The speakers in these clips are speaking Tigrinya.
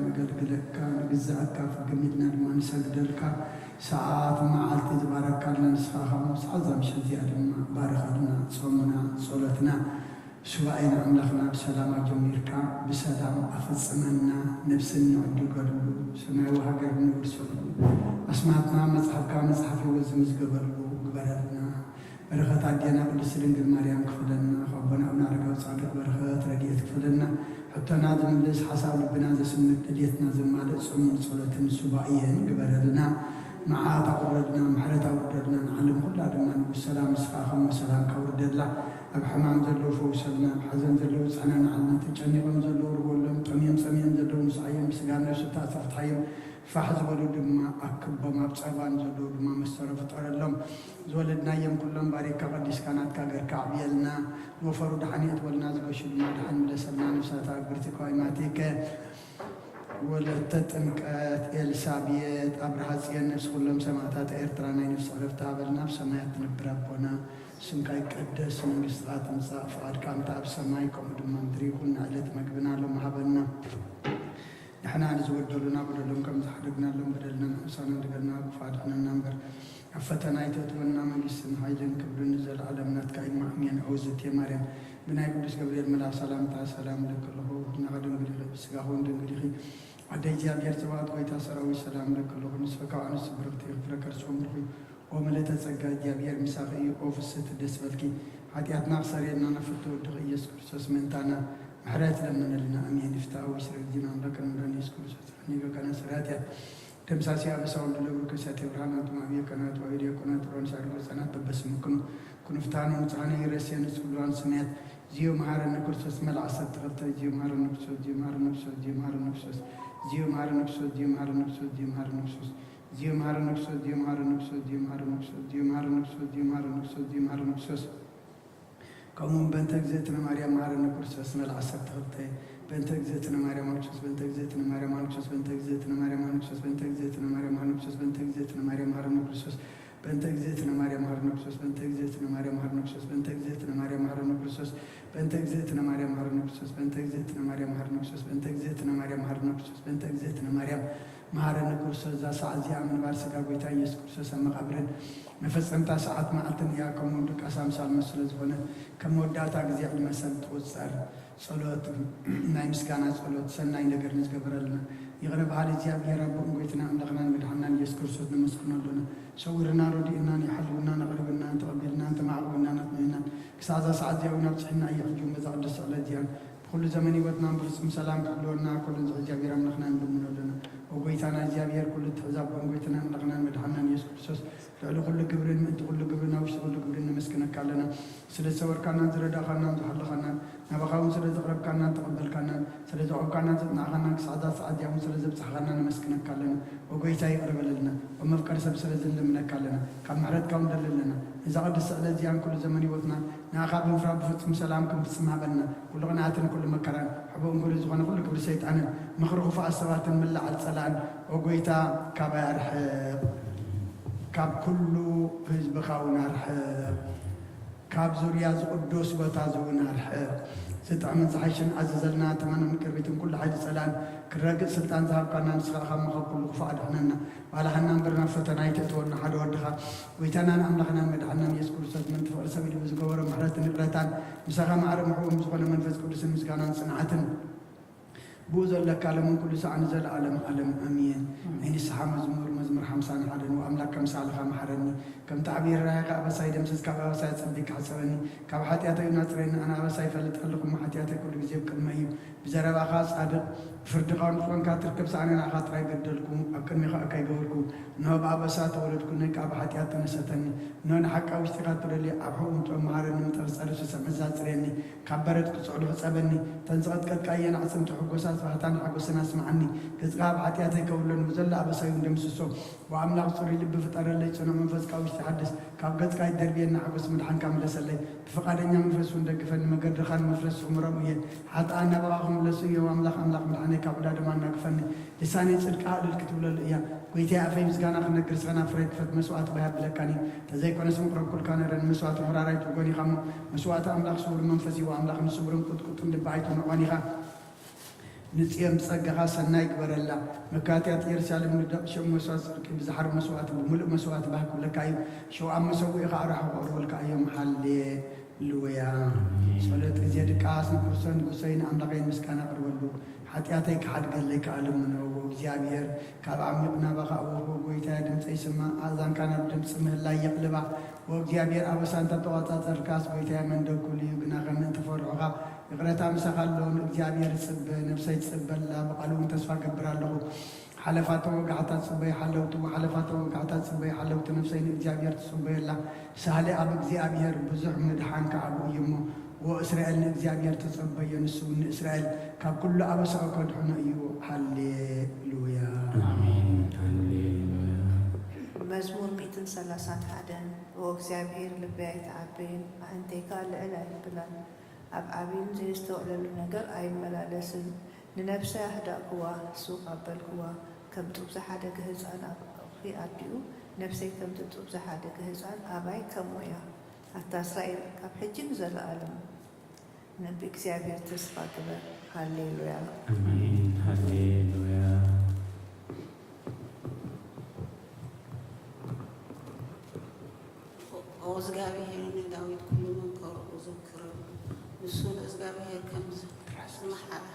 ነገልግለካ፣ ንግዛኣካ፣ ፍግም ኢልና ድማ ንሰግደልካ። ሰዓት መዓልቲ ዝባረካልና ንስኻ ኢኻ እሞ፣ ሰዓት እዛ ምሸት እዚኣ ድማ ባርኻልና። ጾምና፣ ጸሎትና፣ ሱባኤና ኣምላኽና ብሰላም ኣጀሚርካ ብሰላም ኣፈጽመና። ነብስን ንዕድገሉ፣ ሰማያዊ ሃገር ንወርሰሉ፣ ኣስማትና መጽሓፍካ መጽሓፍ ህይወት ዝምዝገበሉ ግበረልና። በረኸት ኣዴና ቅድስቲ ድንግል ማርያም ክፈለና፣ ካብ ኣቦና ኣብነ ኣረጋዊ ጻድቕ በረኸት ረድኤት ክፈለና። ሕቶና ዝምልስ፣ ሓሳብ ልብና ዘስምር፣ ድሌትና ዘማልእ ጾምን ጸሎትን ሱባኤን ግበረልና። መዓት ኣውርደልና፣ ምሕረት ኣውርደልና፣ ንዓለም ኩላ ድማ ንጉስ ሰላም ንስኻ ኢኻ እሞ ሰላምካ ኣውርደላ። ኣብ ሕማም ዘለዉ ፈውሰልና፣ ኣብ ሓዘን ዘለዉ ጽዕነና፣ ንዓልና ተጨኒቖም ዘለዉ ርጎሎም፣ ጠምዮም ጸሚኦም ዘለዉ ምስዓዮም፣ ብስጋን ነብሲ ተኣስሩ ፍትሓዮም፣ ፋሕ ዝበሉ ድማ ኣክቦም፣ ኣብ ጸልማት ዘለዉ ድማ መሰሮ ፍጠረሎም። ዝወለድናዮም ኩሎም ባሪካ ቀዲስካ ናትካ ገርካ ኣዕብየልና። ዝወፈሩ ደሓን የእትወልና፣ ዝገሹ ድማ ደሓን ምለሰልና። ነፍሳት ኣግብርቲ ከዋይማቲከ ወለተ ጥምቀት ኤልሳቤጥ ኣብርሃ ጽዮን ነፍሲ ኩሎም ሰማእታት ኤርትራ ናይ ነፍሲ ዕረፍቲ ሃበልና። ኣብ ሰማያት ትነብር ኣቦና፣ ስምካ ይቀደስ፣ መንግስትኻ ትምጻእ፣ ፍቓድካ እንተ ኣብ ሰማይ ከምኡ ድማ ምድሪ ይኹን። ንዕለት መግብና ሎም ሃበና። ንሕና ንዝበደሉና በደሎም ከም ዝሓደግናሎም በደልና ንሕሳና፣ ንገና ክፉእ ኣድሕነና እምበር፣ ኣብ ፈተና ኣይተእትወና። መንግስትን ሓይልን ክብርን ንዘለኣለም ናትካ እዩ። ኣሜን። ኦዝቴ ማርያም፣ ብናይ ቅዱስ ገብርኤል መልኣኽ ሰላምታ ሰላም እልኪ ኣለኹ። ህልናኺ ድንግል ኢኺ፣ ብስጋኺ እውን ድንግል ኢኺ። ኣደ እግዚኣብሔር ጸባኦት፣ ጐይታ ሰራዊት፣ ሰላም እልኪ ኣለኹ። ንስኺ ካብ ኣንስቲ ብርኽቲ ኢኺ፣ ፍረ ከርስኺ እውን ብሩኽ እዩ። ኦ ምልእተ ጸጋ፣ እግዚኣብሔር ምሳኺ እዩ። ኦ ፍስሕቲ፣ ደስ በልኪ። ሓጢኣትና ክሰርየልና ናብ ፍትው ወድኺ ኢየሱስ ክርስቶስ ምእንታና ምሕረት ለምነልና። ኣሜን። ይፍታ ወይ ስረ ጊዜና ኣምላክ ከንምራን ኢየሱስ ክርስቶስ ጸኒገ ከነ ስራትያ ደምሳሲ ኣበሳ ወልድ ለብሩ ከሳቴ ብርሃን ኣንቱም ኣብየ ከናቱ ኣዊ ዲያቆናት ሮን ሳሪ ገጸናት በበስምኩም ኩንፍታኑ ንጽሃነ ይረስየ ንጽብሉዋን ስምያት ዚዮ መሃረኒ ክርስቶስ መልዓ ሰብ ተኸልተ ዚዮ መሃረኒ ክርስቶስ ዚዮ መሃረኒ ክርስቶስ ዚዮ መሃረኒ ክርስቶስ ዚዮ መሃረኒ ክርስቶስ ዚዮ መሃረኒ ክርስቶስ ዚዮ መሃረኒ ክርስቶስ ዚዮ መሃረኒ ክርስቶስ ዚዮ መሃረኒ ክርስቶስ ዚዮ መሃረኒ ክርስቶስ ዚዮ መሃረኒ ክርስቶስ ዚዮ መሃረኒ ክርስቶስ ዚዮ መሃረኒ ክርስቶስ ከምኡ እውን በእንተ እግዝእትነ ማርያም መሐረነ ክርስቶስ መልዓ ዓሰርተ ክልተ በእንተ እግዝእትነ ማርያም ኣንክሶስ በእንተ እግዝእትነ ማርያም ኣንክሶስ በእንተ እግዝእትነ ማርያም ኣንክሶስ በእንተ እግዝእትነ ማርያም ኣንክሶስ በእንተ እግዝእትነ ማርያም መሐረነ ክርስቶስ በእንተ እግዝእትነ ማርያም መሐረነ ክርስቶስ በእንተ እግዝእትነ ማርያም መሐረነ ክርስቶስ በእንተ እግዝእትነ ማርያም መሐረነ ክርስቶስ በእንተ እግዝእትነ ማርያም መሐረነ ክርስቶስ በእንተ እግዝእትነ ማርያም መሐረነ ክርስቶስ በእንተ እግዝእትነ ማርያም መሐረነ ክርስቶስ በእንተ እግዝእትነ ማርያም መሐረነ ክርስቶስ እዛ ሰዓት እዚኣ ምንባር ስጋ ጎይታ ኢየሱስ ክርስቶስ ኣብ መቓብርን መፈጸምታ ሰዓት መዓልትን እያ። ከምኡ እውን ድቃስ ኣምሳል መስ ስለ ዝኾነት ከም መወዳእታ ግዜ ዕድመ ሰብ ትቑጸር። ጸሎት ናይ ምስጋና ጸሎት ሰናይ ነገር ንዝገበረልና ይቕረ በሃሊ እግዚኣብሔር ኣቦን ጎይትና ኣምላኽናን መድሓንናን ኢየሱስ ክርስቶስ ነመስግኖ ኣሎና። ሰዊርና ረዲእናን ይሓልውናን ኣቕሪብናን ተቐቢልናን ተማዕቑብናን ኣጽኒዕናን ክሳዕ እዛ ሰዓት እዚኣ እውን ኣብጽሕና እዩ። ሕጂ እውን በዛ ቅድስቲ ዕለት እዚኣን ብኹሉ ዘመን ህይወትናን ብፍጹም ሰላም ክሕልወና ኩሉ ዝኽእል እግዚኣብሔር ኣምላኽና ንልምኖ ኣለና። ኦ ጎይታና እግዚኣብሔር ኩሉ እትሕዝ ኣቦን ጎይታና ኣምላኽናን መድሓንናን ኢየሱስ ክርስቶስ ልዕሊ ኩሉ ግብርን ምእንቲ ኩሉ ግብርን ኣብ ውሽጢ ኩሉ ግብርን ነመስግነካ ኣለና። ስለ ዝሰወርካናን ዝረዳእካናን ዝሓለኻናን ናባኻ እውን ስለ ዘቕረብካናን ተቐበልካናን ስለ ዘቑምካናን ዘጽናዕኻናን ክሳዕ እዛ ሰዓት እዚኣ እውን ስለ ዘብጻሕኻና ነመስግነካ ኣለና። ኦ ጎይታ ይቕረ በለልና። ኦ መፍቀሪ ሰብ ስለ ዝንልምነካ ኣለና። ካብ ምሕረትካ እውን ንደሊ ኣለና። ነዛ ቅድስቲ ዕለት እዚኣን ኩሉ ዘመን ህይወትና ንኣኻ ብምፍራድ ብፍጹም ሰላም ክንፍጽም ሃበልና። ኩሉ ቅንኣትን ኩሉ መከራን ሕቡእን ግሉይ ዝኾነ ኩሉ ግብሪ ሰይጣንን ምኽሪ ክፉኣት ሰባትን ምልዓል ጸላእን ኦ ጎይታ ካባይ ኣርሕቕ። ካብ ኩሉ ህዝብኻ እውን ኣርሕቕ። ካብ ዙርያ እዚ ቅዱስ ቦታ እዚ እውን ኣርሕቕ። ዝጥዕምን ዝሓይሽን ኣዘዘልና። ተመንን ቅርቢትን ኩሉ ሓይሊ ጸላእን ክረግጽ ስልጣን ዝሃብካና ንስኻ ኢኻ እሞ ካብ ኩሉ ክፉእ ኣድሕነና። ባልሓና እምበር ናብ ፈተና ኣይተእትወና። ሓደ ወድኻ ጎይታናን ኣምላኽናን መድሓንናን ኢየሱስ ክርስቶስ ምእንቲ ፍቕሪ ሰብ ኢሉ ብዝገበሮ ምሕረትን ይቕረታን ምሳኻ ማዕረ ምሕቡእ ዝኾነ መንፈስ ቅዱስን ምስጋናን ጽንዓትን ብኡ ዘለካ ለምን ኩሉ ሰዓት ንዘለኣለም ዓለም ኣሜን። ናይ ንስሓ መዝሙር፣ መዝሙር ሓምሳን ሓደን። ወኣምላክ ከምሳልኻ መሓረኒ፣ ከምቲ ዓብዪ ርህራሄኻ ኣበሳይ ደምስስ፣ ካብ ኣበሳይ ኣጸቢካ ሕጸበኒ፣ ካብ ሓጢኣተይ እውን ኣጽርየኒ፣ ኣነ ኣበሳይ ይፈልጥ ኣለኹ እሞ ሓጢኣተይ ኩሉ ግዜ ኣብ ቅድመይ እዩ። ብዘረባኻ ጻድቕ፣ ብፍርድኻ እውን ፍቕንካ ትርከብ ሰኣነ ንኣኻ ጥራይ በደልኩ፣ ኣብ ቅድሜኻ እካ ኣይገበርኩ። እንሆ ብኣበሳ ተወለድኩ፣ ነቃ ብሓጢኣት ተነሰተኒ። እንሆ ንሓቂ ኣብ ውሽጢኻ ትደሊ፣ ኣብ ሕቡእ ምጥኦም መሃረኒ፣ ምጠርጸሪ ስስዕ መዛ ኣጽርየኒ፣ ካብ በረድ ክጽዕሉ ሕጸበኒ። እተን ዝቐጥቀጥካየን ኣዕጽምቲ ሕጎሳት ባህታን ሓጎስን ኣስምዓኒ። ገጽካ ኣብ ሓጢኣተይ ከብለኒ፣ ብዘሎ ኣበሳይ እውን ደምስሶ። ኦ ኣምላኽ ጽሩይ ልቢ ፍጠረለይ፣ ጽኑዕ መንፈስ ካብ ውሽጢ ሓድስ። ካብ ገጽካ ኣይትደርብየኒ፣ ሓጎስ ምድሓንካ ምለሰለይ። ብፍቓደኛ መንፈስ እውን ደግፈኒ፣ መገድኻ ንመፍለስኹም ረም እየ። ሓጥኣን ናባኻ ክምለሱ እዮም። ኣምላኽ፣ ኣምላኽ ምድሓነይ ካብ ዕዳ ድማ ኣናግፈኒ። ልሳነይ ጽድቅኻ እልል ክትብለሉ እያ። ጐይታየ፣ ኣፈይ ምስጋና ክነግር፣ ስኸና ፍረ ክፈት፣ መስዋእቲ ባህ ኣብለካን እዩ። ተዘይኮነስ ምቕረብኩልካ ነረ፣ ንመስዋእቲ ምራራይ ትብጎን ኢኻ እሞ፣ መስዋእቲ ኣምላኽ ስዉር መንፈስ እዩ። ኣምላኽ ንስውርን ቁጥቁጥን ልቢ ኣይትንዖን ኢኻ። ንጽዮን ብጸጋኻ ሰናይ ግበረላ። መካትያት ኢየሩሳሌም ንደቕ ሸም መስዋእቲ ጽድቂ ብዝሓር መስዋእቲ ብምሉእ መስዋእቲ ባህ ክብለካ እዩ። ሸውዓት መሰውኢ ኸኣ ራሑ ከቕርቡልካ እዮም። ሃሌሉያ። ጸሎት ግዜ ድቃስ ንክርስቶስ ንጉሰይ ንኣምላኸይ ምስጋና ኣቕርበሉ። ሓጢኣተይ ክሓድገለይ ከኣ ልምኖ። ወእግዚኣብሔር ካብ ዓሚቕ ናባኻ እወ ጎይታየ ድምፀይ ስማዕ። ኣእዛንካ ናብ ድምፂ ምህላይ የቕልባ። ወእግዚኣብሔር ኣበሳ እንተተቖጻጸርካስ ጎይታየ መን ደኩል እዩ። ግና ከም እንተፈርሑኻ ይቕረታ ምሳኻ ኣሎ። ንእግዚኣብሔር እጽበ፣ ነብሰይ ትጽበ ኣላ፣ ብቓሉ እውን ተስፋ እገብር ኣለኹ። ሓለፋቶ ወጋሕታ ጽበይ ሓለውቱ፣ ሓለፋቶ ወጋሕታ ጽበይ ሓለውቱ፣ ነብሰይ ንእግዚኣብሔር ትጽበዮ ኣላ። ሳህለ ኣብ እግዚኣብሔር ብዙሕ ምድሓን ከኣ ብኡ እዩ እሞ፣ ወእስራኤል ንእግዚኣብሔር ትጸበዮ፣ ንሱ እውን ንእስራኤል ካብ ኩሉ ኣበሳኡ ከድሕኖ እዩ። ሃሌሉያ። ኣሜን። ሃሌሉያ። መዝሙር ሚእትን ሰላሳን ሓደን። ኦ እግዚኣብሔር፣ ልበይ ኣይትዓበይን፣ ኣዕንተይ ከኣ ልዕል ኣይብላን። ኣብ ዓቢይን ዘየስተውዕለሉ ነገር ኣይመላለስን። ንነብሰይ ኣህዳእክዋ፣ ሱቕ ኣበልክዋ። ከም ጡብ ዝሓደገ ህጻን ኣብ ሕቑፊ ኣዲኡ፣ ነብሰይ ከምቲ ጡብ ዝሓደገ ህጻን ኣባይ ከምኡ እያ። ኣታ እስራኤል፣ ካብ ሕጂ ንዘለኣለም ንብእግዚኣብሔር ተስፋ ግበር። ሃሌሉያ። ኣሜን። ሃሌሉያ። ኦ እግዚኣብሔር ንዳዊት ኩሉ መከርኡ ዘክረሉ፣ ንሱ ንእግዚኣብሔር ከም ዝመሓለ፣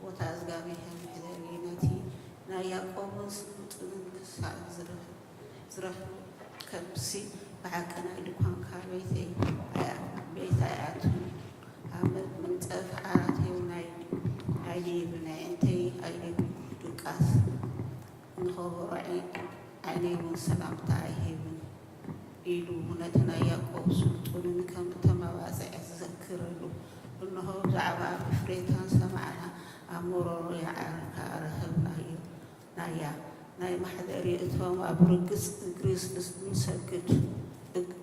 ቦታ እግዚኣብሔር መሕደሪ ነቲ ናይ ያዕቆብን ስልጡንን ክሳብ ዝረኽብ፣ ዝረኽብ ከብሲ ብሓቂ ናይ ድኳንካ ቤተይ ኣያ-፣ ቤት ኣይኣቱን። ኣብ መ-፣ መንጸፍ ዓራተይ እውን ኣይ-፣ ኣይድይብን፣ ኣዕንተይ ኣይደግሙን። ድቃስ ንኸበሮ፣ ኣይ-፣ ዓይነይ እውን ሰላምታ ኣይህብን ኢሉ ነቲ ናይ ያዕቆብ ስልጡንን ከም እተመባጽዐ ዝዘክረሉ። እንሆ፣ ብዛዕባ እፍሬታን ሰማዕና፣ ኣብ መሮሮ ያዕርካ ረኸብናዮ። ናያ፣ ናይ ማሕደሪ እቶም ኣብ ርግጽ እግሪ ንሰግድ። እግ-፣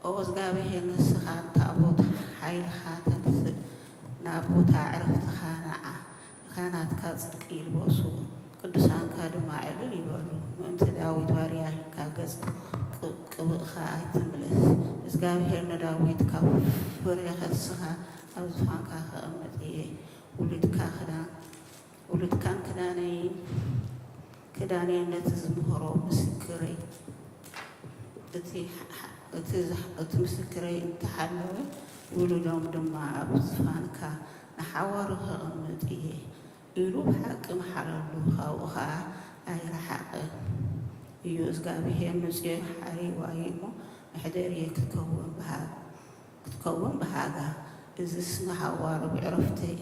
ኦ እግዚኣብሔር፣ ንስኻ ንታቦት ሓይልኻ ተንስእ፣ ናብ ቦታ ዕረፍትኻ ንዓ። ንካህናትካ ጽድቂ ይልበሱ፣ ቅዱሳንካ ድማ ዕልል ይበሉ። ምእንቲ ዳዊት ባርያካ ገጽ ቅ-፣ ቅብእኻ ኣይትምለስ። እግዚኣብሔር ንዳዊት ካብ ፍሬ ከርስኻ ኣብ ዙፋንካ ከቐምጥ እየ። ውሉድካ ክዳን ውሉድካን ክዳነይን፣ ክዳነይን ነቲ ዝምህሮ ምስክረይ፣ እቲ፣ እቲ ዝሕ-፣ እቲ ምስክረይ እንተሓለወ፣ ውሉዶም ድማ ኣብ ዝፋንካ ንሓዋሩ ከቐምጥ እየ ኢሉ ብሓቂ መሓለሉ፣ ካብኡ ኸኣ ኣይረሓቐን እዩ። እግዚኣብሄር ንጽዮን ሓሪዋ እዩ እሞ፣ መሕደሪየ ክትከውን ብሃ-፣ ክትከውን ብሃጋ። እዝስ ንሓዋሩ ዕረፍተይ፣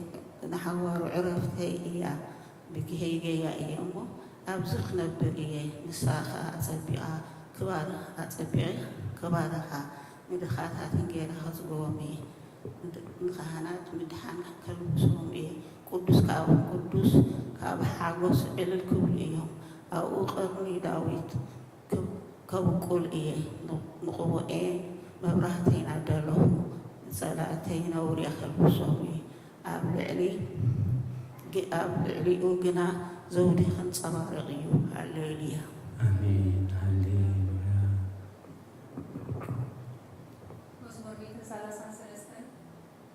ንሓዋሩ ዕረፍተይ እያ፣ ብግሄይ ገያ እየ እሞ ኣብዚ ክነብር እየ። ንሳ ኸኣ ኣጸቢቓ ክባር-፣ ኣጸቢቐ ክባርኻ፣ ንድኻታትን ጌና ከጽግቦም እየ። ንድ-፣ ንኻህናት ምድሓን ከልብሶም እየ። ቅዱስ ካብ ቅዱስ ካብ ሓጎስ ዕልል ክብሉ እዮም። ኣብኡ ቅርኒ ዳዊት ክብ-፣ ከብቁል እየ። ን-፣ ንቕቡኤ መብራህተይ እናደለኹ፣ ንጸላእተይ ነውሪ የኸልብሶም እየ። ኣብ ልዕሊ ግ-፣ ኣብ ልዕሊኡ ግና ዘውዲ ከንጸባርቕ እዩ። ሃሌሉያ። ኣሜን። ሃሌሉያ። መዝሙር ሚእትን ሰላሳን ሰለስተን።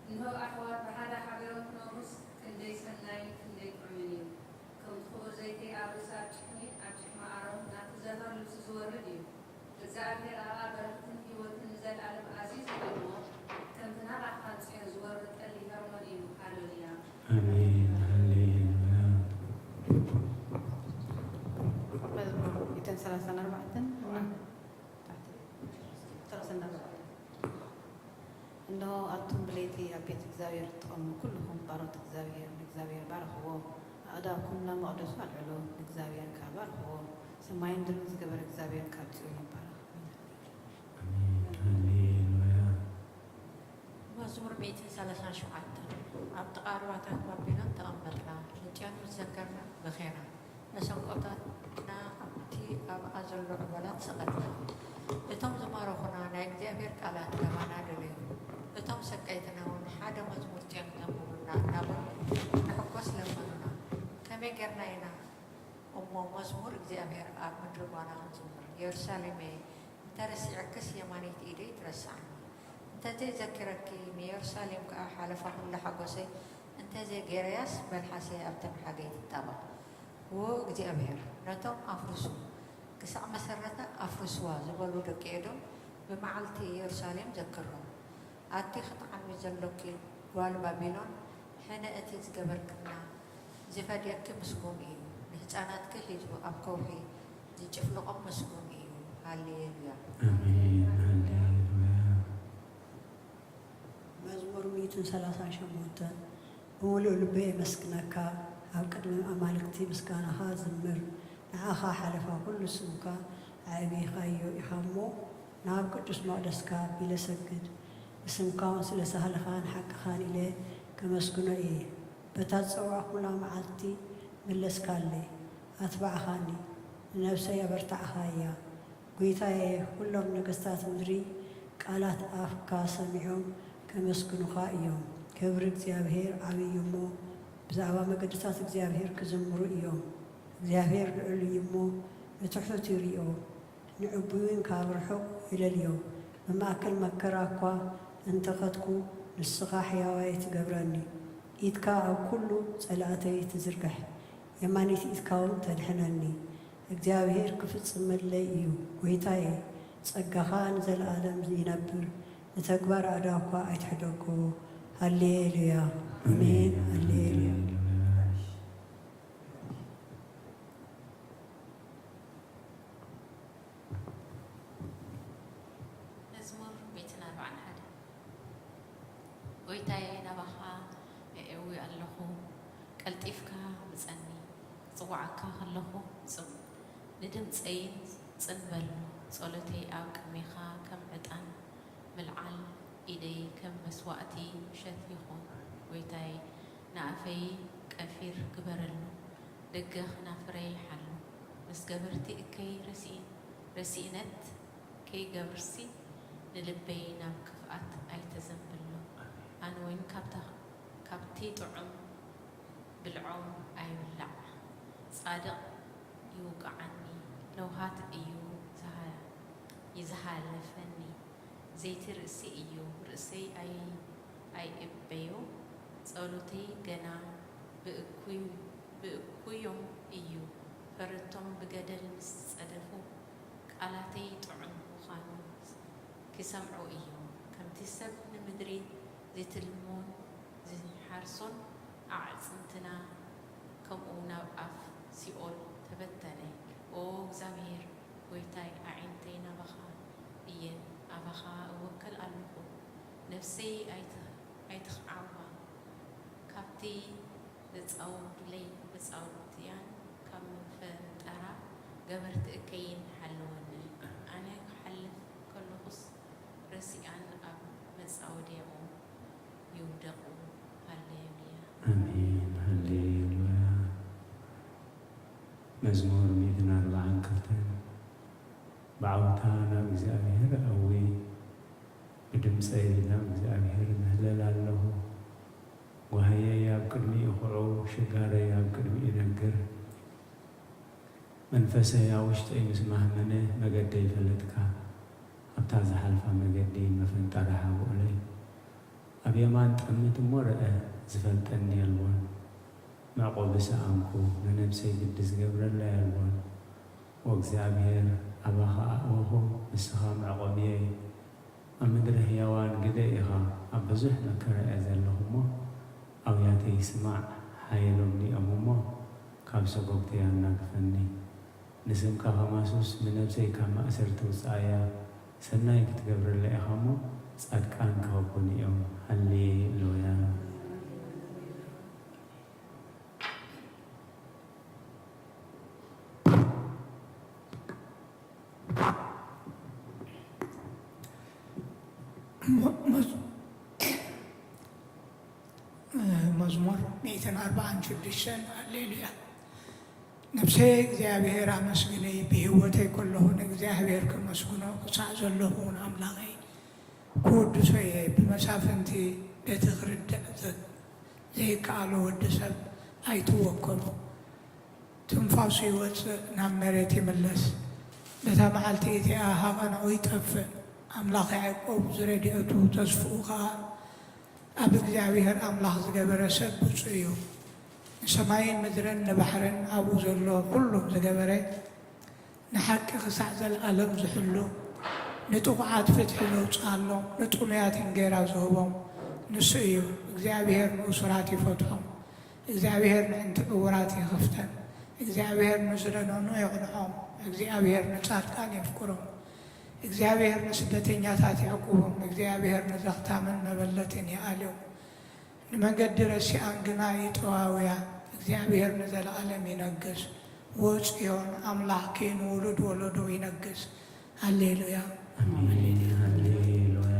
እንሆ፣ ኣሕዋት ብሓደ ሓቢሮም ክነብሩስ ክንደይ ሰናይን ክንደይ ጥዑምን እዩ። ከምቲ ክቡር ዘይቲ ኣብ ርእሲ ኣብ ጭሕሚ፣ ኣብ ጭሕሚ ኣሮን ናብቲ ዘፈር ልብሱ ዝወርድ እዩ። እግዚኣብሔር ኣኣ በረኸትን ህይወትን ንዘለኣለም ኣዝዩ ዝጠልቦ፣ ከምቲ ናብ ኣኽራን ጽዮን ዝወርድ ጠሊ ሄርሞን እዩ። ሃሌሉያ። ኣሜን። ሃሌሉያ። መዝሙር ሚእትን ሰላሳን ኣርባዕተን። ሰላሳን ኣርባዕተን። እንሆ፣ ኣቱም ብለይቲ ኣብ ቤት እግዚኣብሔር እትቐሙ ኩልኹም ባሮት እግዚኣብሔር፣ ንእግዚኣብሔር ባርኽዎ። ኣእዳውኩም ናብ መቕደሱ ኣልዕሉ፣ ንእግዚኣብሔር ከኣ ባርኽዎ። ሰማይን ምድርን ዝገበረ እግዚኣብሔር ካብ ጽዮን ይባረኽ። ኣሜን። ሃሌሉያ። መዝሙር ሚእትን ሰላሳን ሸውዓተን። ኣብ ጥቓ ሩባታት ባቢሎን ተቐመጥና፣ ንጽዮን ምስ ዘከርና በኼና። መሰንቆታትና ኣብቲ ኣብኣ ዘሎ ዑበላት ሰቐልና። እቶም ዝማረኹና ናይ እግዚኣብሔር ቃላት ካባና ደለዩ። እቶም ሰቀይትና እውን ሓደ መዝሙር ጽዮን ተንብቡልና እናበሉ ብሕጎስ ለመኑና። ከመይ ጌርና ኢና እሞ መዝሙር እግዚኣብሔር ኣብ ምድሪ ጓና ክንዝምር? የሩሳሌመይ፣ እንተ ረሲዐክስ የማነይቲ ኢደይ ትረስዓኒ። እንተ ዘይዘኪረኪ ንየሩሳሌም ከኣ ሓለፋ ኩሉ ሓጎሰይ እንተ ዘይገይረያስ፣ መልሓሰይ ኣብ ተምሓገይ ትጣበቕ። ዎ እግዚኣብሔር፣ ነቶም ኣፍርሱ፣ ክሳዕ መሰረታ ኣፍርስዋ ዝበሉ ደቂ ኤዶም ብመዓልቲ ኢየሩሳሌም ዘክሮም። ኣቲ ክትዓሚ ዘሎኪ ጓል ባቢሎን፣ ሕነ እቲ ዝገበርክና ዝፈድየኪ ምስጉን እዩ። ንህፃናትኪ ሒዙ ኣብ ከውሒ ዝጭፍልቖም ምስጉን እዩ። ሃሌሉያ። ኣሜን። ሃሌሉያ። መዝሙር ሚእትን ሰላሳን ሸሞንተን። ብምሉእ ልበይ የመስግነካ፣ ኣብ ቅድሚ ኣማልክቲ ምስጋናኻ ዝምር። ንዓኻ ሓለፋ ኩሉ ስምካ ኣዕቢኻዮ ኢኻ እሞ፣ ናብ ቅዱስ መቕደስካ ኣቢለ ሰግድ። ንስምካ እውን ስለ ሳህልኻን ሓቅኻን ኢለ ከመስግኖ እየ። በታ ዝጸዋዕኩላ መዓልቲ መለስካለይ፣ ኣትባዕኻኒ፣ ንነብሰይ ኣበርታዕኻያ። ጐይታየ፣ ኵሎም ነገስታት ምድሪ ቃላት ኣፍካ ሰሚዖም ከመስግኑኻ እዮም። ክብሪ እግዚኣብሄር ዓብዪ እዩ እሞ፣ ብዛዕባ መገድታት እግዚኣብሄር ክዝምሩ እዮም። እግዚኣብሄር ልዑል እዩ እሞ፣ ንትሑት ይርእዮ፣ ንዕቡይን ካብ ርሑቕ ይለልዮ። ብማእከል መከራ እኳ እንተ ኸድኩ፣ ንስኻ ሕያዋይ ትገብረኒ። ኢድካ ኣብ ኵሉ ጸላእተይ ትዝርግሕ፣ የማነይቲ ኢድካ እውን ተድሕነኒ። እግዚኣብሄር ክፍጽመለይ እዩ፣ ጐይታየ፣ ጸጋኻ ንዘለኣለም ይነብር፣ ንተግባር ኣእዳውካ ኣይትሕደጎ። ሃሌሉያ። ኣሜን። ሃሌሉያ። መዝሙር ሚእትን ኣርባዓን ሓደ። ጐይታየ፣ ናባኻ የእዊ ኣለኹ፣ ቀልጢፍካ ምጸኒ። ክጽውዓካ ከለኹ ጽም-፣ ንድምጸይን ጽን በሎ። ጸሎተይ ኣብ ቅድሜኻ ከም ዕጣን ምልዓል፣ ኢደይ ከም መስዋእቲ ምሸት ይኹን። ጐይታይ፣ ንኣፈይ ቀፊር ግበረሉ፣ ደገ ኽናፍረይ ሓሉ። ምስ ገበርቲ እከይ ረሲኢን-፣ ረሲእነት ከይገብርሲ፣ ንልበይ ናብ ክፍኣት ኣይተዘንብሎ። ኣነ እውን ካብታ፣ ካብቲ ጥዑም ብልዖም ኣይብላዕ። ጻድቕ ይውቅዓኒ፣ ለውሃት እዩ ዝሃ-፣ ይዝሃለፈኒ። ዘይቲ ርእሲ እዩ፣ ርእሰይ ኣይ-፣ ኣይእበዮ። ጸሎተይ ገና ብእኩይ-፣ ብእኩዮም እዩ። ፈረቶም ብገደል ምስ ጸደፉ፣ ቃላተይ ጥዑም ምዃኑ ኪሰምዑ እዮም። ከምቲ ሰብ ንምድሪ ዚትልሞን ዚሓርሶን፣ ኣዕጽምትና ከምኡ ናብ ኣፍ ሲኦል ተበተነ። ኦ እግዚኣብሔር ጐይታይ፣ ኣዒንተይ ናባኻ እየን፣ ኣባኻ እወከል ኣለኹ። ነፍሰይ ኣይት-፣ ኣይትኽዓዋ፣ ካብቲ ዘጻወዱለይ መጻውድያን ካብ መፈንጠራ ገበርቲ እከይን ሓልወኒ። ኣነ ክሓልፍ ከለኹስ፣ ረሲኣን ኣብ መጻወድያኦም ይውደቑ። ሃሌሉያ። ኣሜን። ሃሌሉያ። መዝሙር ሚእትን ኣርባዓን ክልተን። ብዓውታ ናብ እግዚኣብሔር እእዊ፣ ብድምፀይ ናብ እግዚኣብሔር እምህለል ኣለኹ። ጓህየይ ኣብ ቅድሚኡ ኹዑ፣ ሽጋረይ ኣብ ቅድሚኡ ነግር። መንፈሰይ ኣብ ውሽጠይ ምስ ማህመነ፣ መገደይ ፈለጥካ፣ ኣብታ ዝሓልፋ መገዲ መፈንጠራ ሓብኡለይ። ኣብ የማን ጠምት እሞ ርአ፣ ዝፈልጠኒ የልቦን። መዕቆቢ ሰኣንኩ፣ ንነብሰይ ግዲ ዝገብረላ የልቦን። ወእግዚኣብሔር፣ ኣባኻ ኣእወኹ፣ ንስኻ መዕቆብየይ። ኣብ ምድሪ ህያዋን ግደ ኢኻ። ኣብ ብዙሕ መከራ እየ ዘለኹ እሞ፣ ኣውያተይ ስማዕ፣ ሓየሎምኒ እዮም እሞ፣ ካብ ሰጎግተይ ኣናግፈኒ። ንስምካ ከማስስ፣ ንነብሰይ ካብ ማእሰርቲ ውጽኣያ። ሰናይ ክትገብረለይ ኢኻ እሞ፣ ጻድቃን ክኸቡኒ እዮም። ሃሌሉያ። መ-፣ መዝ-፣ መዝሙር ሚእትን ኣርባዓን ሽዱሽተን። ሃሌሉያ። ነፍሰይ እግዚኣብሔር ኣመስግኒ፣ ብህይወተይ ከለኹ ንእግዚኣብሔር ከመስግኖ ክሳዕ ዘለኹ ንኣምላኸይ ክውድሶ እየ። ብመሳፍንቲ በቲ ክርዳእ ዘ-፣ ዘይከኣሎ ወዲ ሰብ ኣይትወከሉ። ትንፋሱ ይወጽእ፣ ናብ መሬት ይምለስ። በታ መዓልቲ እቲኣ ሃቐንዑ ይጠፍእ። ኣምላኽ ያዕቆብ ዝረድኤቱ ተስፍኡ ኸኣ ኣብ እግዚኣብሔር ኣምላኽ ዝገበረ ሰብ ብፁዕ እዩ። ንሰማይን ምድርን ንባሕርን ኣብኡ ዘሎ ኩሉ ዝገበረ፣ ንሓቂ ክሳዕ ዘለዓለም ዝሕሉ፣ ንጥቑዓት ፍትሒ ዘውፅኣሎም፣ ንጥሙያት እንጌራ ዝህቦም ንሱ እዩ። እግዚኣብሔር ንእሱራት ይፈትሖም። እግዚኣብሔር ንዕንቲ ዕውራት ይኸፍተን። እግዚኣብሔር ንዝደነኑ የቕንዖም። እግዚኣብሔር ንጻድቃን የፍቅሮም። እግዚኣብሔር ንስደተኛታት ይዕቁቦም። እግዚኣብሔር ንዘኽታምን መበለትን ይኣልዮም። ንመንገዲ ረሲኣን ግና ይጠዋውያ። እግዚኣብሔር ንዘለዓለም ይነግስ። ዎ ጽዮን፣ ኣምላኽኪ ንውሉድ ወለዶ ይነግስ። ሃሌሉያ። ኣሜን። ሃሌሉያ።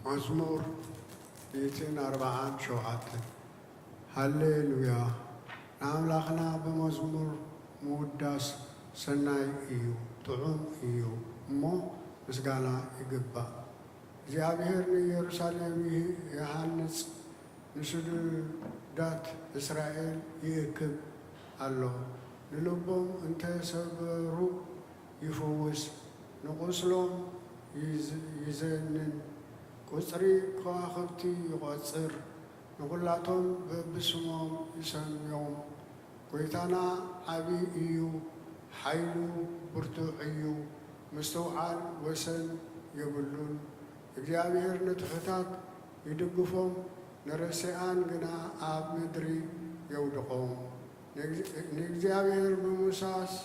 መዝሙር ሚእትን ኣርባዓን ሸውዓተን። ሃሌሉያ! ንኣምላኽና ብመዝሙር ምውዳስ ሰናይ እዩ፣ ጥዑም እዩ እሞ ምስጋና ይግባእ። እግዚኣብሔር ንኢየሩሳሌም ይህ-፣ ይሃንጽ፣ ንስዱዳት እስራኤል ይእክብ ኣሎ። ንልቦም እንተሰበሩ ይፍውስ፣ ንቁስሎም ይዝ-፣ ይዘንን፣ ቁጽሪ ከዋኽብቲ ይቖጽር፣ ንኹላቶም በብስሞም ይሰምዮም። ጐይታና ዓቢ እዩ፣ ሓይሉ ብርቱዕ እዩ፣ ምስትውዓል ወሰን የብሉን። እግዚኣብሔር ንትሑታት ይድግፎም፣ ንረሲኣን ግና ኣብ ምድሪ የውድቖም። ንእግ-፣ ንእግዚኣብሔር ብምሳስ-፣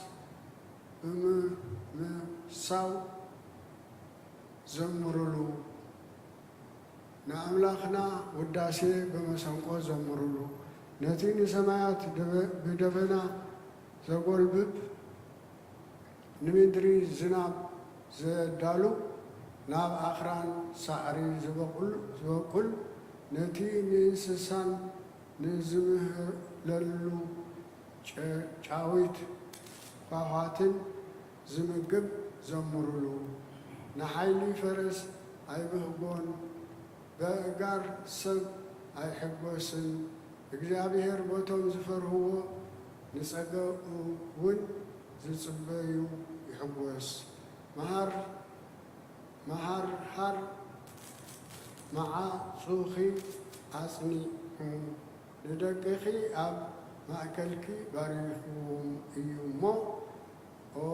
ብምምሳው ዘምሩሉ፣ ንኣምላኽና ውዳሴ ብመሰንቆ ዘምሩሉ። ነቲ ንሰማያት ደበ-፣ ብደበና ዘጎልብብ፣ ንምድሪ ዝናብ ዘዳሉ፣ ናብ ኣኽራን ሳዕሪ ዝበቁል፣ ዝበቁል፣ ነቲ ንእንስሳን ንዝምህለሉ ጨ-፣ ጫዊት ኳዃትን ዝምግብ ዘምሩሉ። ንሓይሊ ፈረስ ኣይብህጎን፣ በእጋር ሰብ ኣይሕጎስን። እግዚኣብሔር በቶም ዝፈርህዎ፣ ንጸገኡ እውን ዝጽበዩ ይሕጎስ። መሃር-፣ መሃርሃር ማዕጾኺ ኣጽኒዑ፣ ንደቅኺ ኣብ ማእከልኪ ባሪኽዎም እዩ እሞ፣ ኦ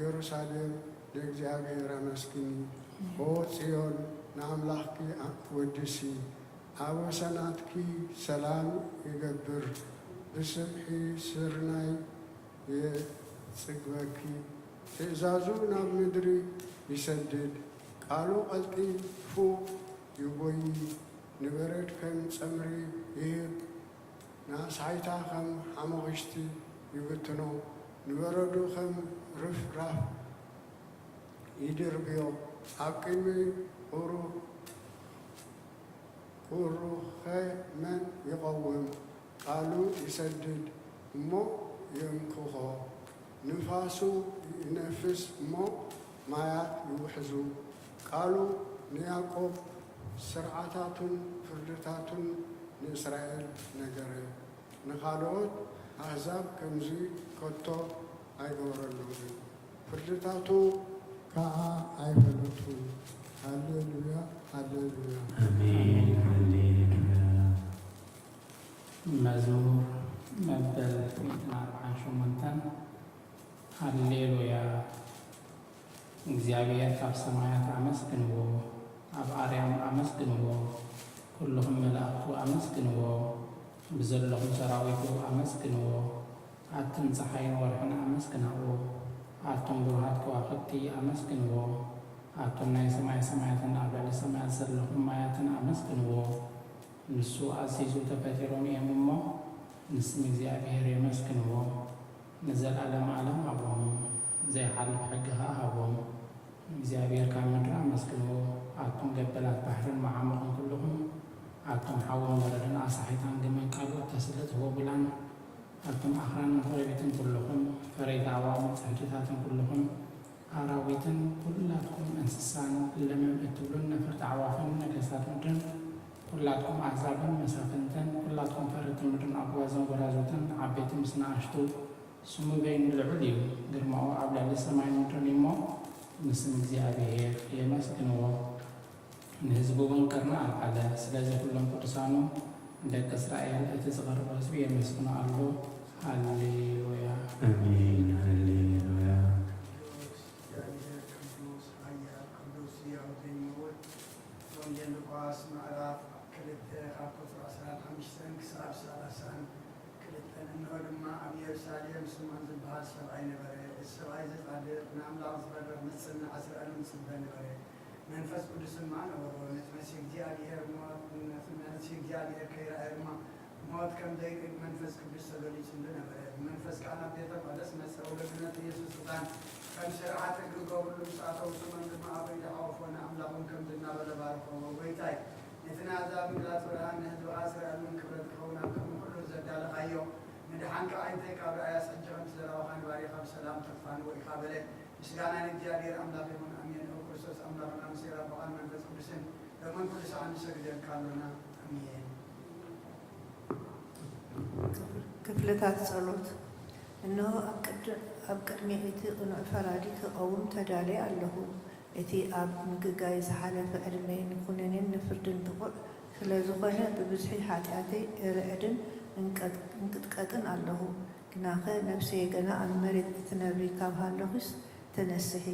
የሩሳሌም፣ ንእግዚኣብሔር ኣመስግኒ። ኦ ጽዮን፣ ንኣምላኽኪ ወድሲ። ኣብ ወሰናትኪ ሰላም ይገብር፣ ብስብሒ ስርናይ የጽግበኪ። ትእዛዙ ናብ ምድሪ ይሰድድ፣ ቃሉ ቀልጢፉ ይጎዪ። ንበረድ ከም ጸምሪ ይህብ፣ ንኣስሓይታ ኸም ሓመኹሽቲ ይብትኖ፣ ንበረዱ ኸም ርፍራፍ ይድርብዮ። ኣብ ቅድሚ ቁሩ-፣ ቁሩኸ መን ይቐውም? ቃሉ ይሰድድ እሞ የምክኾ፣ ንፋሱ ይነፍስ እሞ ማያት ይውሕዙ። ቃሉ ንያዕቆብ፣ ስርዓታቱን ፍርድታቱን ንእስራኤል ነገረ። ንኻልኦት ኣህዛብ ከምዚ ከቶ ኣይገበረሎምን፣ ፍርድታቱ ከኣ ኣይፈለጡን። ሃሌሉያ፣ ሃሌሉያ። ኣሜን፣ ሃሌሉያ። መዝሙር መበል ሚእትን ኣርባዓን ሸሞንተን። ሃሌሉያ። እግዚኣብሔር ካብ ሰማያት ኣመስግንዎ፣ ኣብ ኣርያም ኣመስግንዎ፣ ኩልኹም መላእኽቱ ኣመስግንዎ፣ ብዘለኹም ሰራዊቱ ኣመስግንዎ። ኣቱም ጸሓይን ወርሕን ኣመስግናዎ፣ ኣቱም ብሩሃት ከዋኽብቲ ኣመስግንዎ፣ ኣቱም ናይ ሰማይ ሰማያትን ኣብ ልዕሊ ሰማያት ዘለኹም ማያትን ኣመስግንዎ። ንሱ ኣዚዙ፣ ተፈጢሮም እዮም እሞ፣ ንስም እግዚኣብሔር የመስግንዎ። ንዘለኣለመ ዓለም ሃቦም፣ ዘይሓልፍ ሕጊ ኸኣ ሃቦም። ንእግዚኣብሔር ካብ ምድሪ ኣመስግንዎ። ኣቱም ገበላት ባሕርን መዓሙቕን ኩልኹም፣ ኣቱም ሓውን በረድን ኣሳሒታን ግመን ካልኦት ተስልጥ ህቦቡላን፣ ኣቱም ኣኽራንን ኮረቤትን ኩልኹም፣ ፈረይቲ ኣዕዋፍን ጽሕድታትን ኩልኹም፣ ኣራዊትን ኩላትኩም እንስሳን ለምለም እትብሉን ነፈርቲ ኣዕዋፍን ነገስታት ምድርን፣ ኩላትኩም ኣህዛብን መሳፍንትን፣ ኩላትኩም ፈረርቲ ምድርን ኣጉባዝን ጎራዙትን፣ ዓበይቲ ምስ ንኣሽቱ፣ ስሙ በይኑ ልዑል እዩ፣ ግርማኡ ኣብ ልዕሊ ሰማይን ምድርን እዩ እሞ፣ ንስም እግዚኣብሔር የመስግንዎ። ንህዝቡ እውን ቅርኒ ኣልዓለ። ስለዚ ኩሎም ቅዱሳኑ ደቂ እስራኤል፣ እቲ ዝቐረበ ህዝቢ የመስግኖ ኣሎ። ሃሌሉያ። ኣሜን። ሃሌሉያ። ቅዱስ፣ እግዚኣብሔር ቅዱስ፣ ሓያል ቅዱስ፣ ሕያው ዘይመውት። ወንጌል ሉቃስ ምዕራፍ ክልተ ካብ ቁጽሪ ዕስራን ሓሙሽተን ክሳብ ሰላሳን ክልተን። እንሆ ድማ ኣብ ኢየሩሳሌም ስምዖን ዝበሃል ሰብኣይ ነበረ። እዚ ሰብኣይ እዚ ጻድቕ፣ ንኣምላኽ ዝፈርህ፣ ንጽንዕ፣ ኣስር ኣለም ዝጽበ ነበረ። መንፈስ ቅዱስ ድማ ነበሮ። ነቲ መሲህ እግዚኣብሔር ሞ-፣ ነቲ መሲህ እግዚኣብሔር ከይረኣየ ድማ ሞት ከም ዘይርኢ ብመንፈስ ቅዱስ ተገሊጹሉ ነበረ። ብመንፈስ ከኣ ናብ ቤተ መቕደስ መጸ። ወለዱ ነቲ ኢየሱስ ህጻን ከም ስርዓት እግሪ ገብርሉ ምስ ኣተዉ፣ ስምዖን ድማ ኣብ ኢዱ ሓቖፎ፣ ንኣምላኽ እውን ከምዚ እናበለ ባረኾ፣ "ጎይታይ፣ ነቲ ንኣህዛብ ምግላጽ ብርሃን፣ ንህዝብኻ ስረ ኣልምን ክብረት ክኸውን ኣብ ቅድሚ ኩሉ ዘዳለኻዮ ምድሓንካ ኣዒንተይ ካብ ረኣያስ፣ ሕጂ ከምቲ ዘረባኻኒ ባሪኻ ብሰላም ተፋንዎ ኢኻ" በለ። ምስጋና ንእግዚኣብሔር ኣምላኽ ይኹን፣ ኣሜን። ኦ ክርስቶስ ኣምላኽና፣ ምስ ሄር ኣቦኻን መንፈስ ቅዱስን፣ ሎምን ኩሉ ሰዓት ንሰግደልካ ኣሎና፣ ኣሜን። ክፍልታት ጸሎት። እንሆ፣ ኣብ ቅድ-፣ ኣብ ቅድሚ እቲ ቅኑዕ ፈራዲ ክቐውም ተዳልየ ኣለኹ። እቲ ኣብ ምግጋይ ዝሓለፈ ዕድመይ ንኩነኔን ንፍርድን ብቑዕ ስለ ዝኾነ፣ ብብዝሒ ሓጢኣተይ እርዕድን እንቀጥ-፣ እንቅጥቀጥን ኣለኹ። ግናኸ ነፍሰየ ገና ኣብ መሬት እትነብሪ ካብ ሃለኹስ ተነስሒ።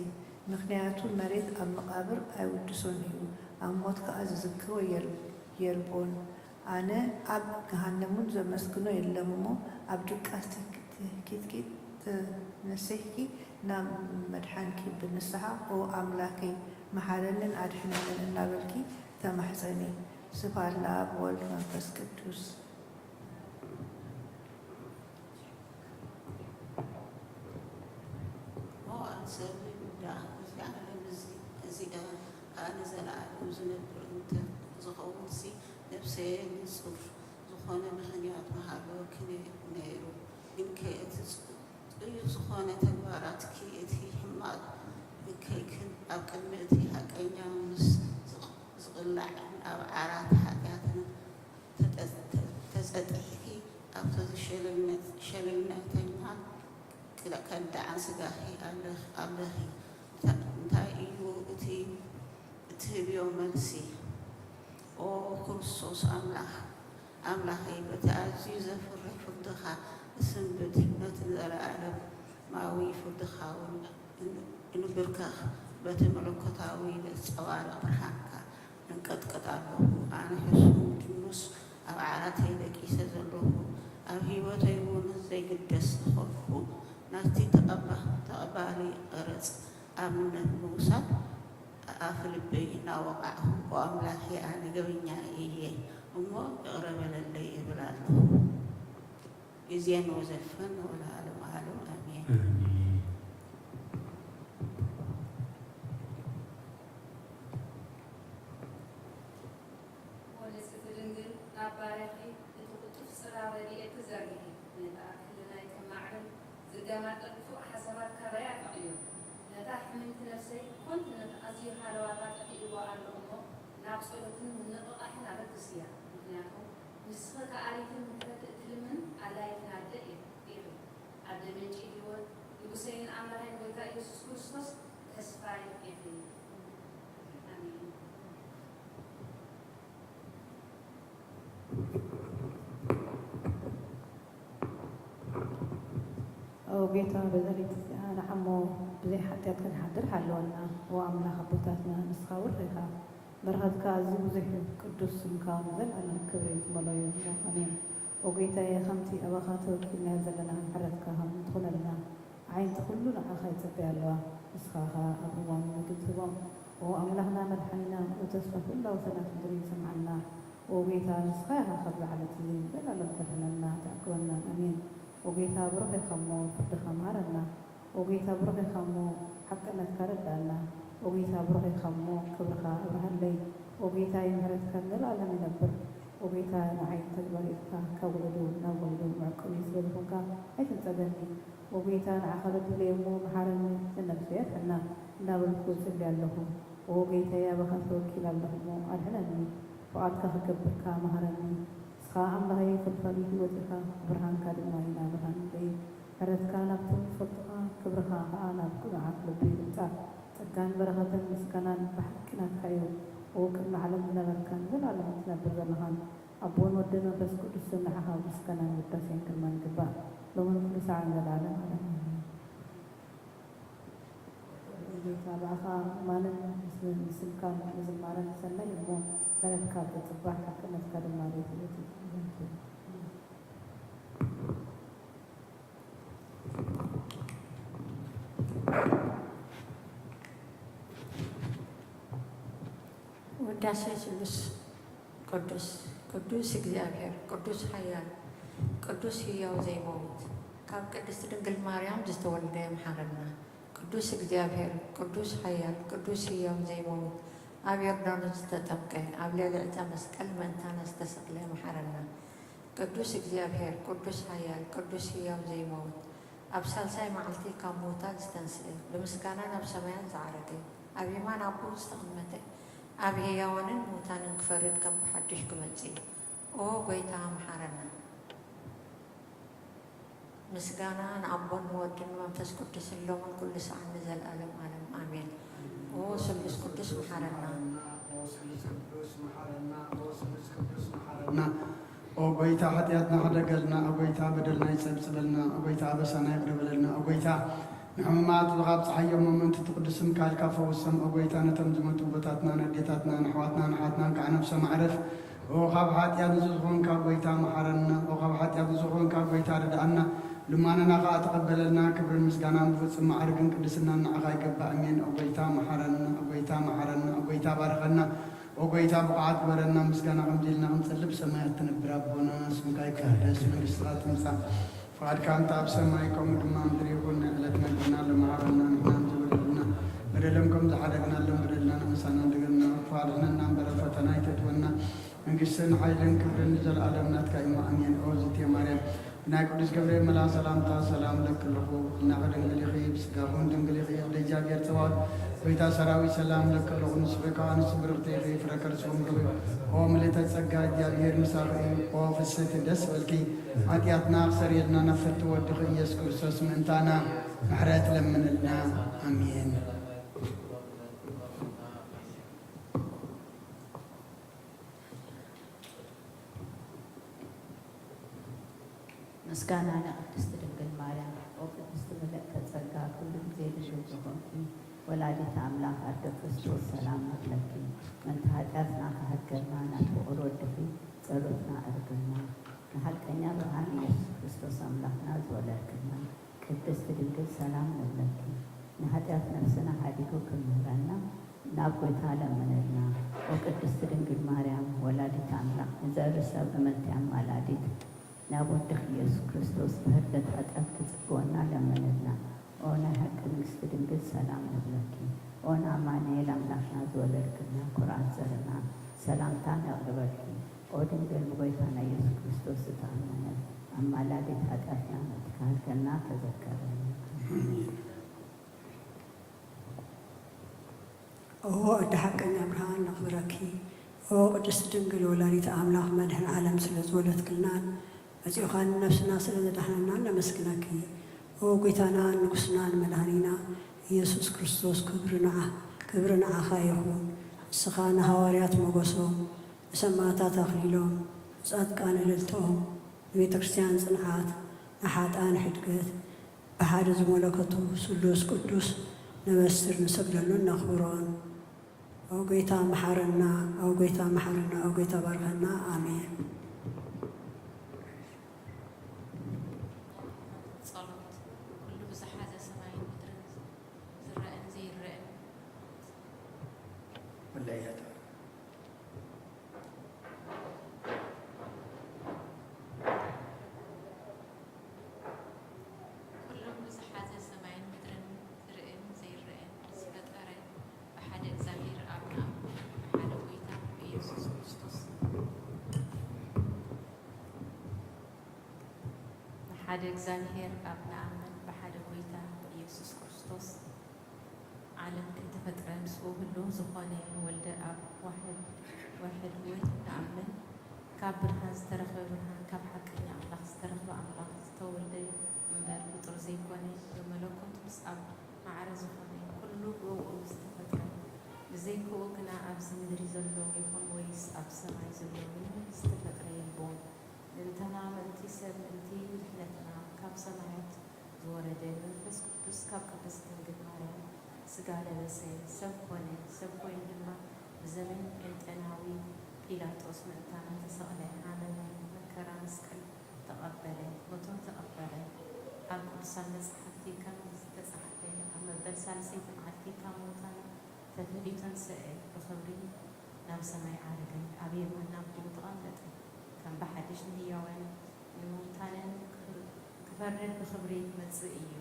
ምኽንያቱ መሬት ኣብ መቓብር ኣይውድሶን እዩ፣ ኣብ ሞት ከኣ ዝዝክሮ የል-፣ የልቦን። ኣነ ኣብ ገሃነም እውን ዘመስግኖ የለን እሞ፣ ኣብ ድቃስ ትኪ-፣ ትኪትኪ ተነሲሕኪ ናብ መድሓንኪ ብንስሓ፣ "ኦ ኣምላከይ፣ መሓረንን ኣድሕነንን" እናበልኪ ተማሕጸኒ። ስብሐት ለኣብ ወወልድ መንፈስ ቅዱስ። ኦ፣ ኣብ ሰብ ይሁዳ፣ እዚ ዓለም እዚ፣ እዚ ከኣ ንዘለኣለም ዝነብር እንተ ዝኸውንሲ፣ ነፍሰየ ንጹር ዝኾነ ምኽንያት ምሃለወኪ ነይሩ። ግንከ እቲ ጽ-፣ ጽዩፍ ዝኾነ ተግባራትኪ፣ እቲ ሕማቕ እከይክን ኣብ ቅድሚ እቲ ሓቀኛ ምስ ዝቕ-፣ ዝቕላዕ ኣብ ዓራት ሓጢኣትን ተጠ-፣ ተ-፣ ተጸጢሕኪ ኣብቲ ሸለልነ-፣ ሸለልተኛን ክዳ-፣ ከዳዕን ስጋኺ ኣለኽ-፣ ኣለኺ። እንታ-፣ እንታይ እዩ እቲ እትህብዮ መልሲ? ኦ ክርስቶስ ኣምላኽ፣ ኣምላኸይ፣ በቲ ኣዝዩ ዘፍርህ ፍርድኻ እስንብድ፣ ነቲ ዘለኣለማዊ ፍርድኻ እውን እን-፣ እንብርከኽ፣ በቲ መለኮታዊ ዘንጸባርቕ ብርሃንካ እንቀጥቀጥ ኣለኹ። ኣነ ሕሱም ድኑስ ኣብ ዓራተይ ደቂሰ ዘለኹ፣ ኣብ ህይወተይ እውን ዘይግደስ ዝኾንኩ፣ ናብቲ ተቐባ-፣ ተቐባሊ ቀረጽ ኣብነት ምውሳድ ኣፍ ልበይ እናወቓዕኹ፣ "ኦ ኣምላኸይ፣ ኣነ ገበኛ እየ እሞ ይቕረ በለለይ" እብል ኣለኹ። ግዜን ወዘፈን ወለዓለመ ዓለም ኣሜን። ኣሜን። ኦ ንጽሕቲ ድንግል፣ ናብ ባርያኺ እቲ ቅጡፍ ጽላል ረድኤትኪ ዘርግሒ፣ ነቲ ኣብ ሕልናይ ከማዕብል ዝደማጠ ክፉእ ሓሳባት ካባይ ኣርሕቕዮ። ነታ ሕምምቲ ነፍሰይ ኮንቱ ነቲ ኣዝዩ ሃለዋታ ጠፊእዎ ኣሎ እሞ፣ ናብ ጸሎትን ምንቕቓሕን ኣበግስያ። ምኽንያቱ ንስኺ ከኣሊትን ምሕረት እትልምን ኣላይትን ኣደ ኢኺ። ኣደ ምንጪ ህይወት፣ ንጉሰይን ኣምላኸይን ጎይታ ኢየሱስ ክርስቶስ ተስፋይ ኢኺ። ኣሜን። ኦ ጌታ፣ በዛ ለይቲ እዚኣ ንዓሞ ብዘይ ሓጢኣት ክንሓድር ሓለወና። ኦ ኣምላኽ ኣቦታትና፣ ንስኻ ውርሕ ኢኻ። በረኸትካ ኣዝዩ ብዙሕ እዩ። ቅዱስ ስምካ ንዘለኣለም ክብሪ ዝመልኦ እዩ። ኣሜን። ኦ ጌታዬ፣ ከምቲ ኣባኻ ተወኪልናዮ ዘለና ምሕረትካ ከም ትኹነልና፣ ኣዒንቲ ኩሉ ንዓኻ ይጽበያ ኣለዋ። ንስኻ ኸኣ ኣብ እዋኑ መግቢ ትህቦም። ኦ ኣምላኽና መድሓኒና፣ ኦ ተስፋ ኩላ ወሰናት ምድሪ፣ ስምዓልና። ኦ ጌታ፣ ንስኻ ኢኻ ካብዚ ዓለት እዚ ንዘለኣለም ተድሕነና፣ ተዕቅበናን። ኣሜን። ኦ ጌታ፣ ብሩኽ ኢኻ እሞ ፍርድኻ ምሃረና። ኦ ጌታ፣ ብሩኽ ኢኻ እሞ ሓቅነትካ ረዳእና። ኦ ጌታ፣ ብሩኽ ኢኻ እሞ ክብርኻ ኣብርሃለይ። ኦ ጌታዬ፣ ምሕረትካ ንዘለኣለም ይነብር። ኦጎይታ ንዓይ ተግባር ኢልካ ካብ ወለዶ ናብ ወለዶ መዕቆቢ ስለ ዝኾንካ ኣይትንጸገኒ። ኦጎይታ ንዓኻ በዲለ እሞ መሓረኒ፣ ንነብሰይ ኣድሕና እናበልኩ እጽሊ ኣለኹ። ኦጎይታየ ኣባኻ ተወኪለ ኣለኹ እሞ ኣድሕነኒ። ፍቓድካ ክገብር ከኣ መሃረኒ። ንስኻ ኣምላኸይ ፍልፈል ህይወት ኢኻ፣ ብርሃንካ ድማ ኢና ብርሃን ልበይ። ምሕረትካ ናብቶም ዝፈልጡኻ፣ ክብርኻ ኸኣ ናብ ቅኑዓት ልቢ ይግምጻ። ጸጋን በረኸትን ምስጋናን ብሓቂ ናትካ እዩ። ኦ ቅድሚ ዓለም ዝነበርካን ንዘለኣለም እትነብር ዘለኻን ኣቦን ወድን መንፈስ ቅዱስን ንዓኻ ምስጋናን ውዳሴን ግርማን ይግባእ፣ ሎምን ኩሉ ሰዓን ዘለኣለም ዓለም ኣሜን። ጌታ ብኣኻ ምእማንን ንስምካን ምዝማርን ሰናይ እሞ፣ ምሕረትካ ተጽባሕ ሓቅነትካ ድማ ዘይትውት ይኹን። ውዳሴ ስሉስ ቅዱስ ቅዱስ እግዚኣብሔር ቅዱስ ሓያል ቅዱስ ህያው ዘይመውት ካብ ቅድስት ድንግል ማርያም ዝተወልደ ይምሓረና። ቅዱስ እግዚኣብሔር ቅዱስ ሓያል ቅዱስ ህያው ዘይመውት ኣብ ዮርዳኖስ ዝተጠምቀ ኣብ ልዕሊ ዕፀ መስቀል ምእንታና ዝተሰቕለ ይምሓረና። ቅዱስ እግዚኣብሔር ቅዱስ ሓያል ቅዱስ ህያው ዘይመውት ኣብ ሳልሳይ መዓልቲ ካብ ምዉታት ዝተንስእ፣ ብምስጋና ናብ ሰማያት ዝዓረገ፣ ኣብ የማን ኣቦኡ ዝተቐመጠ፣ ኣብ ህያዋንን ምዉታንን ክፈርድ ከም ብሓድሽ ክመጽእ እዩ። ኦ ጐይታ፣ መሓረና። ምስጋና ንኣቦን ንወድን ንመንፈስ ቅዱስን ሎምን ኩሉ ሰዓን ንዘለኣለም ዓለም ኣሜን። ኦ ስሉስ ቅዱስ፣ መሓረና። ና ኦ ጎይታ፣ ሓጢኣትና ሕደገልና። ኦ ጎይታ፣ በደልና ይጸብጽበልና። ኦ ጎይታ፣ ኣበሳና ይቕረ በለልና። ኦ ጎይታ፣ ንሕሙማት ካብ ጸሓዮም መመንትቲ ቅዱስ ስምካ ኢልካ ፈውሶም። ኦ ጎይታ፣ ነቶም ዝሞቱ ኣቦታትናን ኣዴታትናን ኣሕዋትናን ኣሓትናን ከዓ ነብሶም ኣዕርፍ። ኦ ካብ ሓጢኣት ንጹህ ዝኾንካ ጎይታ፣ መሓረና። ኦ ካብ ሓጢኣት ንጹህ ዝኾንካ ጎይታ፣ ርድኣና። ልማናና ከዓ ተቐበለልና። ክብርን ምስጋናን ብፍጹም ማዕርግን ቅድስናን ንዓኻ ይገባእ። ኣሜን። ኦ ጎይታ፣ መሓረና። ኦ ጎይታ፣ መሓረና። ኦ ጎይታ፣ ባርኸና። ኦ ጎይታ፣ ብቑዓት ግበረና፣ ምስጋና ከምዚ ኢልና ክንጸሊ ብሰማያት ትነብር ኣቦና፣ ስምካ ይቀደስ፣ መንግስትኻ ትምጻእ፣ ፍቓድካ ከምቲ ኣብ ሰማይ ከምኡ ድማ ምድሪ ይኹን። ናይ ዕለት መግብና ሎሚ ሃበና፣ ንሕና ንዝበደሉና በደሎም ከም ዝሓደግናሎም በደልና ንእሳና፣ እንደገና ክፉ ኣድሕነና እምበር፣ ኣብ ፈተና ኣይተእትወና፣ መንግስትን ሓይልን ክብርን ንዘለኣለም ናትካ እዩ። ኣሜን። ኦ ዝቴ ማርያም፣ ብናይ ቅዱስ ገብርኤል መልኣኽ ሰላምታ ሰላም እለኪ ኣለኹ፣ ብልናኺ ድንግል ኢኺ፣ ብስጋኺ እውን ድንግል ኢኺ፣ ኣደ እግዚኣብሔር ጸባኦት፣ ጎይታ ሰራዊት ሰላም እለኪ ኣለኹ፣ ንስኺ ከኣ ኣንስቲ ብርኽቲ ኢኺ፣ ፍረ ከርስኺ እውን ብሩኽ እዩ። ኦ ምልእተ ጸጋ፣ እግዚኣብሔር ምሳኺ እዩ። ኦ ፍስሕቲ ደስ ይበልኪ፣ ሓጢኣትና ክሰርየልና ናብ ፍትው ወድኺ ኢየሱስ ክርስቶስ ምእንታና ምሕረት ለምንልና። ኣሜን። ምስጋና ንቅድስት ድንግል ማርያም። ኦ ቅድስት ምልእተ ጸጋ፣ ኩሉ ግዜ ድልውቲ ዝኾንኪ ወላዲተ ኣምላኽ ኣደ ክርስቶስ ሰላም ንብለኪ። ምእንቲ ሓጢኣትና ክሃገርና ናብ ፍቑር ወድኺ ጸሎትና ኣርግልና። ንሓቀኛ ብርሃን ኢየሱስ ክርስቶስ ኣምላኽና ዝወለድክልና ቅድስት ድንግል ሰላም ንብለኪ። ንሓጢኣት ነፍስና ሓዲጉ ክምህረና ናብ ጐይታ ለምንልና። ኦ ቅድስት ድንግል ማርያም ወላዲተ ኣምላኽ ንዘርኢ ሰብ እምንቲ ኣማላዲት ናብ ወድኺ ኢየሱስ ክርስቶስ ብህርደት ሓጢኣት ክጽግወና ለምንልና። ኦ ናይ ሓቂ ንግስቲ ድንግል ሰላም ንብለኪ። ኦ ንኣማኑኤል ኣምላኽና ዝወለድክልና ኩርዓት ዘርና ሰላምታ ነቕርበልኪ። ኦ ድንግል ብጎይታና ኢየሱስ ክርስቶስ ዝተኣመነት ኣማላዲት ሓጢኣትና ምእንቲ ክሃልከና ተዘከረኒ። ኦ ኣደ ሓቀኛ ብርሃን ነኽብረኪ። ኦ ቅድስት ድንግል ወላዲተ ኣምላኽ መድህን ዓለም ስለ ዝወለድክልናን መጺኡኻን ነፍስና ስለ ዘዳሕነናን ነመስግነኪ። ኦ ጎይታናን ንጉስናን መድሃኒና ኢየሱስ ክርስቶስ ክብሪ ንዓ ክብሪ ንዓኻ ይኹን። ንስኻ ንሃዋርያት ሞገሶም ንሰማዕታት ኣኽሊሎም ንጻድቃን እልልታኦም ንቤተ ክርስቲያን ጽንዓት ንሓጥኣን ሕድገት ብሓደ ዝመለከቱ ስሉስ ቅዱስ ነበስር ንሰግደሉን ነኽብሮን። ኦ ጎይታ መሓረና፣ ኦ ጎይታ መሓረና፣ ኦ ጎይታ ባርኸና። ኣሜን። ጸሎት ኩሉ ብዝሓዘ ሰማይን ምድርን ዝረእን ዘይረእን መለያየት ኩሎም ብዝሓዘ ሰማይን ምድርን ዝርእን ዘይረእን ዝፈጠረ ብሓደ እግዚኣብሔር ኣብና ብሓደ ጎይታ ብኢየሱስ ክርስቶስ። ሓደ እግዚኣብሔር ኣብ ንኣምን ብሓደ ጐይታ ብኢየሱስ ክርስቶስ ዓለም ከይተፈጥረ ምስኡ ህሉው ዝኾነ ወልደ ኣብ ዋሕድ ዋሕድ እውን ንኣምን። ካብ ብርሃን ዝተረኽበ ብርሃን፣ ካብ ሓቀኛ ኣምላኽ ዝተረኽበ ኣምላኽ፣ ዝተወልደ እምበር ፍጡር ዘይኮነ፣ ብመለኮት ምስ ኣብ ማዕረ ዝኾነ ኩሉ ብእኡ ዝተፈጥረ፣ ብዘይክኡ ግና ኣብዚ ምድሪ ዘሎ ይኹን ወይስ ኣብ ሰማይ ዘሎ ምንም ዝተፈጥረ የልቦን። ምእንተና፣ ምእንቲ ሰብ፣ ምእንቲ ድሕነትና ካብ ሰማያት ዝወረደ መንፈስ ቅዱስ ካብ ቅድስት ድንግል ማርያም ስጋ ለበሰ፣ ሰብ ኮነ። ሰብ ኮይኑ ድማ ብዘመን ጴንጤናዊ ጲላጦስ ምእንታና ተሰቕለ፣ ሃመመ፣ መከራ መስቀል ተቐበለ፣ ሞቶም ተቐበረ። ኣብ ቅዱሳን መጻሕፍቲ ከም ዝተጻሕፈ፣ ኣብ መበል ሳልሰይቲ መዓልቲ ካብ ሙታን ተፈልዩ ተንስአ፣ ብኽብሪ ናብ ሰማይ ዓረገ፣ ኣብ የማን ኣቦኡ ተቐመጠ። ከም ብሓድሽ ንህያውን ንምውታንን ክፈርድ ብኽብሪ ክመጽእ እዩ።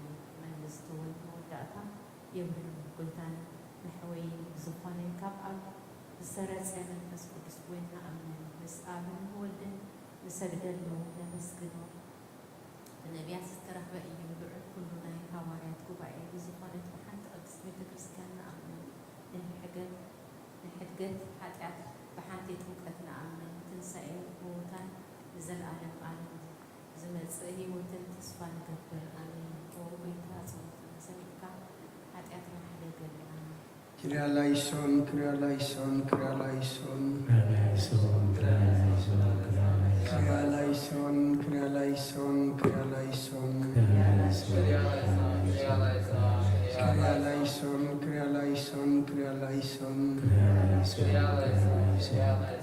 መንግስቱ እውን መወዳእታ የብሉን። ጐይታን መሕወይን ብዝኾነ ካብ ኣብ ዝሰረጸ መንፈስ ቅዱስ እውን ንኣምን። ምስ ኣብን ወልድን ንሰግደሉ፣ ነመስግኖ። ብነቢያት ዝተረኽበ እዩ። ልዑል ኩሉ ናይ ሃዋርያት ጉባኤ ብዝኾነት ብሓንቲ ቅድስት ቤተ ክርስቲያን ንኣምን። ንሕድገት፣ ንሕድገት ሓጢኣት ብሓንቲ ጥምቀት ንኣምን። ትንሳኤ ምዉታን ንዘለኣለም ዓለም ዝመጽእ ህይወትን ተስፋ ንገብር። ኣሜን። ኦ ጐይታ፣ ጸሎትና ሰሚዕካ ሓጢኣትና ሕደገልና። ክርያ ላይሶን፣ ክርያ ላይሶን፣ ክርያ ላይሶን። ክርያ ላይሶን፣ ክርያ ላይሶን፣ ክርያ ላይሶን። ክርያ ላይሶን፣ ክርያ ላይሶን፣ ክርያ ላይሶን። ክርያ ላይሶን፣ ክርያ ላይሶን፣ ክርያ ላይሶን።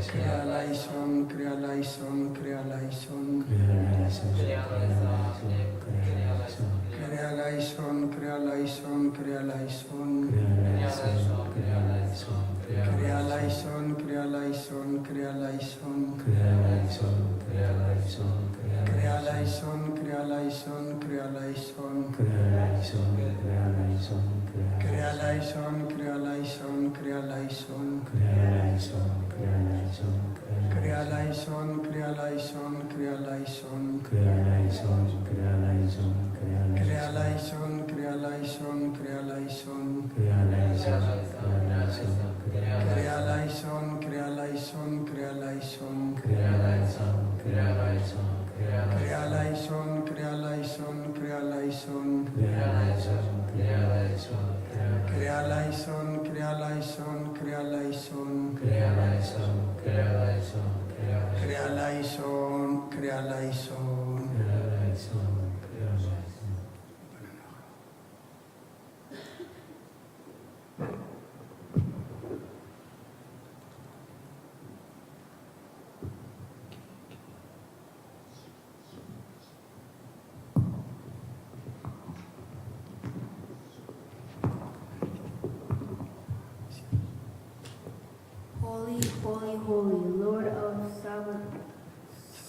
ክርያ ላይሶን፣ ክርያ ላይሶን፣ ክርያ ላይሶን። ክርያ ላይሶን፣ ክርያ ላይሶን፣ ክርያ ላይሶን። ክርያ ላይሶን፣ ክርያ ላይሶን። ክርያ ላይሶን፣ ክርያ ላይሶን፣ ክርያ ላይሶን። ክርያ ላይሶን፣ ክርያ ላይሶን፣ ክርያ ላይሶን። ክርያ ላይሶን፣ ክርያ ላይሶን፣ ክርያ ላይሶን። ክርያ ላይሶን፣ ክርያ ላይሶን፣ ክርያ ላይሶን። ክርያ ላይሶን፣ ክርያ ላይሶን፣ ክርያ ላይሶን። ክርያ ላይሶን፣ ክርያ ላይሶን፣ ክርያ ላይሶን። ክርያ ላይሶን፣ ክርያ ላይሶን፣ ክርያ ላይሶን። ክርያ ላይሶን፣ ክርያ ላይሶን፣ ክርያ ላይሶን። ክርያ ላይሶን፣ ክርያ ላይሶን፣ ክርያ ላይሶን። ክርያ ላይሶን፣ ክርያ ላይሶን፣ ክርያ ላይሶን። ክርያ ላይሶን፣ ክርያ ላይሶን፣ ክርያ ላይሶን። ክርያ ላይሶን፣ ክርያ ላይሶን፣ ክርያ ላይሶን። ክርያ ላይሶን፣ ክርያ ላይሶን፣ ክርያ ላይሶን። ክርያ ላይሶን፣ ክርያ ላይሶን፣ ክርያ ላይሶን። ክርያ ላይሶን፣ ክርያ ላይሶን፣ ክርያ ላይሶን። ክርያ ላይሶን፣ ክርያ ላይሶን፣ ክርያ ላይሶን። ክርያ ላይሶን፣ ክርያ ላይሶን፣ ክርያ ላይሶን። ክርያ ላይሶን፣ ክርያ ላይሶን። ክርያ ላይሶን፣ ክርያ ላይሶን። Holy, holy, holy, Lord of Sabaoth,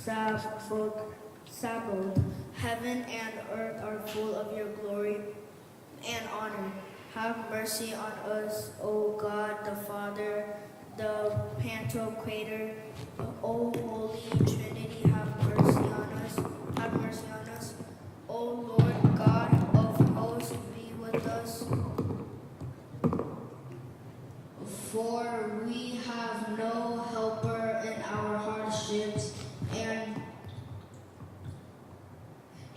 Sabaoth, Sabaoth. Heaven and earth are full of your glory and honor. Have mercy on us, O God the Father, the Pantocrator. O Holy Trinity, have mercy on us. Have mercy on us. O Lord God of hosts, be with us. For we have no helper in our hardships and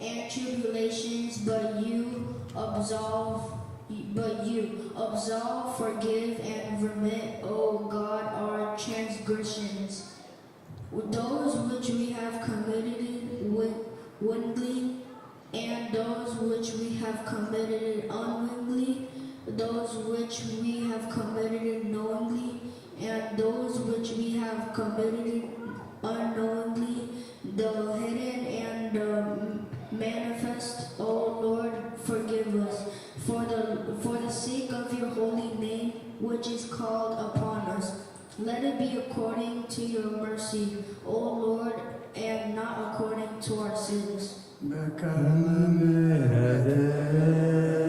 and tribulations, but you absolve, but you absolve, forgive, and remit, O God, our transgressions, those which we have committed wi-, wittingly, and those which we have committed unwittingly, those which we have committed knowingly, and those which we have committed unknowingly, the hidden and the manifest. O Lord, forgive us for the, for the sake of your holy name, which is called upon us. Let it be according to your mercy, O Lord, and not according to our sins. በከመ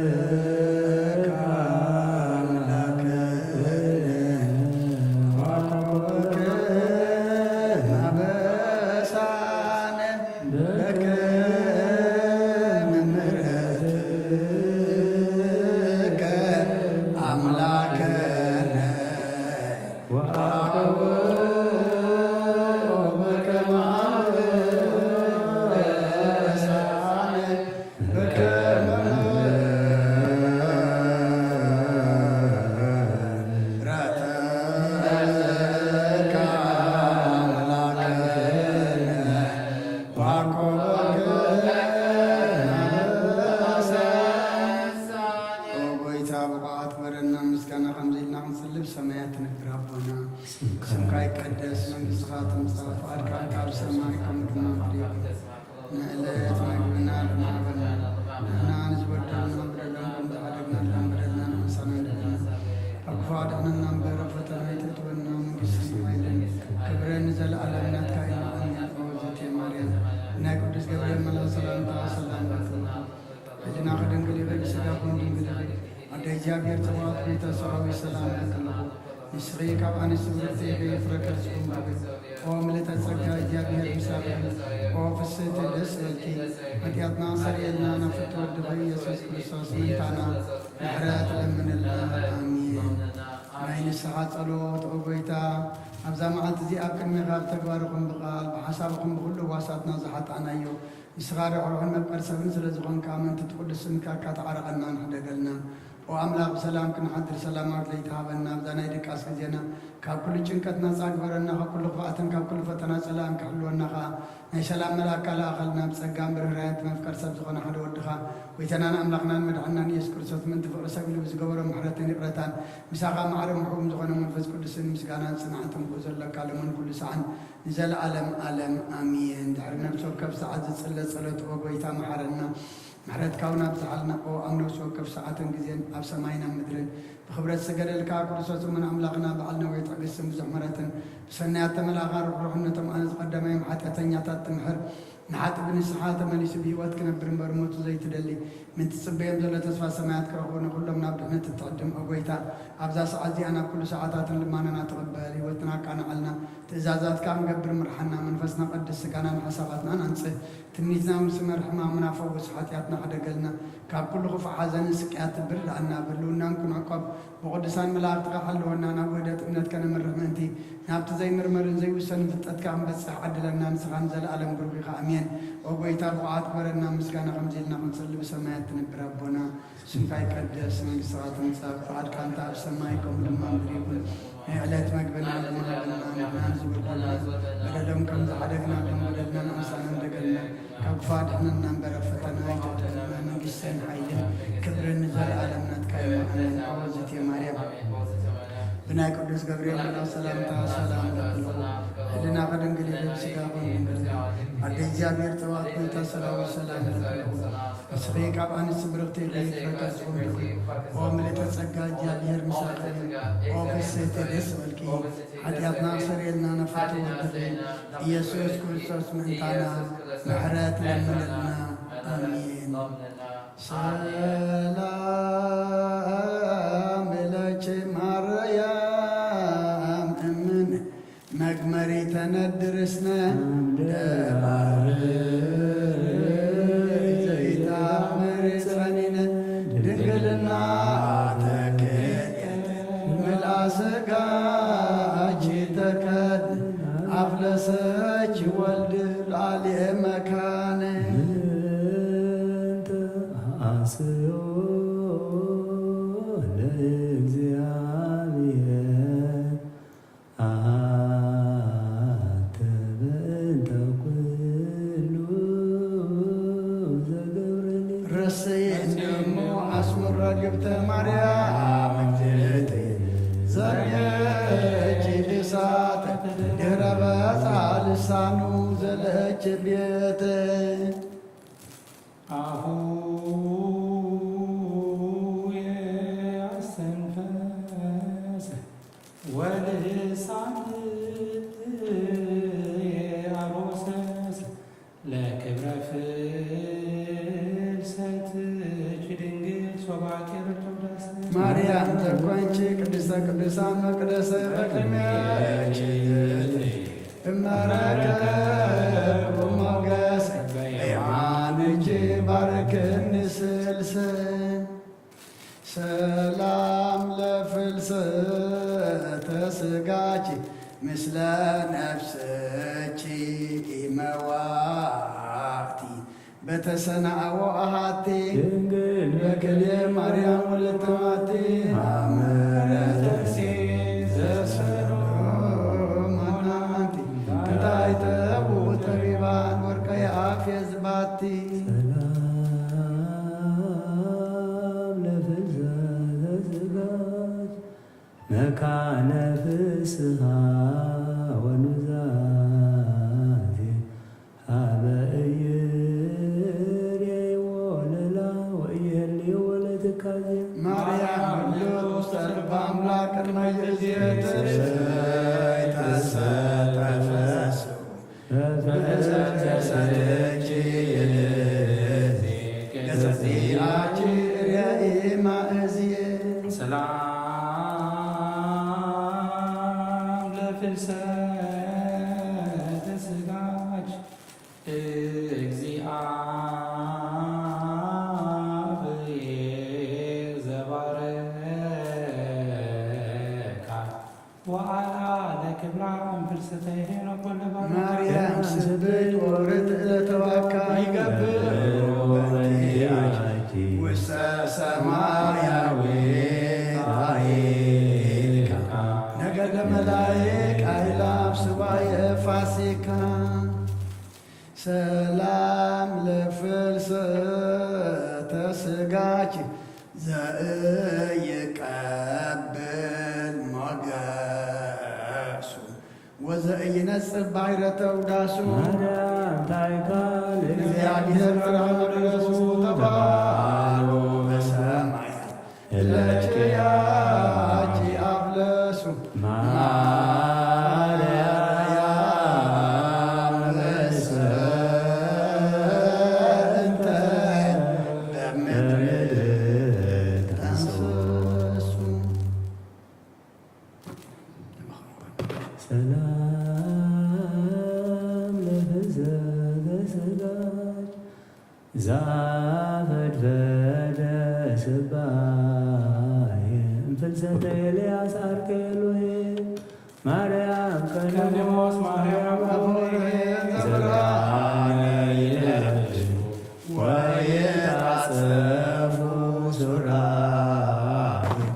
ምሕረትከ አምላክነ ወኮንክነ አበሳነ በከመ ብቑዓት ግበረና፣ ምስጋና ከምዚ ኢልና ክንጽሊ ብሰማያት ትነብር ኣቦና፣ ስምካ ይቀደስ፣ መንግስትኻ ትምጻእ፣ ፍቓድካ ኣብ ሰማይ ከምኡ ድማ ምድሪ ይኹን። ንዕለት መግብና ሎሚ ሃበና፣ ንሕና ንዝበደሉና በደሎም ከም ዝሓደግናሎም በደልና ንንሳና ንደልና፣ ካብ ክፉእ ኣድሕነና እምበር፣ ኣብ ፈተና ኣይተእትወና፣ መንግስትን ሓይልን ክብርን ንዘለኣለም ናትካ እዩ። ኣሜን። ኦ እግዝእትየ ማርያም፣ ናይ ቅዱስ ገብርኤል መልኣኽ ሰላምታ ሰላም እልኪ፣ ሕሊናኺ ድንግል ይበል፣ ስጋኺ እውን ድንግል ይበል። ኣደ እግዚኣብሔር ጽባኦት፣ ቤተ ሰራዊት፣ ሰላም እልኪ ኣለኹ። ንስኺ ካብ ኣንስቲ ብርክቲ ኢኺ፣ ፍረ ከርስኺ እውን ብሩክ እዩ። ኦ ምልዕተ ጸጋ፣ እግዚኣብሔር ምሳኺ እዩ። ኦ ፍስሕቲ ደስ በልኪ፣ ሓጢኣትና ሰሪየልና፣ ናብ ፍትወ ወድኺ ኢየሱስ ክርስቶስ ምእንታና ምሕረት ለምንልና። ኣሜን። ናይ ንስሓ ጸሎት። ኦ ጎይታ፣ ኣብዛ መዓልቲ እዚኣ ኣብ ቅድሜኻ ብተግባር ይኹን ብቓል ብሓሳብ ይኹን ብኹሉ ህዋሳትና ዝሓጣእናዮ፣ ንስኻ ርሕሩሕን መፍቀር ሰብን ስለ ዝኾንካ፣ ምእንቲ እቲ ቅዱስ ስምካ እካ ተዓረቐናን ሕደገልናን። ኦ ኣምላኽ፣ ብሰላም ክንሓድር ሰላማዊት ለይቲ ሃበና። ኣብዛ ናይ ድቃስ ግዜና ካብ ኩሉ ጭንቀት ናጻ ግበረና፣ ካብ ኩሉ ክፍኣትን ካብ ኩሉ ፈተና ጸላእን ክሕልወና ከኣ ናይ ሰላም መልኣካ ለኣኸልና። ብጸጋን ብርህራሄን እቲ መፍቀር ሰብ ዝኾነ ሓደ ወድኻ፣ ጎይታናን ኣምላኽናን መድሓንናን ኢየሱስ ክርስቶስ፣ ምእንቲ ፍቕሪ ሰብ ኢሉ ብዝገበሮ ምሕረትን ይቕረታን፣ ምሳኻ ማዕረ ምሕቡም ዝኾነ መንፈስ ቅዱስን ምስጋናን ጽንዓትን ብኡ ዘለካ ሎምን ኩሉ ሰዓን ንዘለኣለም ኣለም ኣሜን። ድሕሪ ነፍሲ ወከፍ ሰዓት ዝጽለ ጸሎት፣ ኦ ጎይታ፣ መሓረና፣ ምሕረትካ እውን ኣብዝሓልና። ኦ ኣብ ነፍሲ ወከፍ ሰዓትን ግዜን ኣብ ሰማይን ኣብ ምድርን ብኽብረት ዝሰገደልካ ክርስቶስ እሙን ኣምላኽና፣ በዓል ነዊሕ ትዕግስትን ብዙሕ ምሕረትን፣ ብሰናያት ተመልኣኻ ርሕሩሕነቶም ኣነ ዝቐደማዮም ሓጢኣተኛታት ትምሕር፣ ንሓጢ ብንስሓ ተመሊሱ ብህይወት ክነብር እምበር ሞቱ ዘይትደሊ፣ ምእንቲ ትጽበዮም ዘሎ ተስፋ ሰማያት ክረኽቡ፣ ንኹሎም ናብ ድሕነት እትዕድም፣ ኦ ጎይታ፣ ኣብዛ ሰዓት እዚኣ ናብ ኩሉ ሰዓታትን ልማናና ትቕበል፣ ህይወትና ኣቃንዓልና፣ ትእዛዛትካ ክንገብር ምርሓና፣ መንፈስና ቀድስ፣ ስጋናን ሓሳባትናን ኣንጽህ፣ ትምኒትና ምስመር፣ ሕማምና ፈውስ፣ ሓጢኣትና ሕደገልና፣ ካብ ኩሉ ክፉእ ሓዘንን ስቅያት ትብር ደኣና፣ ብህልውናን ክንዕቆብ፣ ብቕዱሳን መላእኽትኻ ሓልወና፣ ናብ ውህደት እምነት ከነምርሕ ምእንቲ፣ ናብቲ ዘይምርመርን ዘይውሰንን ፍልጠትካ ክንበጽሕ ዓድለና፣ ንስኻ ንዘለኣለም ብሩኽ ኢኻ። ኣሜን። ኦ ጎይታ፣ ብቑዓት ግበረና፣ ምስጋና ከምዚ ኢልና ክንጽሊ ብሰማያት ትነብር ኣቦና፣ ስምካ ይቀደስ፣ መንግስትኻ ትምጻእ፣ ፍቓድካ እንተ ኣብ ሰማይ ከምኡ ድማ ምድሪ ይኹን። ናይ ዕለት መግብና ሎሚ ሃበና፣ ንሕና ንዝበደሉና በደሎም ከም ዝሓደግናሎም በደልና ንኣምሳና ንደገልና፣ ካብ ክፉእ ኣድሕነና እምበር፣ ኣብ ፈተና ኣይተእትወና፣ መንግስትን ሓይልን ክብርን ንዘለኣለም ናትካ እዩ። ኣሜን። ኦ እግዝእትየ ማርያም፣ ብናይ ቅዱስ ገብርኤል መልኣኽ ሰላምታ ሰላም እብለኪ ኣለኹ። ሕልናኺ ድንግል እዩ፣ ስጋኺ እውን ድንግል እዩ። ኣደ እግዚኣብሔር ጸባኦት፣ ጎይታ ሰራዊት ሰላም እብለኪ ኣለኹ። ንስኺ ካብ ኣንስቲ ብርኽቲ ኢኺ፣ ፍረ ከርስኺ እውን ብሩኽ እዩ። ኦ ምልዕተ ጸጋ፣ እግዚኣብሔር ምሳኺ እዩ። ኦ ፍስሕቲ ደስ ይበልኪ፣ ሓጢኣትና ኣስተሰርየልና፣ ናብ ፍትወ ወድኺ ኢየሱስ ክርስቶስ ምእንታና ምሕረት ለምንልና። ኣሜን። ሰላም ለኪ ማርያም እምነ መግመሪተ ነድር እስነ ደባርር ዘይታምር ጸኒነ ድንግልና ተክእየት ምልኣ ስጋኪ ተከድ ኣፍለሰኪ ወልድ ላዕሌ መካነ ምንተ ኣስዮ ለእግዚኣብሔር ኣተ በእንተ ኩሉ ዘገብረኒ። ርእሲ እንዲሞ ኣስሙር ረግብተ ማርያም እግዝእቲ ዘርየኪ እሳት ድህረ በጻ ልሳኑ ዘለኪ ቤት። ኣፉየ ኣስተንፈሰ ወልሳንየ ኣሮሰስ ለክብረ ፍልሰትኪ ድንግል ሶባኬ ርቱዳሰ። ማርያም ተኮንኪ ቅድስተ ቅዱሳን መቅደሰ በቅድሜኪ እመረከብኩ ሞገስ በየማንኪ ባርክኒ ስልሰ። ሰላም ለፍልሰተ ስጋኪ ምስለ ነፍስኪ ኢመዋቲ በተሰናኣዎ ኣሃቲ ድንግል በክልኤ ማርያም ወለተ ማቲ ኣምረተሲ ዘሰሎሞን ኣንቲ እንታይ ተቡ ጠቢባን ወርቀ የኣፌዝ ባቲ። ሰላም ለፍልሰተ መካነ ፍስሃ ወኑዛዜ ሀበ እይሬዎ ለላ ወእይህልዎ ለትካዜ። ማርያም ውስተ ልበ አምላክ ቅድመ ይእዜትስ ተሰጠፈሱ በፍልሰትኪ ገጸ ዚአኪ ርእይ ማእዝየ። ሰላም ለፍልሰተ ስጋኪ እግዚአብሔር ዘባረካ ወአልዓለ ክብራ እምፍልሰተ ሄኖክ ወልደ ባርያ። ማርያም ስብሕት ወርትዕተ ተባካ ይገብር በኪ ውስተ ሰማያዊ ጣይካ ነገደ መላእክ አእላፍ ስባየ ፋሲካ። ሰላም ለፍልሰተ ስጋኪ ዘእይቀብል ሞገሱ ወዘእይነጽብ ባሕረ ተውዳሱ። ማርያም ታይካ ለእግዚአብሔር ፈርሃ መድረሱ ተባሉ በሰማያት ለኪ ያኪ አፍለሱ ማርያም እሰ እንተ በምድር ተንስሱ። ሰላም ለፍልሰተ ስጋኪ ዛፈድፈደ ስባየ እምፍልሰተ ኤልያስ አርቀ ኤሎሄ ማርያም ቀኒሞስ ማርያም አቦሬ ዘብርሃነ ይለብሱ ወይትዓጸፉ ሱራፌል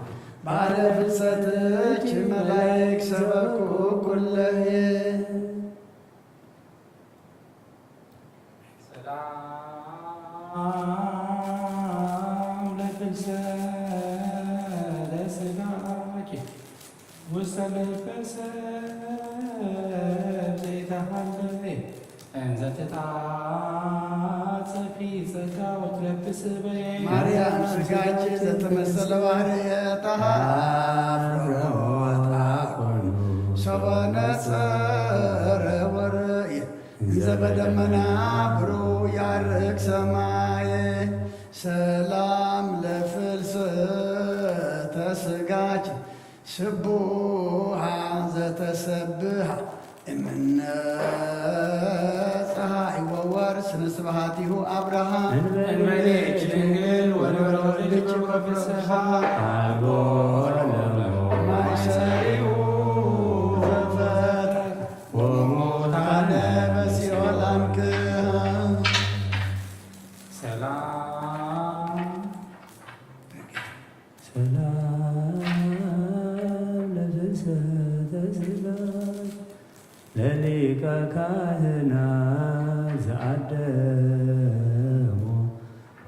ባለ ፍልሰትኪ መላእክ ሰበኩ ኩለሄ። ሰላም ለፍልሰተ ስጋኪ ውስተ ልበ ሰብ ዘይተሃለየ እንዘ ትትዓጸፊ ጸጋ ወትለብሲ በየ። ማርያም ስጋኪ ዘተመሰለ ባህርየ ተሃፍሮ ወጣኮኑ ሰበ ነጸረ ወርእየ እንዘ በደመና ብሩህ ያርግ ሰማየ። ሰላም ለፍልሰተ ስጋኪ ስቡሃ ዘተሰብሃ እምነ ፀሐይ ወወር ስነ ስብሃቲሁ አብርሃ። እንበሌኪ ድንግል ወንበረ ወልድኪ በፍስሃ አልቦ ለሞ ማእሰሪሁ ዘፈጠረ ወሙታነ በሲኦል አንቅሃ። ሰላም ሰላም ለፍልሰተ ስጋኪ ለሊቀ ካህናት ዘአደሞ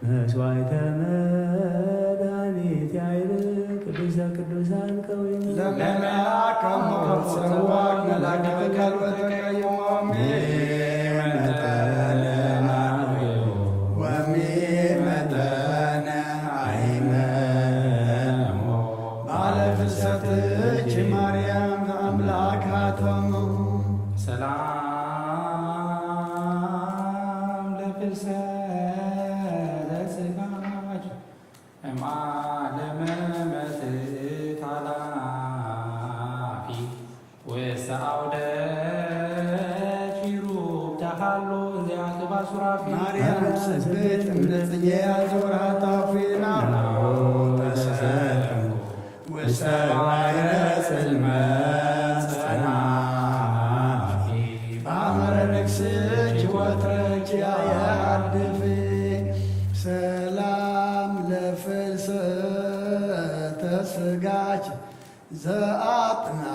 መስዋዕተ መድኃኒት ያይር ቅዱሰ ቅዱሳን ከዊኑ ለመልአከ ሞት ጸዋት መልአከ በቃል ወተቀይሞ ሚመጠነ ናብዮ ወሚመጠነ አይመሞ ባለ ፍልሰትኪ ማርያም አምላክ ሃተሞ። ሰላም ለፍልሰተ ስጋኪ እምዓለመ መትት ኃላፊ ውስተ አውደ ኪሩብ ተሃሎ እንዘ ያጥባ ሱራፊ። ማርያም ስብሕት እምነ ጽጌያት ዘወርሃ ታፊ ናሁ ተሰጥምኩ ውስተ ባሕረ ጽልመት ጸናፊ በአመረ ንግሥኪ ወትረኪ አያድፊ። ሰላም ለፍልሰተ ስጋኪ ዘአጥናን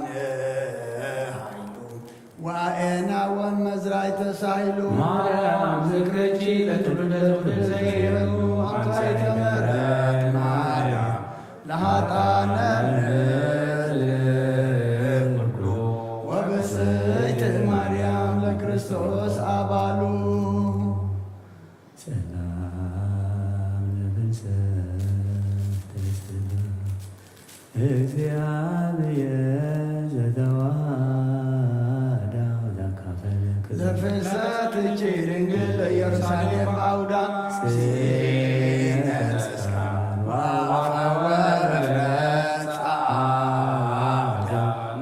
ኃይሉ ወአየናወን መዝራይተ ሳይሉ። ማርያም ዝክርኪ ለትውልደ ትውልድ ዘይህሉ አምሳይተ ምሕረት ማርያም ለሃጣነ እግዚአብሔር ዘተዋህዳ ዘካፈለ ክብር ለፍልሰትኪ ድንግል ኢየሩሳሌም አውዳ ስኢነ ጸስካን ወአፈወ በፍረ ጸዓዳ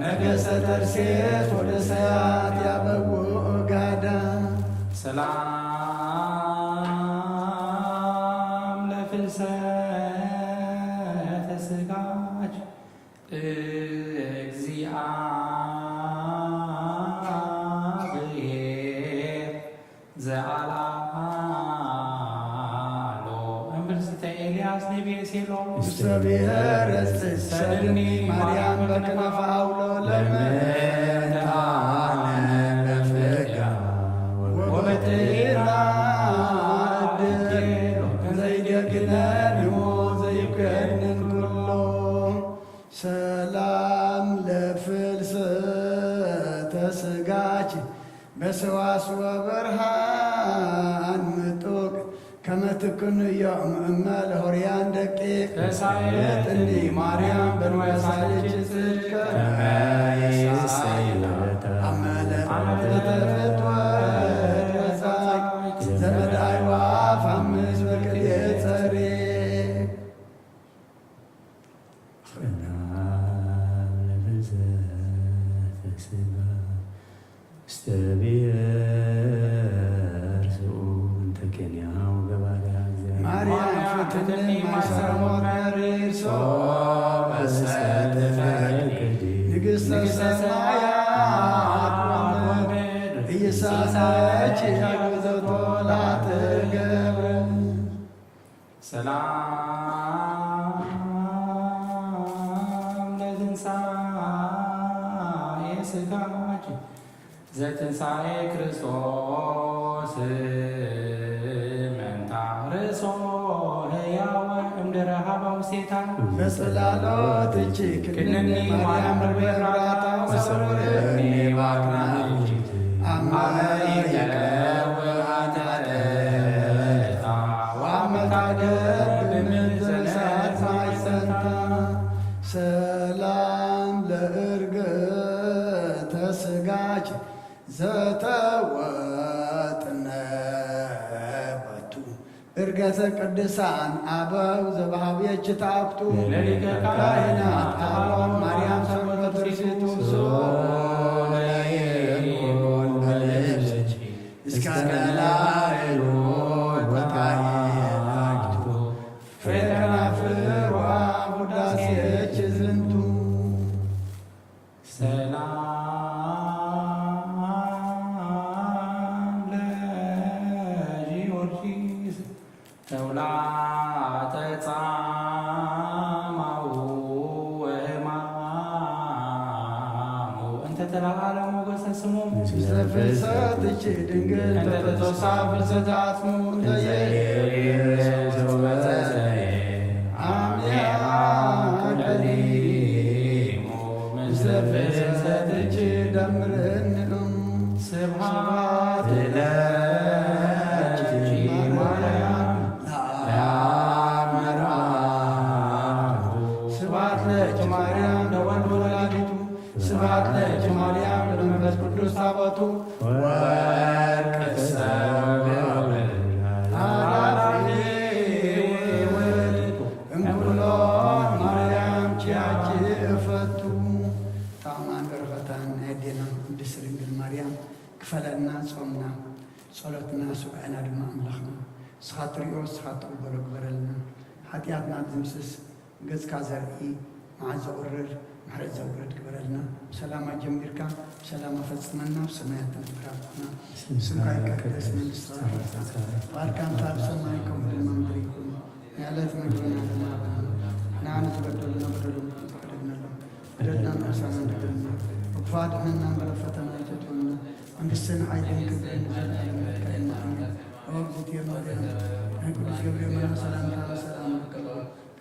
ነገሰ ተርሴስ ወደ ሰያት ያበው ጋዳ ሰላም ለፍልሰተ ስጋች እግዚአብሔር ዘአልዓሎ እምብልስተ ኤልያስ ነቢየ ሴሎ ውስተ ብሔረ ጽድቅ ሰድኒ ማርያም በክነፈ አውሎ ለመንታነ በፍጋ ወበትራ እድል ዘይደግነን እሞ ዘይከንን ኩሎ ሰላም ለፍልሰተ ስጋኪ በሰዋስወ ብርሃን ምጡቅ ከመ ትኩንዮም እመ ለሆርያን ደቂቅ ተሳየጥኒ ማርያም በንዋየ ሳልኪ ጽድቅ ከመ ይሳየጣ አመ ለተፈጥወ ገጻይ ዘመድ አይዋፍ አምስት በቅድየ ጸሬ ሰላም ለፍልሰተ ስጋ ውስተ ብሔር ስኡ እንተ ኬንያው ገባርያ እግዚአብሔር ማርያም ፍትኒ ማሰረሞት መሪር ሶ በሰተ ፈቅዲ ንግሥተ ሰማያት ወምድር ኢይሳነኪ ያግዘቶ ላትገብር ሰላም ለትንሳኤ ስጋኪ ዘትንሳኤ ክርስቶስ መንታ ርእሶ ህያወ እምድረ ሀበ ውስቴታ በጽላሎትኪ ክነኒ ማርያም ርግቤ ራታ ወሰውርኒ ባክናልኪ አማረ ይቀው ኃጢአተ ወአመታገብ በምድር ዘነሳይሰንታ ሰላም ለእርገተ ስጋኪ ዘተወጥነ ባቱ እርገተ ቅዱሳን አበው ዘበሃብየች ታክቱ ለሊቀ ካህናት አበው ማርያም ሰንበት ርሲቱ ሶለየን ወለለች እስከ ነላይሉ ወጣይቱ ፍሬ ከናፍር ወአብ ውዳሴች ዝንቱ ሰላም ለጊዮርጊስ ተውላጠ ጻማው ወሕማሙ እንተ ተለዓለ ሞገሰ ስሙ ምስለ ፍልሰትኪ ድንግል እንተ ተተሳ ፍልሰተ አጽሙ እንተ የኤርሶ መጸ አሜሃ ቀዲሙ ምስለ ፍልሰትኪ ደምርኒ እም ስብሐት ለኪ ማርያም ለአብ መርአቱ ስብሐት ለኪ ማርያም ለወልድ ወላዲቱ ስብሐት ለኪ ማርያም ለመንፈስ ቅዱስ ታቦቱ ወርቅ ሰው አራፊ ወርቅ እንኩሎ ማርያም ኪያኪ እፈቱ። ጣዕማን በረኸታን ናይ ኣዴና ቅድስት ድንግል ማርያም ክፈለና ጾምና፣ ጸሎትና፣ ሱባኤና ድማ ኣምላኽና። ንስኻ ትሪኦ፣ ንስኻ ትቕበሎ ግበረልና። ሓጢኣትና ዝምስስ፣ ገጽካ ዘርኢ፣ መዓት ዘቑርር፣ ምሕረት ዘውርድ ግበረልና። ብሰላም ኣጀሚርካ፣ ብሰላም ኣፈጽመና፣ ኣብ ሰማያት ትነብር ኣቦና። ስምካ ይቀደስ፣ መንግስትኻ ትምጻእ፣ ፍቓድካ እንተ ኣብ ሰማይ ከምኡ ድማ ምድሪ ይኹን። የዕለት ምግብና ድማ ንዓና ንበደሉና በደሎም ንሕነና ንበድል፣ በደልና ንሕነና ንበድል፣ ካብ ክፉእ ኣድሕነና እምበር ኣብ ፈተና ኣይተእትወና፣ መንግስትን ሓይልን ክብርን ንዘለኣለም ናትካ እዩ። ኣሜን። ኦ እግዝእትየ ማርያም፣ ናይ ቅዱስ ገብርኤል መልኣክ ሰላምታ ሰላም እልኪ፣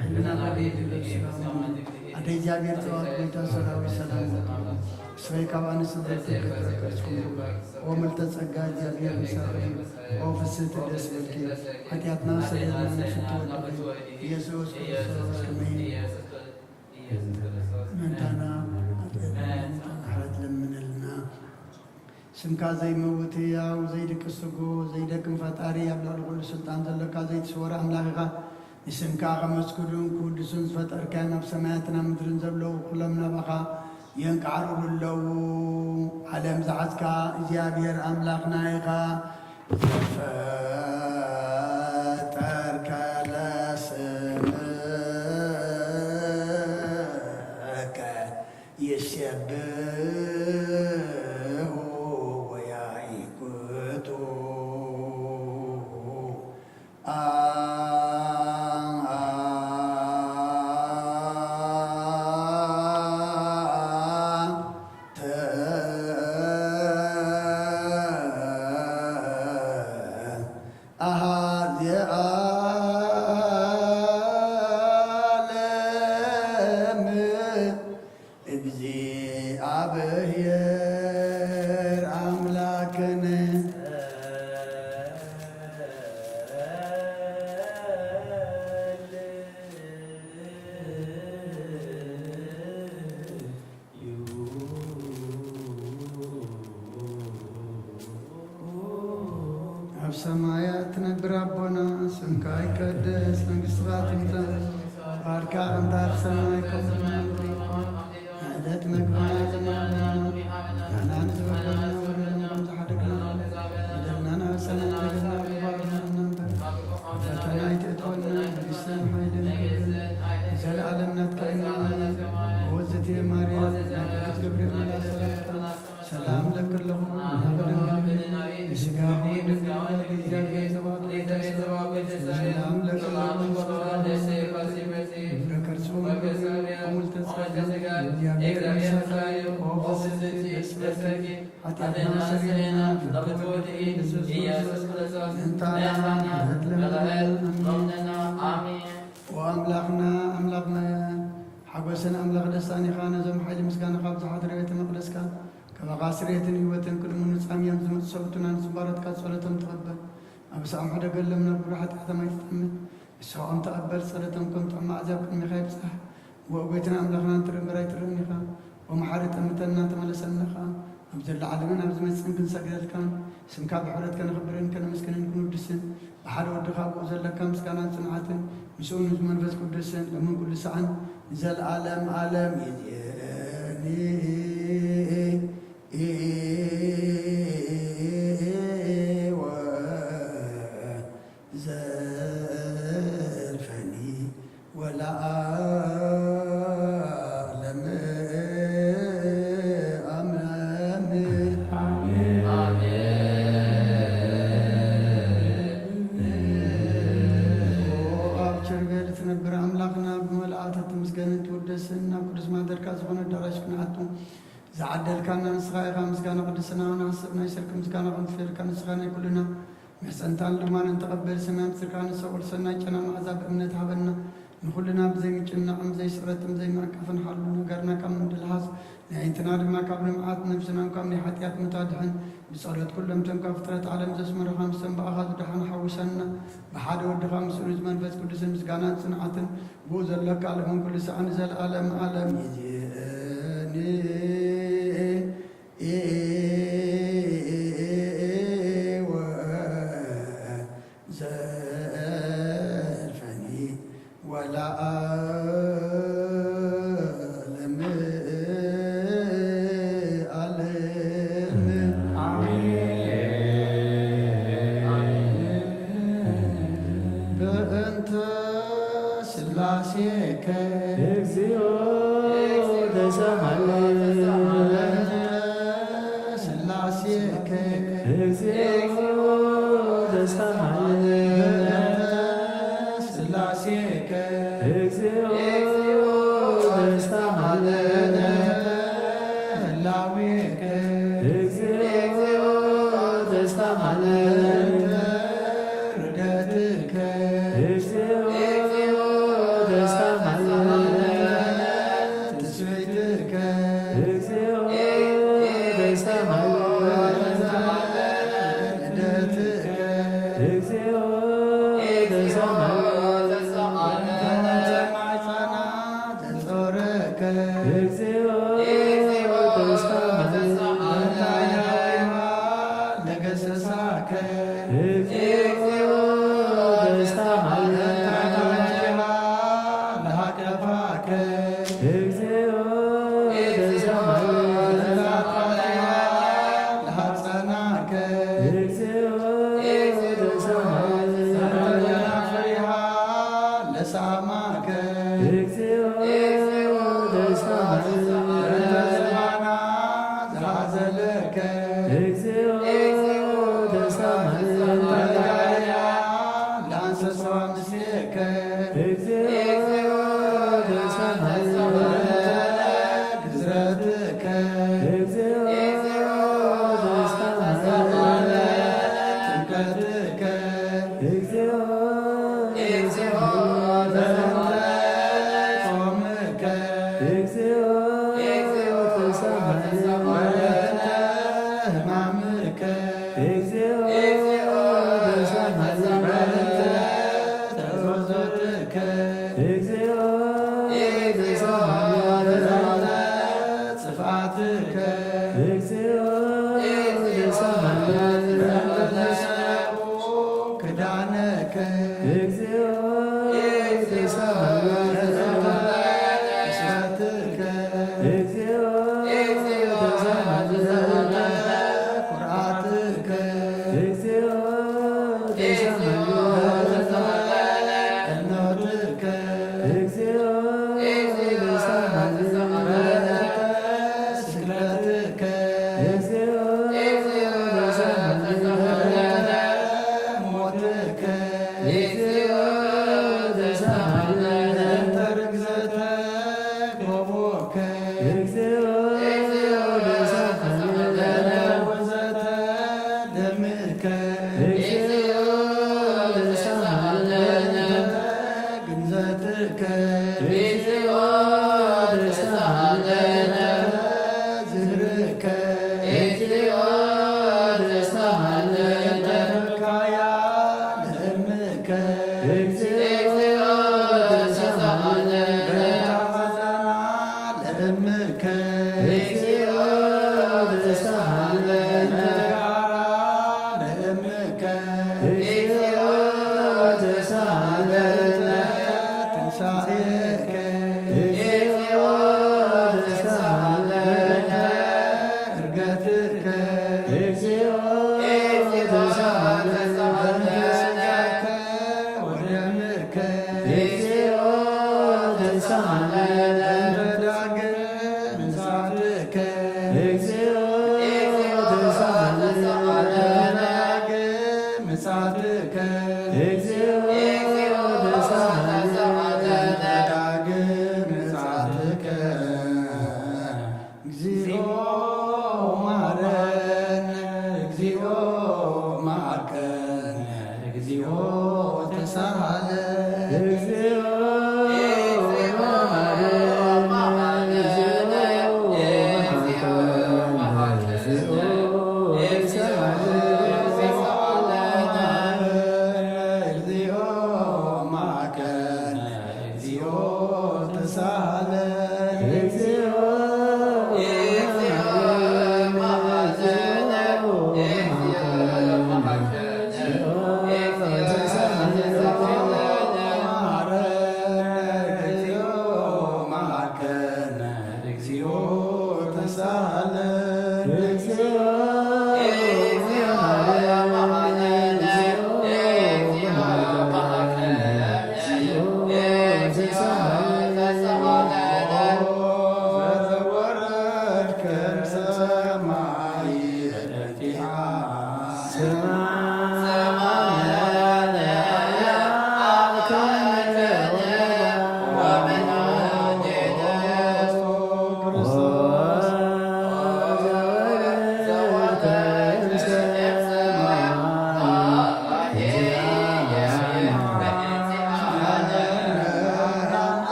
ሕልና በሊ ድንግል ስጋ ሙሉ፣ ኣደ እግዚኣብሔር ጸባኦት ጎይታ ሰራዊት ሰላም እልኪ። እስረይ ካብ ኣንስቲ ተጸጋ እግዚኣብሔር ምሳኺ እዩ። ኦ ፍስሕቲ ደስ በልኪ፣ ሓጢኣትና ሰሪልና ንፍትወ ኢየሱስ ክርስቶስ ከመይ ስምካ ዘይመውት ህያው ዘይድቅስ ስግው ዘይደክም ፈጣሪ ኣብ ልዕሊ ኩሉ ስልጣን ዘለካ ዘይትስወር ኣምላኽ ኢኻ። ንስምካ ከመስግኑን ክውድሱን ዝፈጠርካዮም ኣብ ሰማያትን ኣብ ምድርን ዘለዉ ኩሎም ናባኻ የንቃዕርሩ ኣለዉ። ዓለም ዝሓዝካ እግዚኣብሔር ኣምላኽና ኢኻ። ዘፈጠርከ ለስምከ ይሴብሑ ወያይኩቱ። ኣንተ አሃዜ ዓለም እግዚኣብሔር ኣምላክነ። ኣብ ሰማያት ትነብር ኣቦና፣ ስምካ ይቀደስ፣ መንግስትኻ ትምጻእ፣ ፍቓድካ ከምታ ኣብ ሰማይ ከምኡ ኣብ ምድሪ። ዕለት መግብና ዝሃበና ንሕና ንዝበደሉና በደልና ከም ዝሓደግና በደልና ንኣሰና በደልና ግባርና እምበር ፈተና ኣይትእትወና፣ መንግስትን ሓይልን ክብርን ንዘለኣለም ናትካ እዩ። እወ እግዝእትየ ማርያም ናይ ቅዱስ ገብርኤል መልኣክ ሰላምታ ሰላም ለኪ ኣለኹ፣ ንስጋኺ ድንግል፣ እግዚኣብሔር ዘባኦት ሰላም ለኪ ኣለኹ፣ ግብረ ከርሱ ምልዕተ ጸጋ፣ እግዚኣብሔር ምሳኺ፣ ኦ ብፅዕቲ ደስ በልኪ፣ ሓጢኣትና ሰሪልና፣ ፍትወት ኢየሱስ ክርስቶስ ምእንታና ምሕረት ለምንና። ኣሜን። ኦ ኣምላኽና ኣምላኽና፣ ሓጎስን ኣምላኽ ደስታን ኢኻ። ነዞም ሓይሊ ምስጋናኻ ኣብ ዝሓድረ ቤተ መቕደስካ ካባኻ ስርየትን ህይወትን ክልምኑ ጻምዮም ዝመጹ ሰብእትና ንጽባረትካ ጸሎቶም ተቐበል። ኣብ ሳዕም ሕደገሎም፣ ናብ ግብሪ ሓጢኣቶም ኣይትጠምት። ንስኻኦም ተቐበል፣ ጸሎቶም ከም ጥዑም መዓዛ ኣብ ቅድሜኻ ይብጻሕ። እወ፣ ጎይታና ኣምላኽና፣ ንትርኢ እምበር ኣይትርእን ኢኻ። እወ፣ መሓሪ፣ ጠምተና፣ ተመለሰልና ኸኣ። ኣብ ዘሎ ዓለምን ኣብ ዝመጽእን ክንሰግደልካን፣ ስምካ ብሕብረት ከነኽብርን ከነመስግንን ክንውድስን፣ ብሓደ ወድኻ ብኡ ዘለካ ምስጋናን ጽንዓትን፣ ምስኡ ንመንፈስ ቅዱስን፣ ሎምን ኩሉ ሰዓን፣ ንዘለዓለም ዓለም ይእዜኒ። ወዘልፈኒ ወለዓለመ ዓለም። ኣሜን። ኣብ ቸርቤል ትነብር ኣምላኽና፣ ብመልኣተ ትምስገንን ትውደስን፣ ናብ ቅዱስ ማደርካ ዝኾነ ኣዳራሽ ክንኣቱ ዝዓደልካና ንስኻ ኢኻ። ምስጋና ቅድስና ንሓስብ፣ ናይ ሰርክ ምስጋና ክንክፈልካ ንስኻ ናይ ኩልና ምሕጸንታን ልማንን ተቐበል። ሰማይ ምድርካ ንሰውር ሰናይ ጨና መዓዛ ብእምነት ሃበና። ንኹልና ብዘይምጭናቕን ብዘይስዕረትን ብዘይምዕንቃፍን ሓሉ ነገርና ካብ ምድልሃስ፣ ንኣዒንትና ድማ ካብ ልምዓት፣ ነፍስና ካብ ናይ ሓጢኣት ሞት ኣድሕን። ብጸሎት ኩሎም እቶም ካብ ፍጥረት ዓለም ዘስመሩኻ፣ ምስቶም ብኣኻ ዝደሓኑ ሓውሰና። ብሓደ ወድኻ ምስ ርኡይ መንፈስ ቅዱስን ምስጋናን ጽንዓትን ብኡ ዘለካ ዓለምን ኩሉ ሰዓን ንዘለዓለም ዓለም ይዜኒ። ወዘልፈኒ ወለዓለመ ዓለም። ኣሜን። በእንተ ስላሴከ እግዚኦ ተሳሃለ። ስላሴከ እግዚኦ ተሳሃለ። ስላሴከ እግዚኦ ተሳሃለ። ህላዌከ እግዚኦ ተሳሃለ። ርደትከ እግዚኦ ተሳሃለ። ትስብእትከ እግዚኦ ተሳሃለ። ልደትከ እግዚኦ ተሳሃለ። ማይጸና ዘጾረከ እግዚኦ ተሳሃለ። ተስፋከ እግዚኦ ተስፋ ለዛጣያ ለሐፀናከ እግዚኦ ተስፋ ለናፍሪሃ ለሳማከ እግዚኦ ተስፋ ለዘባና ዝሓዘለከ እግዚኦ ተስፋ ለጋያ ለአንሰሳ ምስሌከ እግዚኦ ተስፋ ግዝረትከ እግዚኦ ተስፋ ጥምቀትከ እግዚኦ ተስፋ ጾምከ እግዚኦ ተስፋ ሕማምከ እግዚኦ ተስፋ ተጾዘትከ እግዚኦ ተስፋ ጽፋትከ እግዚኦ ተስፋ ክዳነከ እግዚኦ ተስፋ ስፋትከ እግዚኦ ተስፋ ኩርዓትከ እግዚኦ ተስፋ ቀኖትከ እግዚኦ ተስፋ ስግደትከ እግዚኦ ተስፋ ሞትከ እግዚኦ ተስፋ ተርግዘተ ጎቦከ እግዚኦ ተስፋ ወዘተ ደምከ እግዚኦ ተስፋ ግንዘትከ እግዚኦ ተስፋ ዝህርከ እግዚኦ ተስፋ ካያ ለእምከ እግዚኦ ተስፋ ለእምከ እግዚኦ ተስፋ ለእምከ እግዚኦ ተስፋ ትንሳኤከ እግዚኦ ተስፋ ዕርገትከ እግዚኦ ተስፋ ስጋከ ወደምከ እግዚኦ ተስፋ ዳግም ምጽኣትከ እግዚኦ ተስፋ ዳግም ምጽኣትከ እግዚኦ ተስፋ ዳግም ምጽኣትከ እግዚኦ ማረነ እግዚኦ ማረነ እግዚኦ ተሳሃለ እግዚኦ እግዚኦ ማረነ እግዚኦ ማረነ እግዚኦ ተሳሃለ እግዚኦ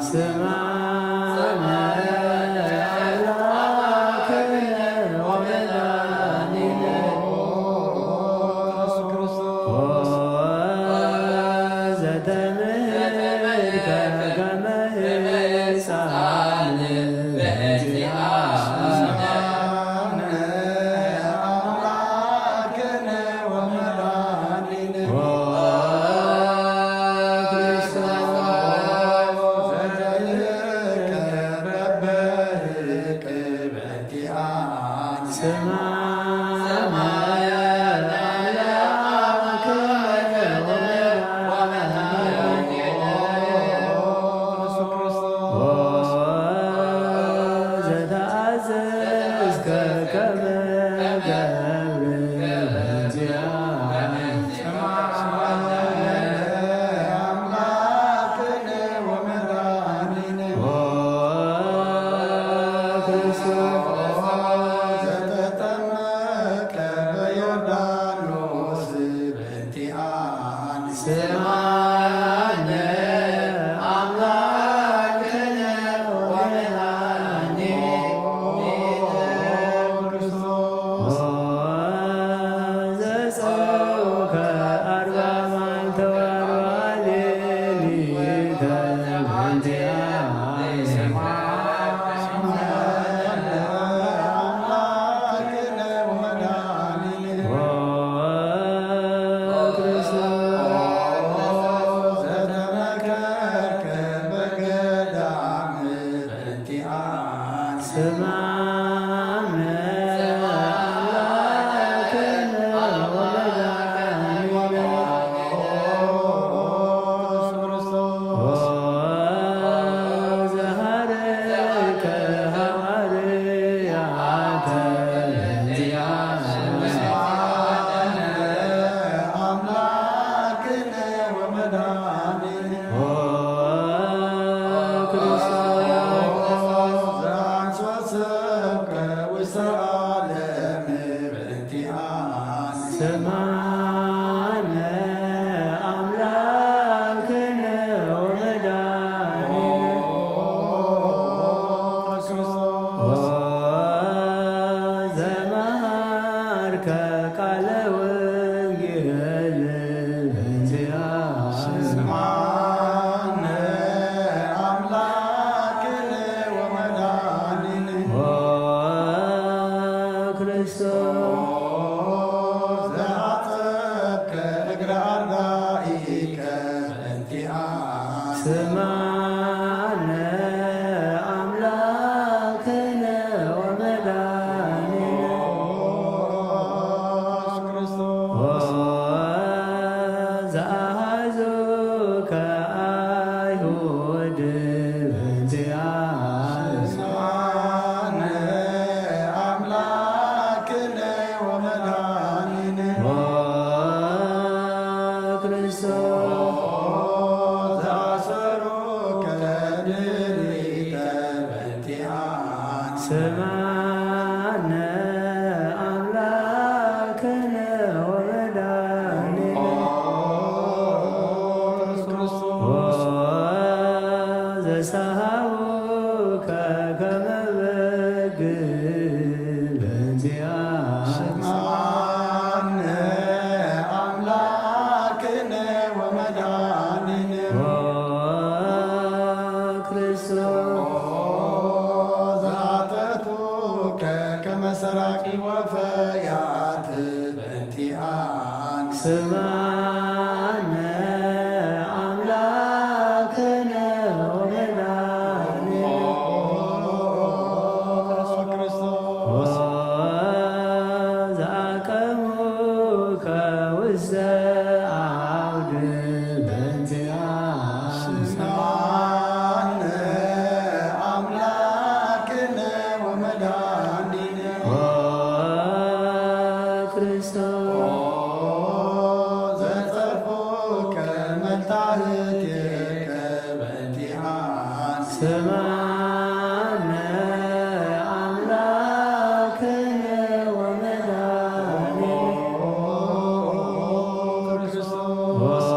ስማዕነ ኣምላክነ ወመድኃኒነ ዘተምህርከ ከመ ህፃን በእንቲአነ። ዘተአዘዝከ ከመ ገብር በእንቲአነ። ዘተጠመቀ በዮርዳኖስ በእንቲአነ። ስምዓነ አምላክነ ወመድኃኒነ ክርስቶስ። ዘጸውከ አርባ መዓልተ ወአርባ ሌሊተ በእንቲአነ። ስምዓነ አምላክነ ወመድኃኒነ ክርስቶስ። ዘሐረከ ሐዋርያተ በእንቲአነ። አምላክነ ወመድኃኒነ ክርስቶስ። ዘአንሶ ሰብከ ውስተ ዓለም በእንቲአነ። ስምዓነ አምላክነ ወመድኃኒነ ክርስቶስ። ዘመሃርከ ቃለ ወንጌል በእንቲአነ። ስምዓነ አምላክነ ወመድኃኒነ ክርስቶስ። ዘአጠብከ እግረ አርዳኢከ በእንቲአነ። ስምዓነ አምላክነ ወመድኃኒነ ክርስቶስ። ዘአሐዙከ አይሁድ በእንቲአነ። ስምዓነ አምላክነ ወመድኃኒነ ክርስቶስ። ዘአሰሩከ ድሊተ በእንቲአነ። ስምዓነ አምላክነ ወመድኃኒነ ክርስቶስ። ዘሰሃውከ ከመ በግ በእንቲአነ። ስምዓነ አምላክነ ወመድኃኒነ ክርስቶስ። ዘአተቱከ ከመ ሰራቂ ወፈያት በእንቲአነ። ስምዓነ አምላክነ ወመድኃኒነ ክርስቶስ። ዘአቀሙከ ውስተ አውድ በእንቲአነ። ስምዓነ አምላክነ ወመድኃኒነ ክርስቶስ። ዘጸርፉከ መታህቴከ በእንቲአነ። ስምዓነ አምላክነ ወመድኃኒነ ክርስቶስ።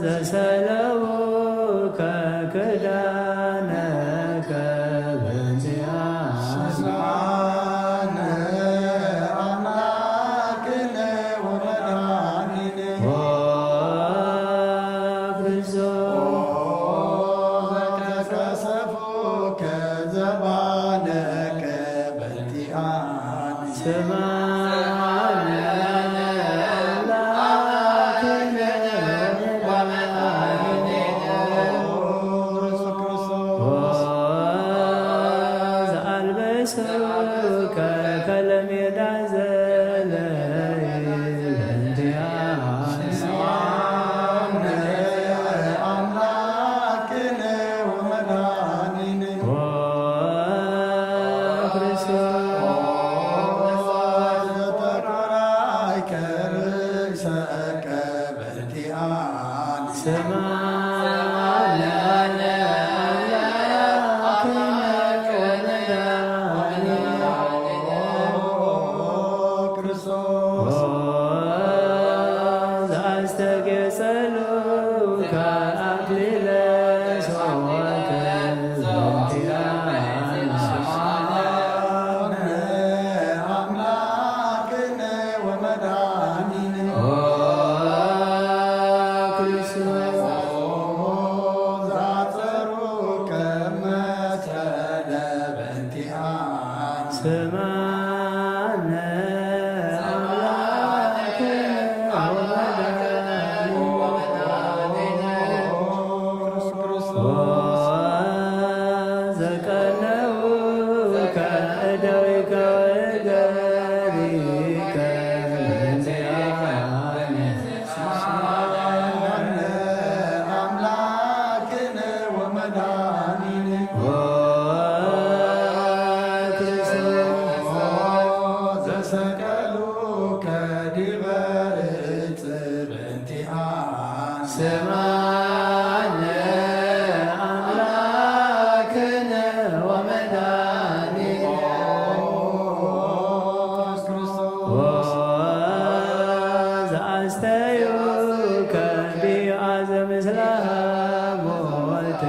ዘሰለዉከ ዘተቀሰፉ ከዘባነከ በንቲኣን ስማነ ኣምላክነ ወመድኃኒነ ክርስቶስ። ዘኣልበሱከ ከለሜዳ ዘለይ በንቲኣን ስማነ ኣምላክነ ወመድኃኒነ ክርስቶስ። ዘተቆራይከ ርእሰከ በንቲኣን ስማነ ኣምላክነ ወመድኃኒነ ክርስቶስ። ዘአስተጌጸሉ ከአክሊለ ሶወከ በንቲአነ አምላክነ ወመድኃኒነ ኦ ክርስቶስ። ዘአጸሩ ከመሰለ በንቲአነ ስማነ አምላክነ ወመድኃኒነ ክርስቶስ። ዘቀነውከ እደዊከ ወእገሪከ በንቲአነ ስማነ አምላክነ ወመድኃኒነ ክርስቶስ። ዘሰቀሉከ ዲበ ዕፅ በንቲአነ ስማነ አምላክነ ወመድኃኒነ ክርስቶስ። ዘአስተዩከ ቢአዘ ምስለ ሞት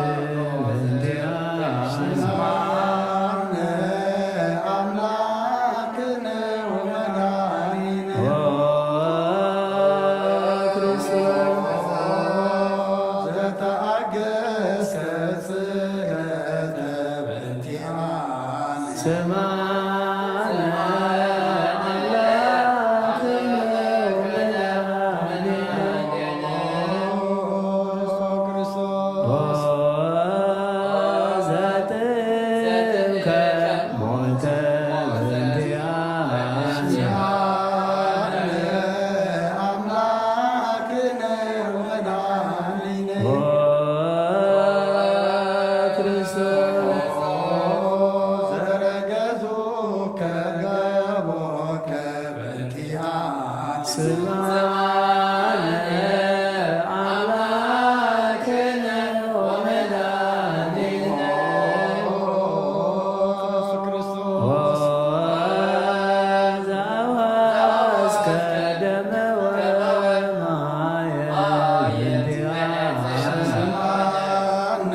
በንቲአነ ስማነ አምላክነ ወመድኃኒነ ኦ ክርስቶስ። ዘተአገስከ ስእለተ በንቲአነ ስማነ አምላክነ ወመድኃኒነ ክርስቶስ። ዘጥምከ ሞተ በንቲአነ ስማነ አምላክነ ወመድኃኒነ ኦ ክርስቶስ። ዘረገዙከ ገቦከ በንቲአነ ስማነ አምላክነ ወመድኃኒነ ክርስቶስ። ዘአፍሰስከ ደመ ወማየ በንቲአነ ስማነ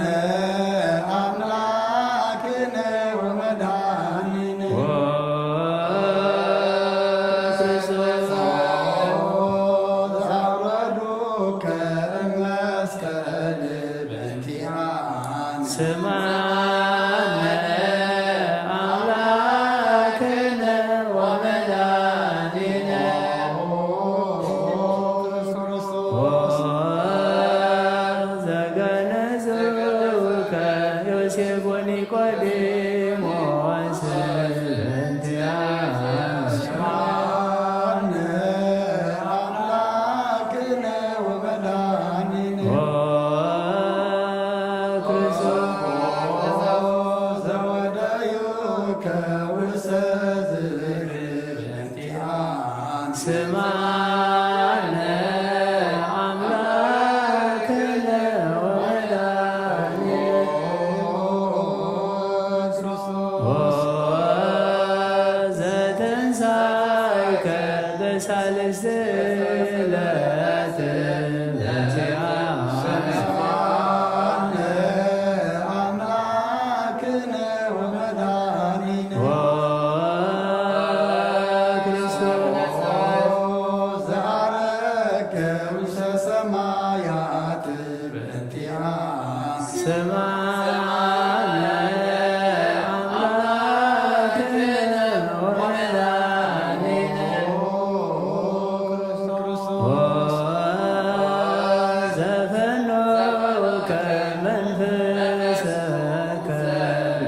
አምላክነ ወመድኃኒነ ኦ ክርስቶስ። ዘአውረዱከ እምመስቀል በንቲአነ ስማነ አምላክነ ወመድኃኒነ ክርስቶስ። ዘገነዙከ ዮሴፍ ወኒቆዲሞስ በንቲአነ ስማነ አምላክነ ወመድኃኒነ ኦ ክርስቶስ። ስምዓነ ኣምላክነ ወመድኃኒነ ክርስቶስ። ወዘፈኖከ መንፈሰከ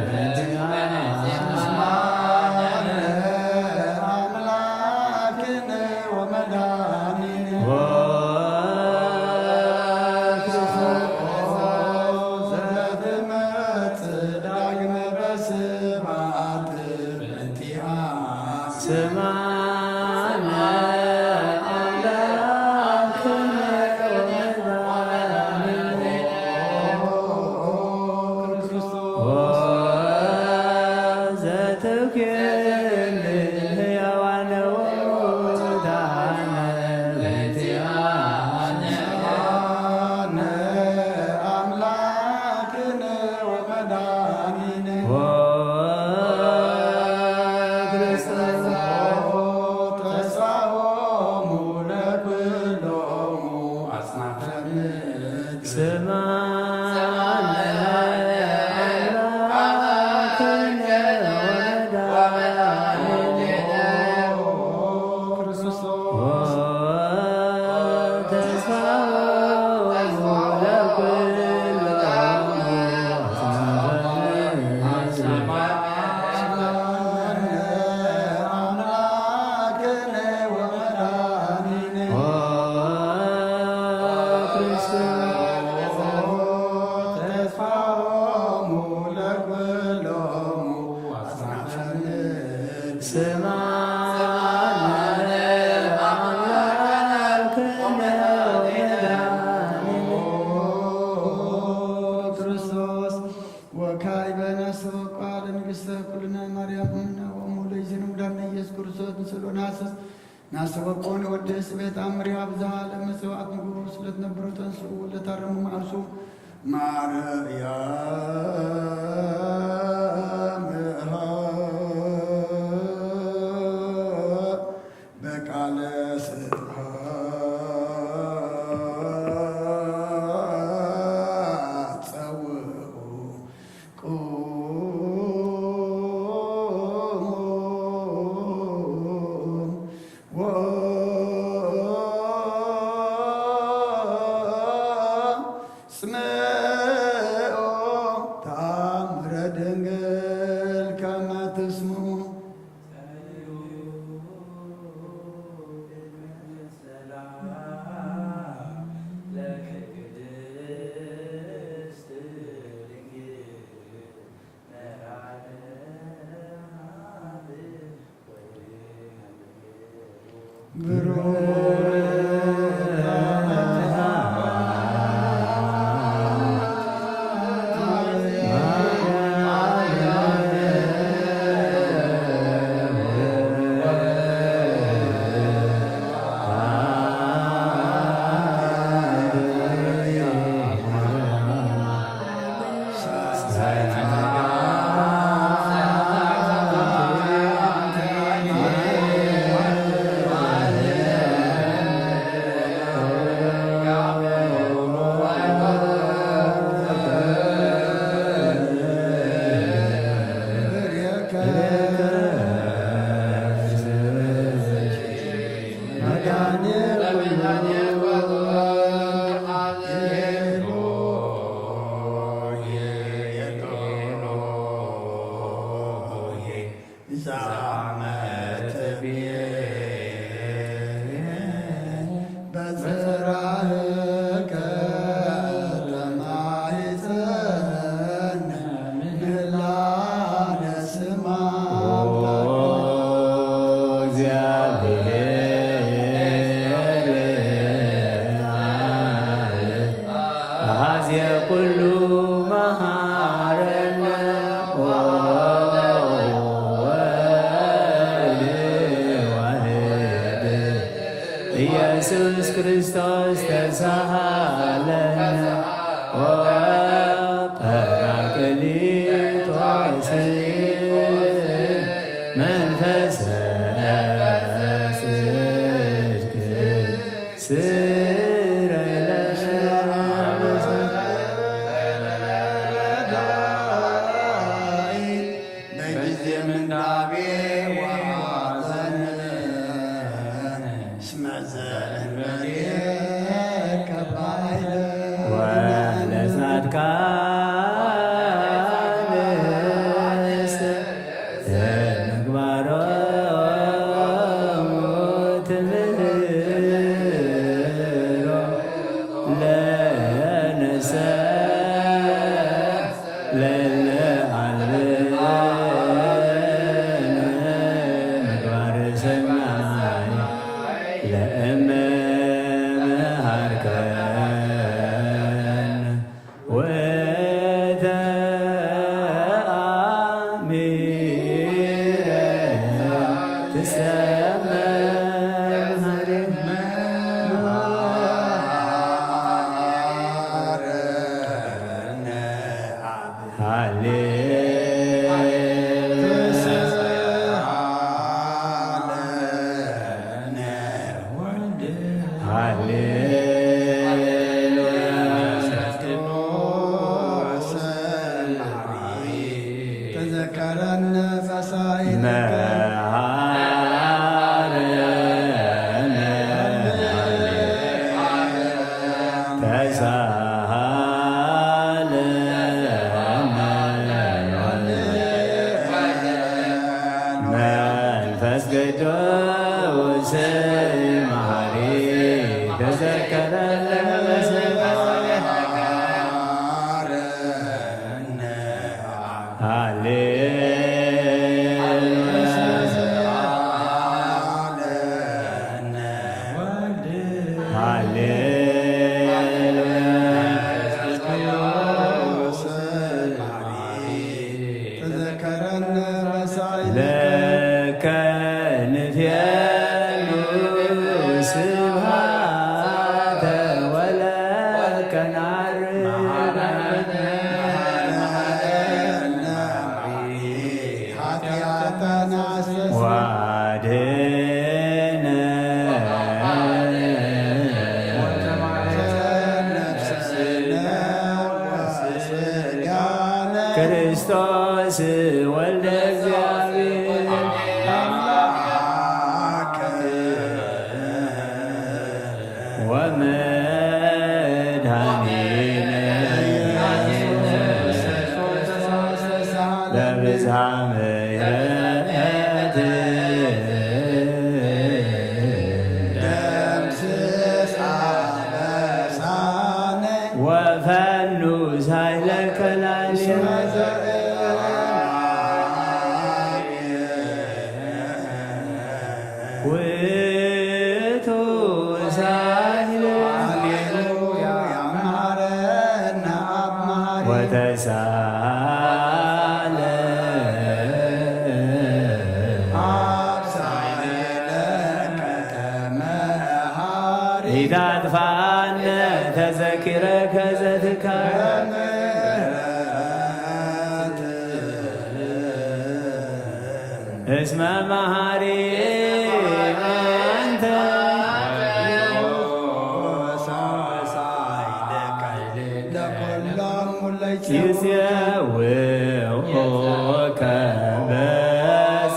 በእንቲአነ። ስምዓነ ኣምላክነ ወመድኃኒነ ወክርስቶስ ዘትመጽእ ዳግመ በስብሐት በእንቲአነ። ስምዓነ ኣምላክነ ወመድኃኒነ ክርስቶስ ዘትብክል ህያዋነ ወሙታነ በእንቲአነ። ስምዓነ ኣምላክነ ወመድኃኒነ ወክርስቶስ ተስፋሆሙ ለኩሎሙ አጽናፈ ምድር። ስምዓነ አምላክነ ወመድኃኒነ ክርስቶስ ተስፋሆሙ ለኩሎሙ አጽናፈ ምድር። አምላክነ ወመድኃኒነ ክርስቶስ ተስፋሆሙ ለኩሎሙ አጽናፈ ምድር። ስምዓነ አምላክነ ወመድኃኒነ ክርስቶስ። ወካዕበ ነስእኮ ለንግሥተ ኩልነ ማርያም እምነ ወእሙ ለእግዚእነ መድኃኒነ ኢየሱስ ክርስቶስ ንስእሎ ነሐስስ። ነስእኮ ንወድስ ቤት አምሪሃ ብዝሃ ለመጽዋዕት ንጉስ ለትነብሩ ተንስኡ ለታረሙ ማርሱ ማርያም በቃለ ስብሐት ጸውዑ ቁሙ ወስምዑ ተአምረ ድንግል ከመ ትስምዑ። በጽራህከ ተማሂፀነ ምህላነ ስማ። እግዚአብሔር አሐዜ ኩሉ መሐረነ ወወልድ ዋሕድ ኢየሱስ ክርስቶስ ተሳሃለነ ወጳራቅሊጦስ መንፈሰ ጽድቅ ስረይ ለነ ካንስ ምግባሮሙ ትምህሮ ለነሰ ለለዓልም ምግባር ሰናይ ለእመ መሃርከን ወተአሚረ ትሰመ ሃሌ ተዘከረነ ፈሳኢነ መሃረነ ተሳሃለነ መንፈስ ቅዱስ መሃሪ ተዘከረነ ሃሌ ሃሌ ለከ ንፌኑ ስብሃተ ወለከ ናርግ ክርስቶስ ወልደ እግዚአብሔር ወመድኃኒነ በብዝሃ ምሕረት ወፈኑ ሳይለከ ላዕሌነ ውእቱ ሳይለ ወተሳለ ኢታጥፋነ ተዘኪረከ ዘትካል እስመ መሃሪ አንተ ይጼውዑከ በጽ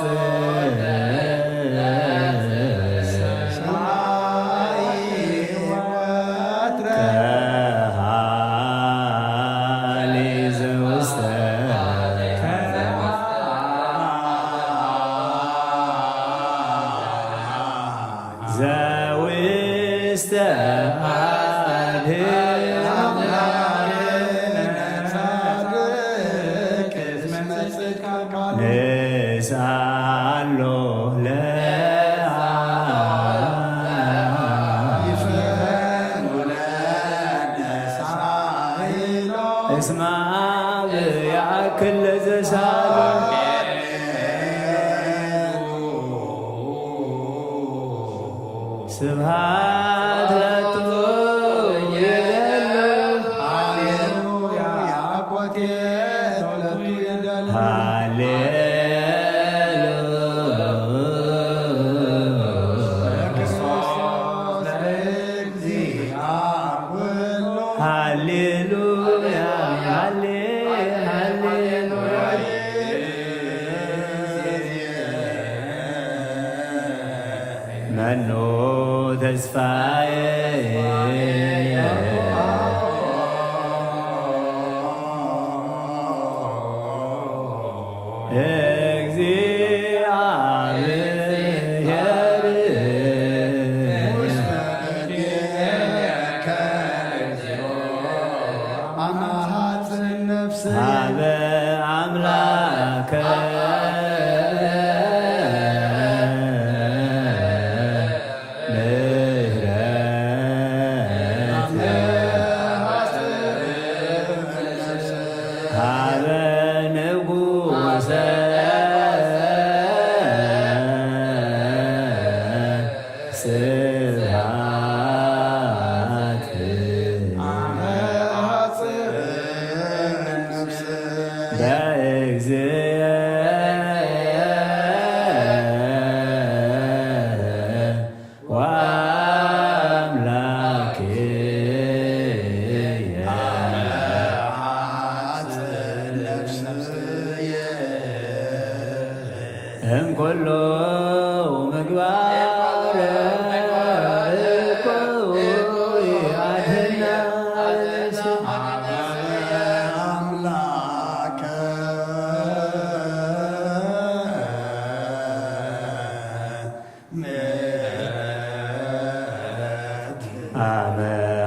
ዘውስተ አድያም ንስአሎ ለአብ እስመ አብ ያእክል ለዘሳሎ ስብሐት ለቱ ይደሉ። ሃሌሉያ። ሃሌሉያ። ሃሌሉያ። ሃሌ-፣ ሃሌሉያ። መኑ ተስፋዬ እግዚአብሔር አመ ሐጽን ነፍስ ሀበ አምላከ ምህረት ሀበ ንጉሰ ስብሐት በእግዚእ ወአምላክየ እምኩሉ ምግባር እኩይ አድህና አምላከ ምሕረት አመ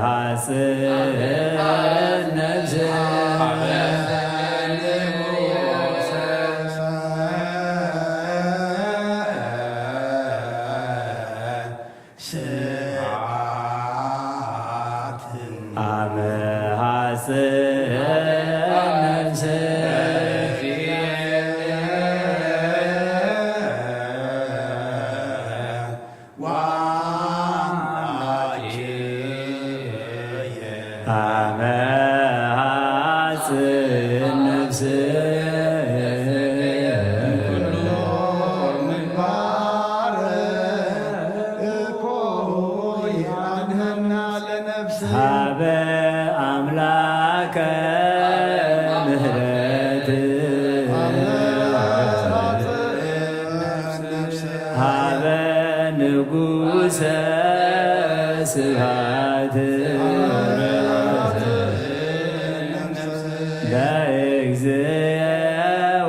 ሐጽን ነፍስ ስብሐት አመ ሐጽን ነፍስ ወአምላኬ አመ ሐጽን ነፍስ ኩሉ ምግባር እኩይ አድህና ለነፍስ ሀበ አምላከ ምህረት ሀበ ንጉሰ ስብሐት ለእግዚእ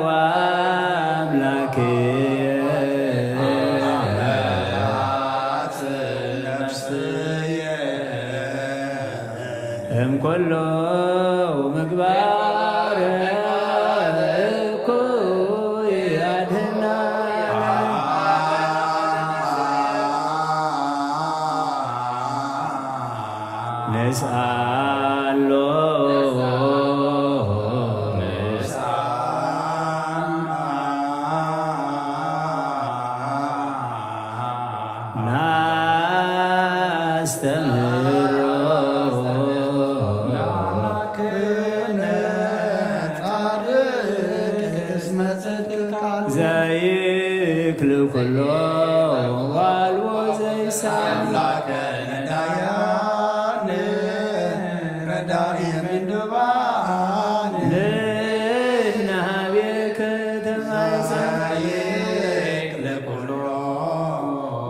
ወአምላክየ እምኩሉ ምግባር እኩይ አድህና ንስአሎ ናስተምህሮ ዘይክል ኩሎ ዋልዎ ዘይሳን አምላከ ነዳያን ረዳኢ ምንዱባን ንሕና ሀቤከ ተማይፀን ዘይክል ኩሎ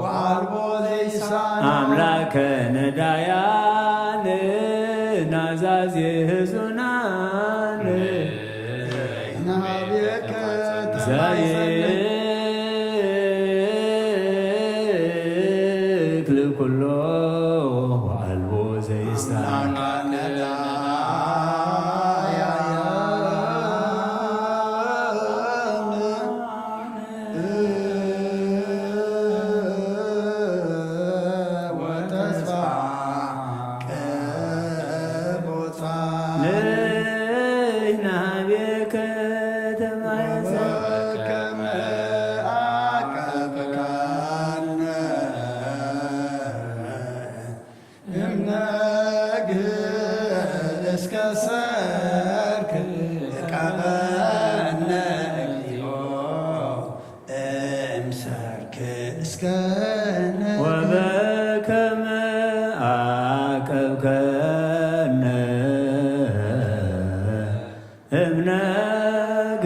ዋልዎ ዘይሳን አምላከ ነዳያን ናዛዜ ህዙናን ዘይክል ኩሎ ወአልቦ ዘይሳን ንሕና ቤከ ተማይፀን ወበከመ አቀብካነ እምነግ እስከ ሰርክ ቀበነ እግዚኦ እምሰርክ እስከ ወበከመ አቀብከነ እምነግ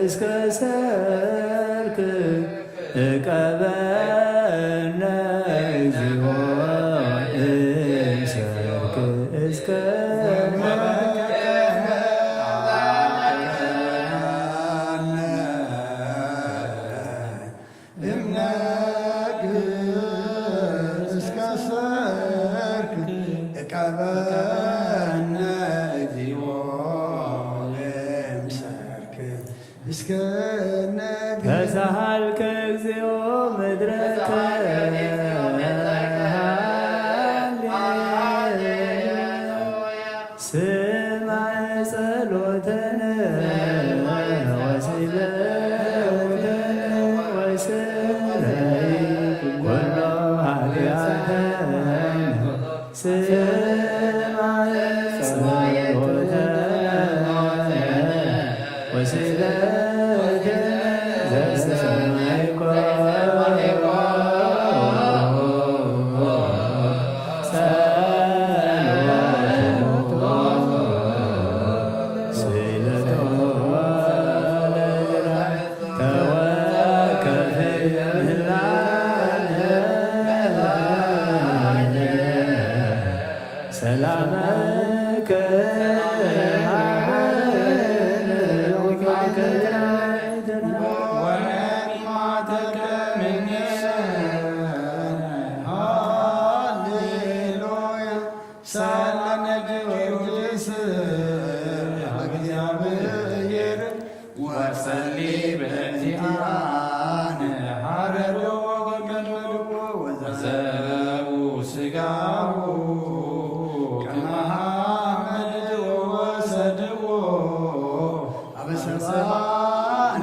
እስከ ሰርክ እቀበነ እግዚኦ እምሰርክ እስከ ስማዕ ጸሎተነ ወስለ ወተነ ወስረይ ኩሎ ኃጢአተነ። ስማዕ ጸሎተነ ወስለ ወተነ ዘሰማይኮ ሰላመከ ወነቅማተከ ምንነ። ሃሌሉያ። ሰላም ለጊዮርጊስ እግዚአብሔር ወሰሊ በእንቲአነ ሐረዶ ወገመዶ ወዘቡ ስጋሁ ከመ ሐመድ ወሰድዎ አበሰባ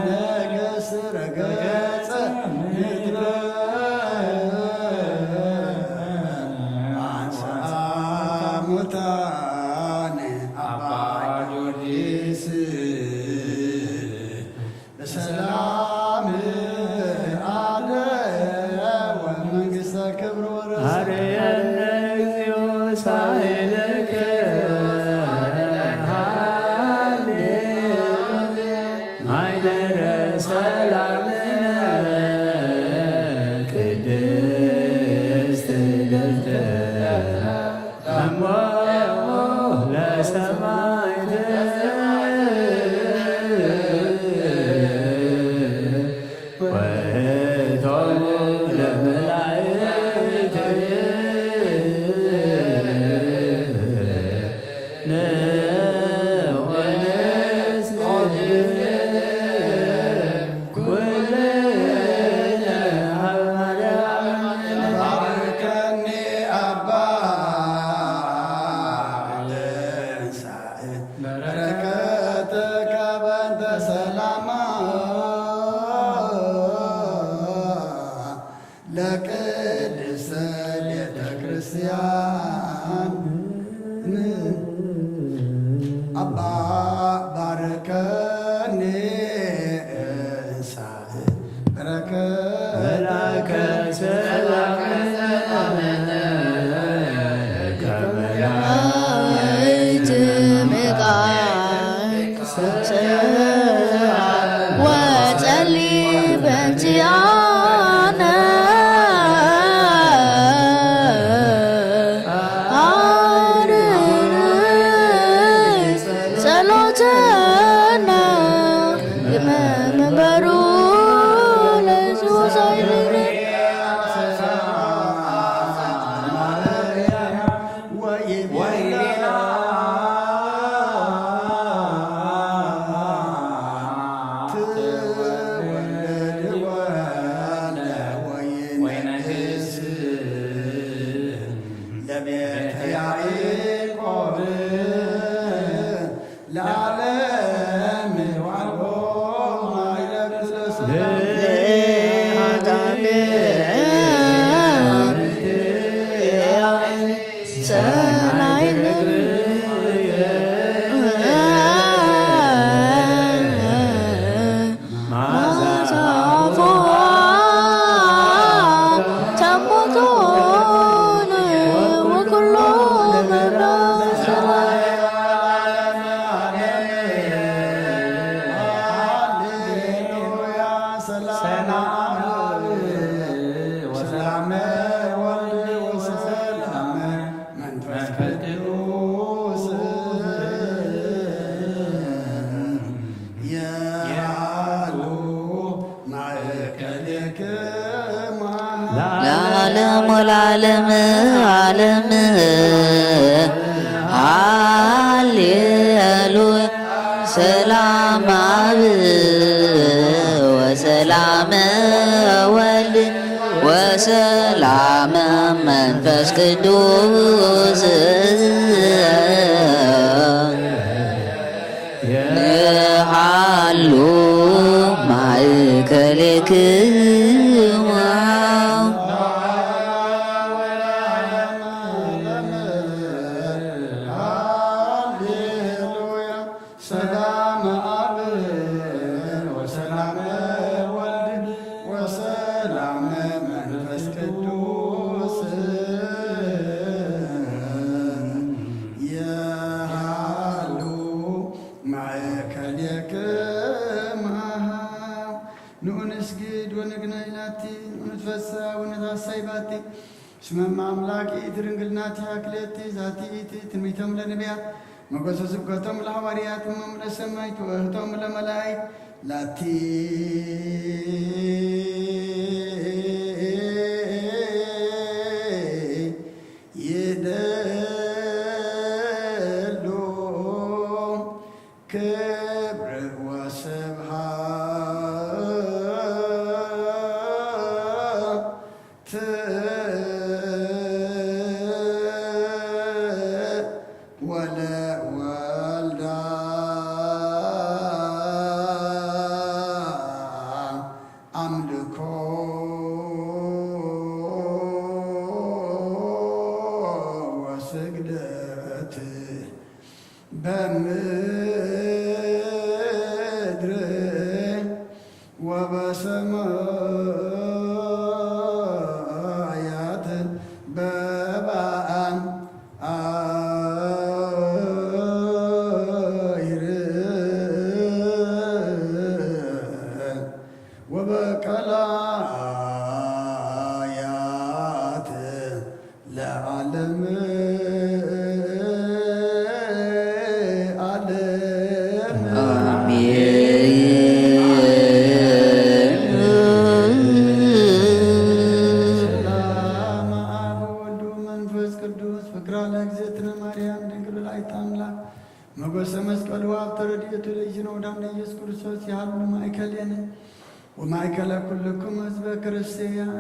ነገስ ረገጸ ምድረ አንሳ ሙታን አባ ጊዮርጊስ በሰላም አደ ወመንግስተ ክብር ወረሰ። አርየነ እግዚኦ ሳይለከ ሃሌ ማይደረ ሰላምነ ቅድስት ልዕልተ እሞ ለሰማዕት ወእቶሙ ለመላእክት ንዑ ንስግድ ኩልነ ሀበ ማርያም። ባርከኒ አባ ለንሳ በረከትከ በእንተ ሰላማ ለቅድስተ ቤተ ክርስቲያን። አባ ባርከኒ እንሳ በረከትከ ሰላም ከመላእክት ወጸሊ በእንቲአነ አርር ጸሎተነ መንበሩ ለዝቡሳይልነ ወይቤላ ትወልድ ወለ ወይነግስ ለቤተ ያዕቆብ ለዓለም ዋልቦ ማይለብስ ሰላም ወሰላም ወልድ ወሰላም መንፈስ ቅዱስ የሃሉ ማእከልክማ ለዓለም ወለዓለም ዓለም። ሃሌሉያ። ሰላም አብ ወሰላም ወልድ ወሰላም መንፈስ ቅዱስ ለክሙ ሰላም አብ ወሰላም ወልድ ወሰላም መንፈስ ቅዱስ የሃሉ ማእከሌክማ። ንኡ ንስግድ ወንግነይ ላቲ፣ ንኡ ንትፈሳ ወነታሳይ ባቲ። እስመ እመ አምላክ ይእቲ ድንግል ናቲሃ ክልኤቲ ዛቲ ይእቲ ትንቢቶም ለነቢያት፣ መጎሰ ስብከቶም ለሐዋርያት፣ እሞም ለሰማይት ወእህቶም ለመላእክት ላቲ ይደሉ ክብር ወስብሐት ወለወልዳ አምልኮ ወስግደት በምድር ወበሰማያት በበአም አይር ወበቀላያት ለዓለም ዓለም። አሜን። ሰላም አብ ወወልድ ወመንፈስ ቅዱስ ፍቅራ ለእግዝእትነ ማርያም ድንግል ወላዲተ አምላክ መጎሰ መስቀሉ ሀብተ ረድኤቱ ለእግዚእነ ወዳነ ኢየሱስ ክርስቶስ ይሃሉ ማእከሌነ ወማእከለ ኩልክሙ ህዝበ ክርስቲያን።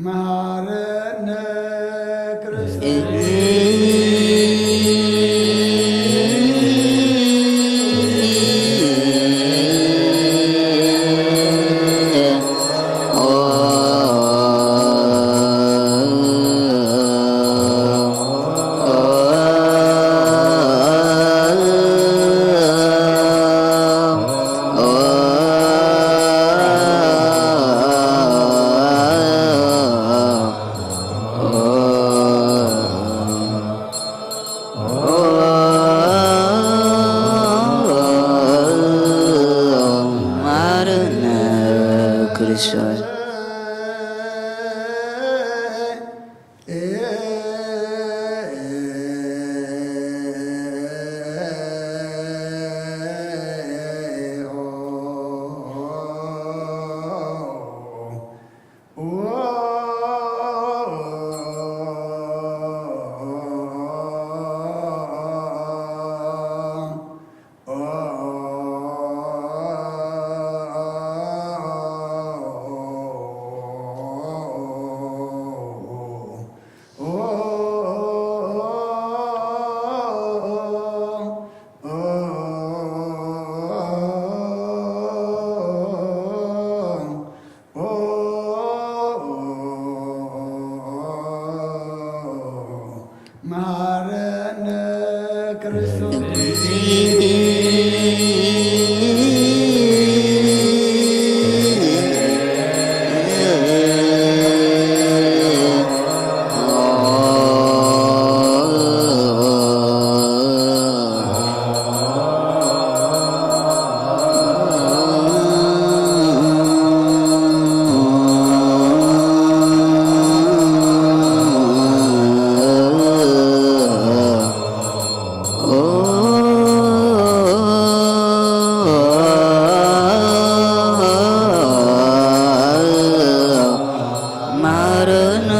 መሐረነ ክርስቶስ። መሐረነ ክርስቶስ። መሐረነ ክርስቶስ። መሐረነ።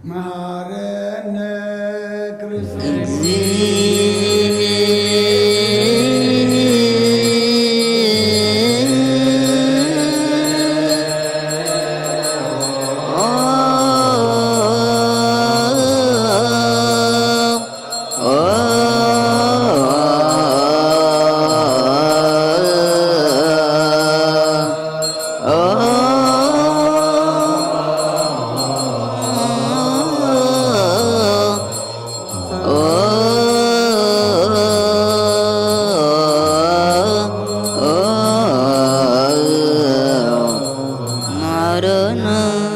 መሐረነ ክርስቶስ። መሐረነ።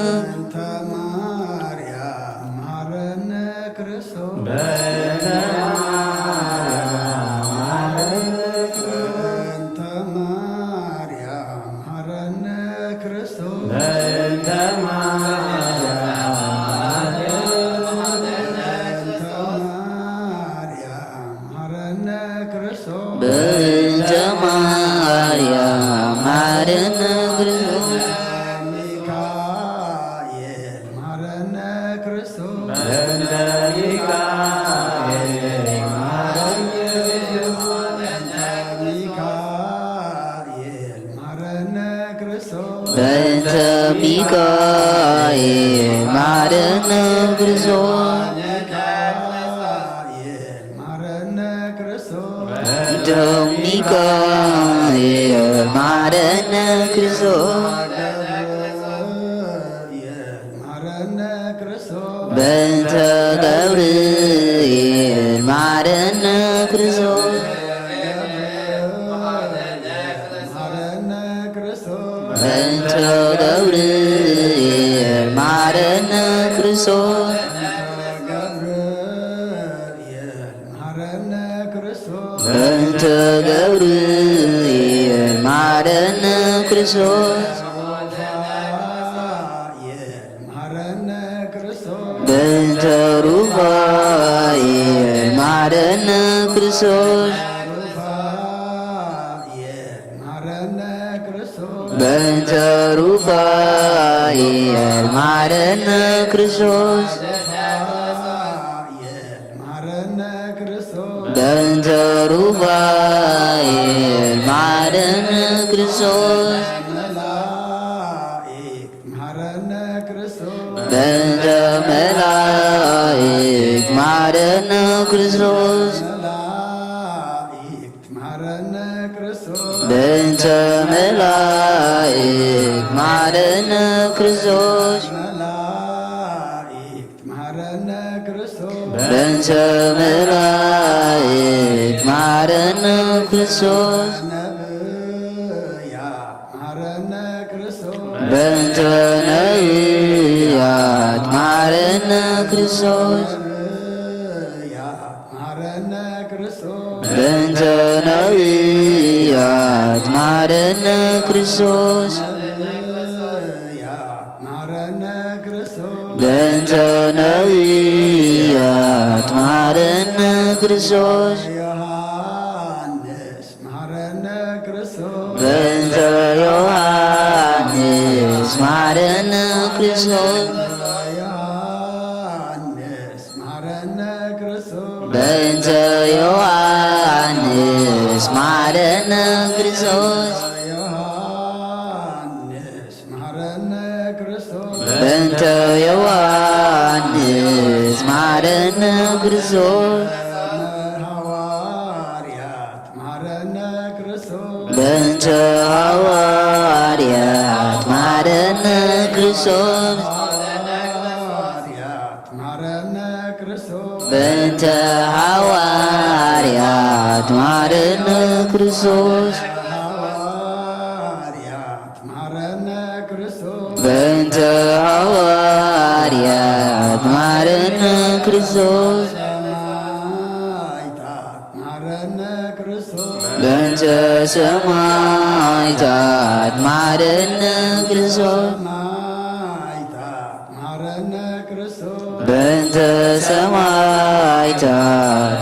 በእንተ ማርያም መሐረነ ክርስቶስ። በእንተ ማርያም መሐረነ። በእንተ ማርያም መሐረነ ክርስቶስ። በእንተ ማርያም መሐረነ። በእንተ ማርያም መሐረነ ክርስቶስ። በእንተ ማርያም መሐረነ ክርስቶስ። ሚካኤል መሐረነ ክርስቶስ። በእንተ ሚካኤል መሐረነ። በእንተ ሚካኤል መሐረነ ክርስቶስ። በእንተ ሚካኤል መሐረነ ክርስቶስ። ሚካኤል መሐረነ ክርስቶስ። በእንተ ሚካኤል መሐረነ ክርስቶስ። ገብርኤል መሐረነ ክርስቶስ። በእንተ ገብርኤል መሐረነ ክርስቶስ። ገብርኤል መሐረነ ክርስቶስ። በእንተ ገብርኤል መሐረነ ክርስቶስ። ገብርኤል መሐረነ ክርስቶስ። በእንተ ገብርኤል መሐረነ ክርስቶስ። ሩፋኤል መሐረነ ክርስቶስ። በእንተ ሩፋኤል መሐረነ ክርስቶስ። ሩፋኤል መሐረነ ክርስቶስ። በእንተ ሩፋኤል መሐረነ ክርስቶስ። ሩፋኤል መሐረነ ክርስቶስ። በእንተ ሩፋኤል መሐረነ ክርስቶስ። መላእክት መሐረነ ክርስቶስ። በእንተ መላእክት መሐረነ ክርስቶስ። መላእክት መሐረነ ክርስቶስ። በእንተ መላእክት መሐረነ ክርስቶስ። መላእክት መሐረነ ክርስቶስ። በእንተ መላእክት መሐረነ ክርስቶስ። ነብያት መሐረነ ክርስቶስ። በእንተ ነብያት መሐረነ ክርስቶስ። ነብያት መሐረነ ክርስቶስ። በእንተ ነብያት መሐረነ ክርስቶስ። ነብያት መሐረነ ክርስቶስ። በእንተ ነብያት መሐረነ ክርስቶስ። ዮሐንስ መሐረነ ክርስቶስ። በእንተ ዮሐንስ መሐረነ ክርስቶስ። ዮሐንስ መሐረነ ክርስቶስ። በእንተ ዮሐንስ መሐረነ ክርስቶስ። ዮሐንስ መሐረነ ክርስቶስ። በእንተ ዮሐንስ መሐረነ ክርስቶስ። በእንተ ሃዋርያት መሃረነ ክርስቶስ። በእንተ ሃዋርያት መሃረነ ክርስቶስ። በእንተ ሃዋርያት መሃረነ ክርስቶስ። በእንተ ሰማዕታት መሃረነ ክርስቶስ። በእንተ ሰማዕታት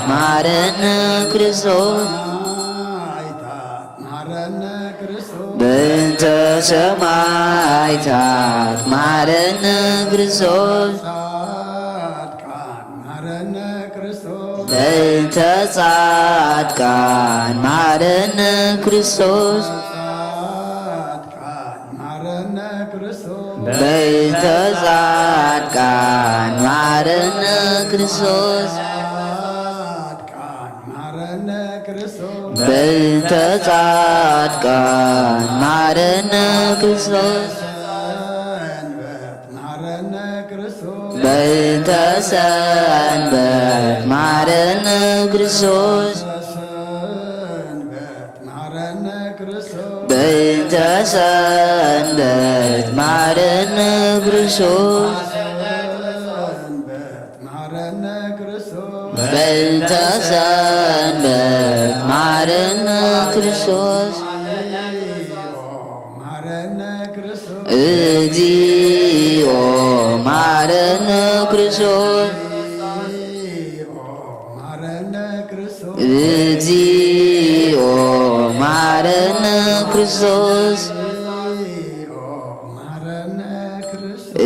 መሃረነ ክርስቶስ። በእንተ ሰማዕታት መሃረነ ክርስቶስ። በእንተ ጻድቃን መሃረነ ክርስቶስ። በእንተ ጻድቃን መሃረነ ክርስቶስ። በእንተ ጻድቃን መሃረነ ክርስቶስ። በእንተ ሰንበት መሃረነ ክርስቶስ። በእንተ ሰንበት መሃረነ ክርስቶስ። በእንተ ሰንበት መሃረነ ክርስቶስ። እግዚኦ መሃረነ ክርስቶስ። እግዚኦ መሃረነ ክርስቶስ።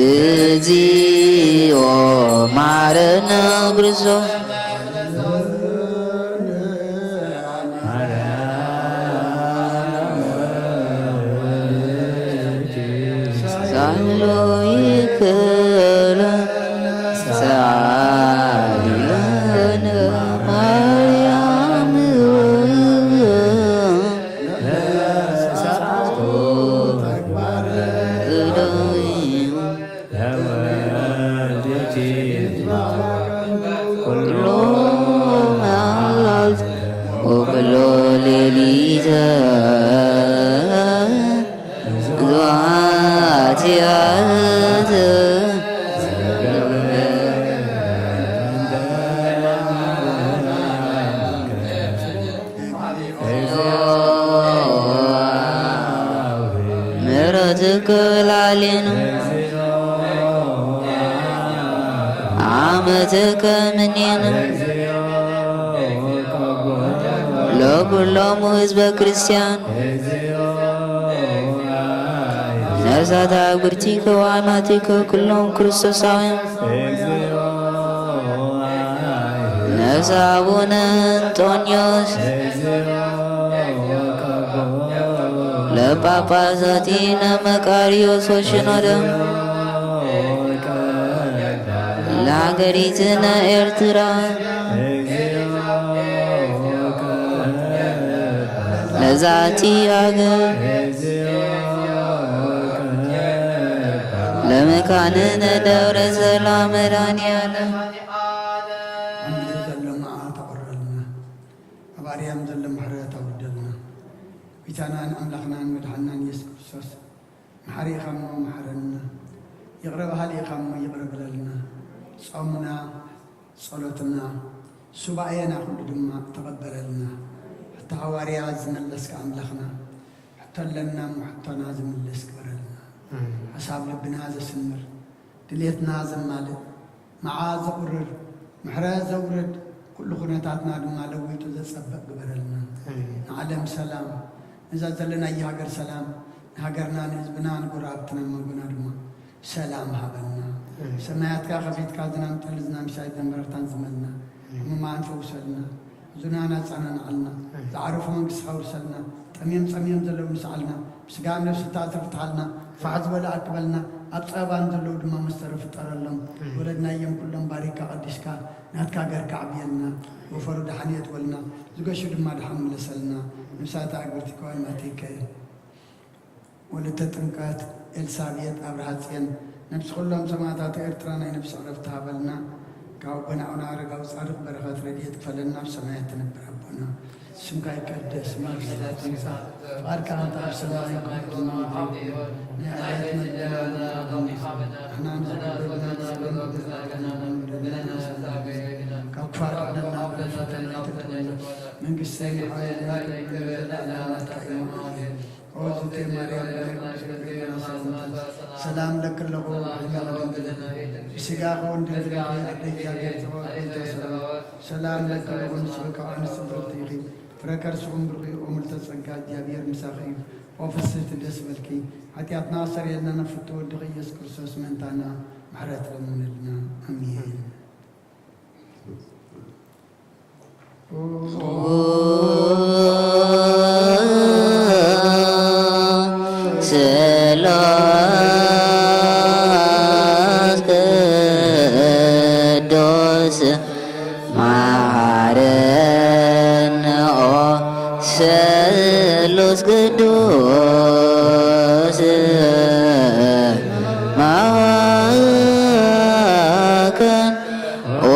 እግዚኦ መሃረነ ክርስቶስ። ሳሎ ይክለ ሳሊለነ ማርያም። ኩሎ መዓልቲ ወኩሎ ሌሊተ ኃጢአት ምሕረትከ ላዕሌነ አመትከ እምኔነ ለኩሎሙ ህዝበ ክርስቲያን። ነፍሳት አግብርቲከ ወአማቲከ ኩሎም ክርስቶሳውያን። ነፍስ አቡነ እንጦንዮስ ለጳጳሳቲነ መቃርዮስ ወሽኖደ ለሀገሪትነ ኤርትራ። ለዛቲ ሀገር ለመካንነ ደብረ ሰላም መድኃኔዓለም። ኣብ ምድሪ ዘሎ መዓት ኣቑርረልና፣ ኣብ ኣርያም ዘሎ ምሕረት ኣውርደልና። ጎይታናን ኣምላኽናን መድሓንናን ኢየሱስ ክርስቶስ፣ መሓሪ ኢኻ እሞ መሓረና፣ ይቕረ በሃሊ ኢኻ እሞ ይቕረ በለልና። ጾምና፣ ጸሎትና፣ ሱባኤና ኩሉ ድማ ተቐበለልና። ሕቶ ሃዋርያ ዝመለስካ ኣምላኽና፣ ሕቶ ኣለና እሞ ሕቶና ዝምልስ ግበረልና። ሓሳብ ልብና ዘስምር፣ ድሌትና ዘማልእ፣ መዓት ዘቑርር፣ ምሕረት ዘውርድ፣ ኩሉ ኩነታትና ድማ ለዊጡ ዘጸብቕ ግበረልና። ኣሜን። ንዓለም ሰላም፣ ነዛ ዘለናያ ሃገር ሰላም፣ ንሃገርና፣ ንህዝብና፣ ንጎረባብትና፣ መንጎና ድማ ሰላም ሃበና። ኣሜን። ሰማያትካ ከፊትካ ዝናም ጠሊ፣ ዝናም ሲሳይ ዘንበረርታን ዝመልና። ኣሜን። ሕሙማን ፈውሰልና፣ ሕዙናን ኣጸናንዓልና። ኣሜን። ዝዓረፉ መንግስትኻ ውርሰልና፣ ጠምዮም ጸምዮም ዘለዉ ምስዓልና፣ ብስጋን ነፍስን ተኣስር ፍትሓልና፣ ፋሕ ዝበለ ኣክበልና፣ ኣብ ጸበባ ንዘለዉ ድማ መስተሪ ፍጠረሎም። ኣሜን። ወለድናዮም ኩሎም ባሪካ ቀዲስካ ናትካ ገርካ ኣዕብየልና። ወፈሩ ደሓን የእትወልና፣ ዝገሹ ድማ ደሓን ምለሰልና። ንብሳተ ኣግብርቲ ከዋን ማቲከ ወለተ ጥምቀት ኤልሳቤጥ ኣብርሃ ጽዮን፣ ነብሲ ኩሎም ሰማእታት ኤርትራ ናይ ነብሲ ዕረፍቲ ሃበልና። ካብ ኣቦና ኣቡነ ኣረጋዊ ጻድቕ በረኸት ረድኤት ክፈለና፣ ኣብ ሰማያት ትነብር ኣቦና። ስምካ ይቀደስ፣ መንግስትካ ትምጻእ፣ ፍቓድካ ከምቲ ኣብ ሰማይ ከምኡ ድማ ኣብ ምድሪ። ናይ ዕለት መግብና ንሕና ንዝግበረና ንስእለና፣ ካብ ክፉእ ኣድሕነና፣ ካብ ፈተና ኣይተእትወና። መንግስቲ፣ ሓይሊ፣ ክብሪ ንዘለኣለም ናትካ እዩ። ኣሜን። ኦ ዝቴ ማርያም፣ ሰላም ለኪ ኣለኹ፣ ብስጋኺ እውን ድንግል ኢኺ፣ ኣደ እግዚኣብሔር ጽባኦት ኣንታ ሰላም። ሰላም ለኪ ኣለኹ፣ ንስኺ ካብ ኣንስቲ ብርኽቲ ኢኺ፣ ፍረ ከርስኺ እውን ብሩኽ እዩ። ኦ ምልዕተ ጸጋ፣ እግዚኣብሔር ምሳኺ እዩ። ኦ ፍስሕቲ፣ ደስ ይበልኪ፣ ሓጢኣትና ኣስተሰርየልና፣ ናብ ፍትው ወድኺ ኢየሱስ ክርስቶስ ምእንታና ምሕረት ለምንልና። ኣሜን። ስሉስ ቅዱስ መሐረነ ኦ ስሉስ ቅዱስ መሐረነ ኦ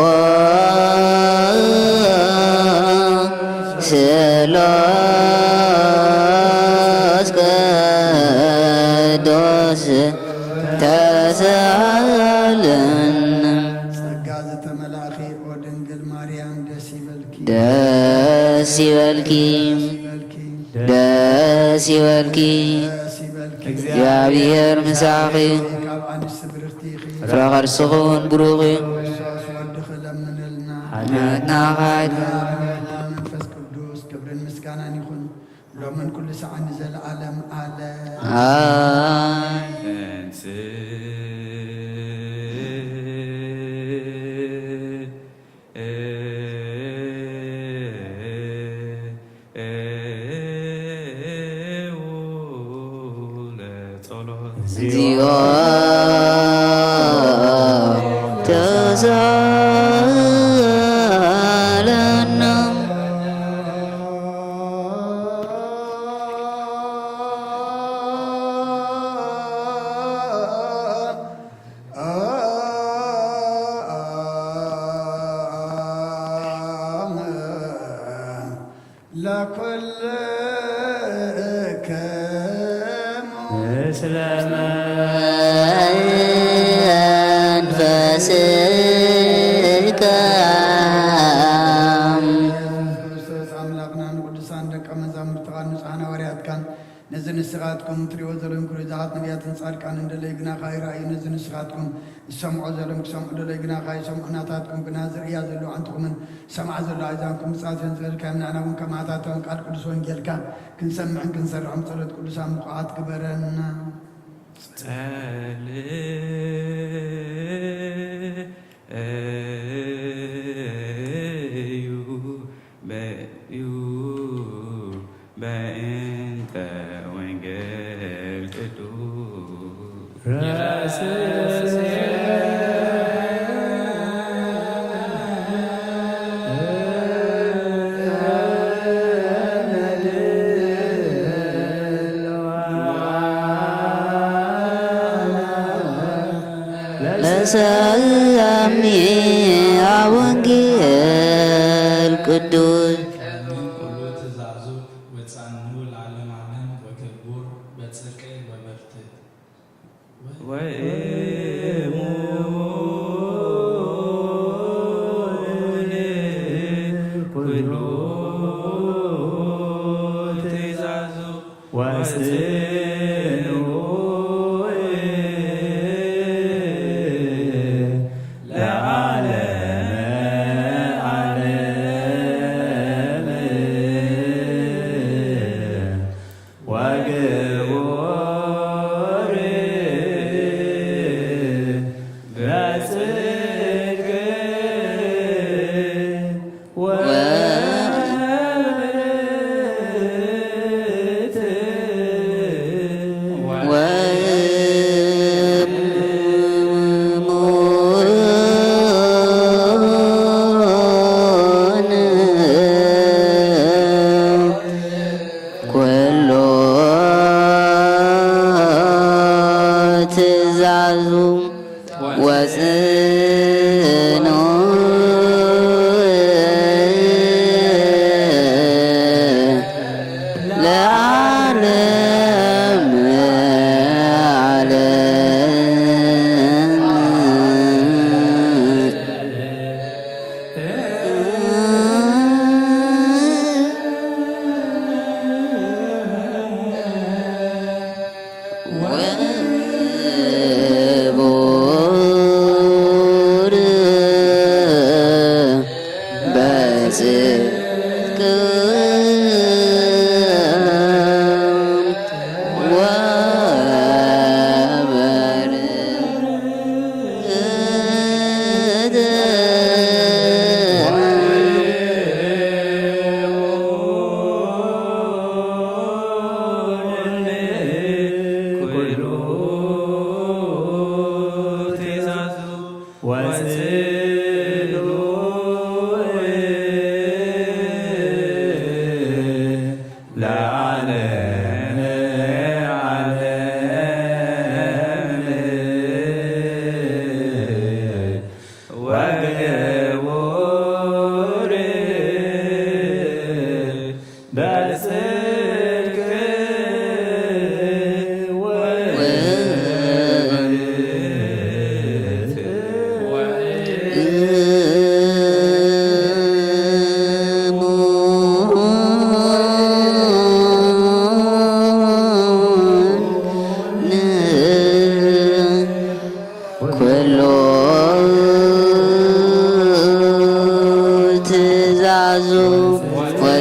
ስሉስ ቅዱስ ተሳሃለነ። ጸጋ ዝተመላእኺ ኦ ድንግል ማርያም ደስ ይበልኪ። ደስ ይበልኪ። ደስ ይበልኪ። ደስ ይበልኪ። ደስ ይበልኪ። እግዚኣብሔር ምሳኺ። ካብ ኣንስቲ ብርኽቲ ኢኺ። ፍረ ከርስኺ እውን ብሩኽ እዩ። ክርስቶስ ወድኺ ለምንልና። ሓጢኣትና ከይድና። መንፈስ ቅዱስ ክብርን ምስጋናን ይኹን ሎምን ኩሉ ሰዓት ንዘለዓለም ዓለም። ኣሜን። እግዚኦ ተሳሃለነ። ለኩልክሙ ምስለ መንፈስከ። ክርስቶስ ኣምላኽና ንቅዱሳን ደቀ መዛሙርትኻን ንጹሓን ሃዋርያትካን ነዚ ንስኻትኩም ትርእይዎ ዘለኹም ርዙሓት ነቢያትን ጻድቃንን ደለዩ ግናኻ ይረኣዩ። ነዚ ንስኻትኩም ዝሰምዖ ዘለኹም ክሰምዑ ደለዩ ግናኻ ይሰምዑ። ናታትኩም ግና ዝርእያ ዘለዋ ኣዕንትኹምን ዝሰምዓ ዘለዋ ኣእዛንኩም ብጻትክን ዝበልካዮም ንሕና እውን ከማታቶም ቃል ቅዱስ ወንጌልካ ክንሰምዕን ክንሰርሖም ጸሎት ቅዱሳን ብቑዓት ግበረና። ጸልዩ በዩ በእንተ ወንጌል ቅዱስ። ለሰሚዐ ወንጌል ቅዱስ። ቀድሚ ኩሉ ትእዛዙ ወጻኑ ለዓለም ዓለም ወክቡር በጽድቅ ወበርትዕ። ወእሙኒ ኩሉ ትእዛዙ ወጽኑ ለዓለመ ዓለም። ወግቡር በጽድቅ ወበርትዕ።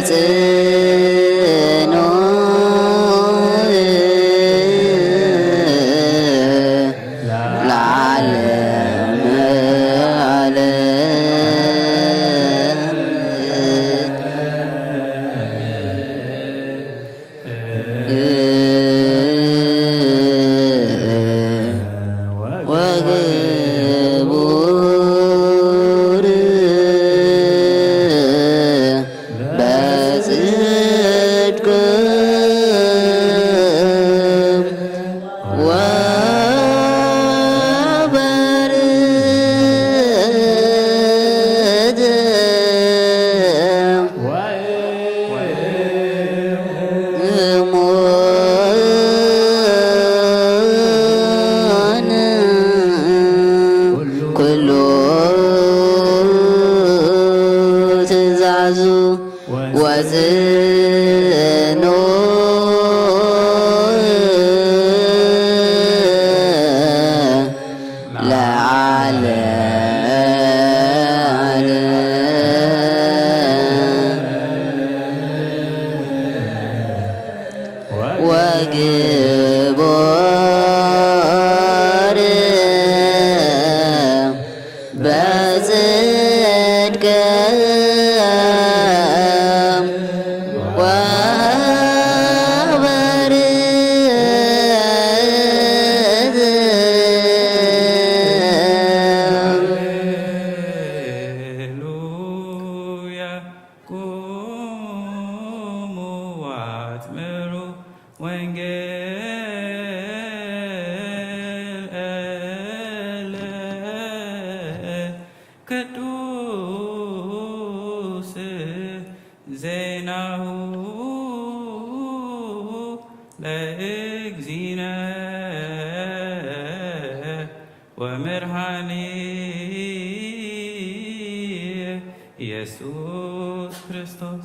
ጽኑዕ ለዓለመ ዓለም። ወግቡር በጽድቅ ወበርትዕ እሙን ኩሉ ትእዛዙ ወጽኑዕ ለዓለመ ዓለም። ወግቡር በጽድቅ ወበርትዕ። ሃሌሉያ። ቁሙ ወአትምሩ ወንጌለ ቅዱስ ዜናሁ ለእግዚእነ ወመድኃኒነ ኢየሱስ ክርስቶስ።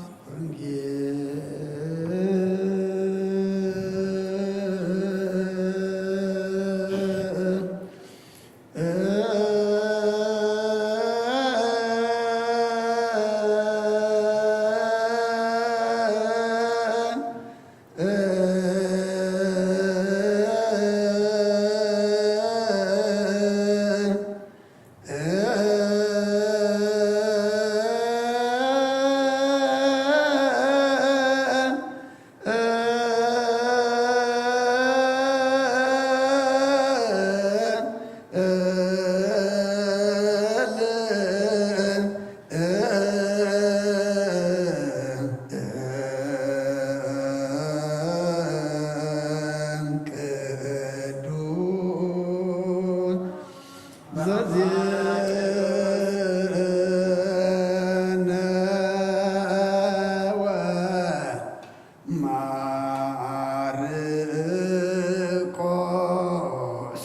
ማርቆስ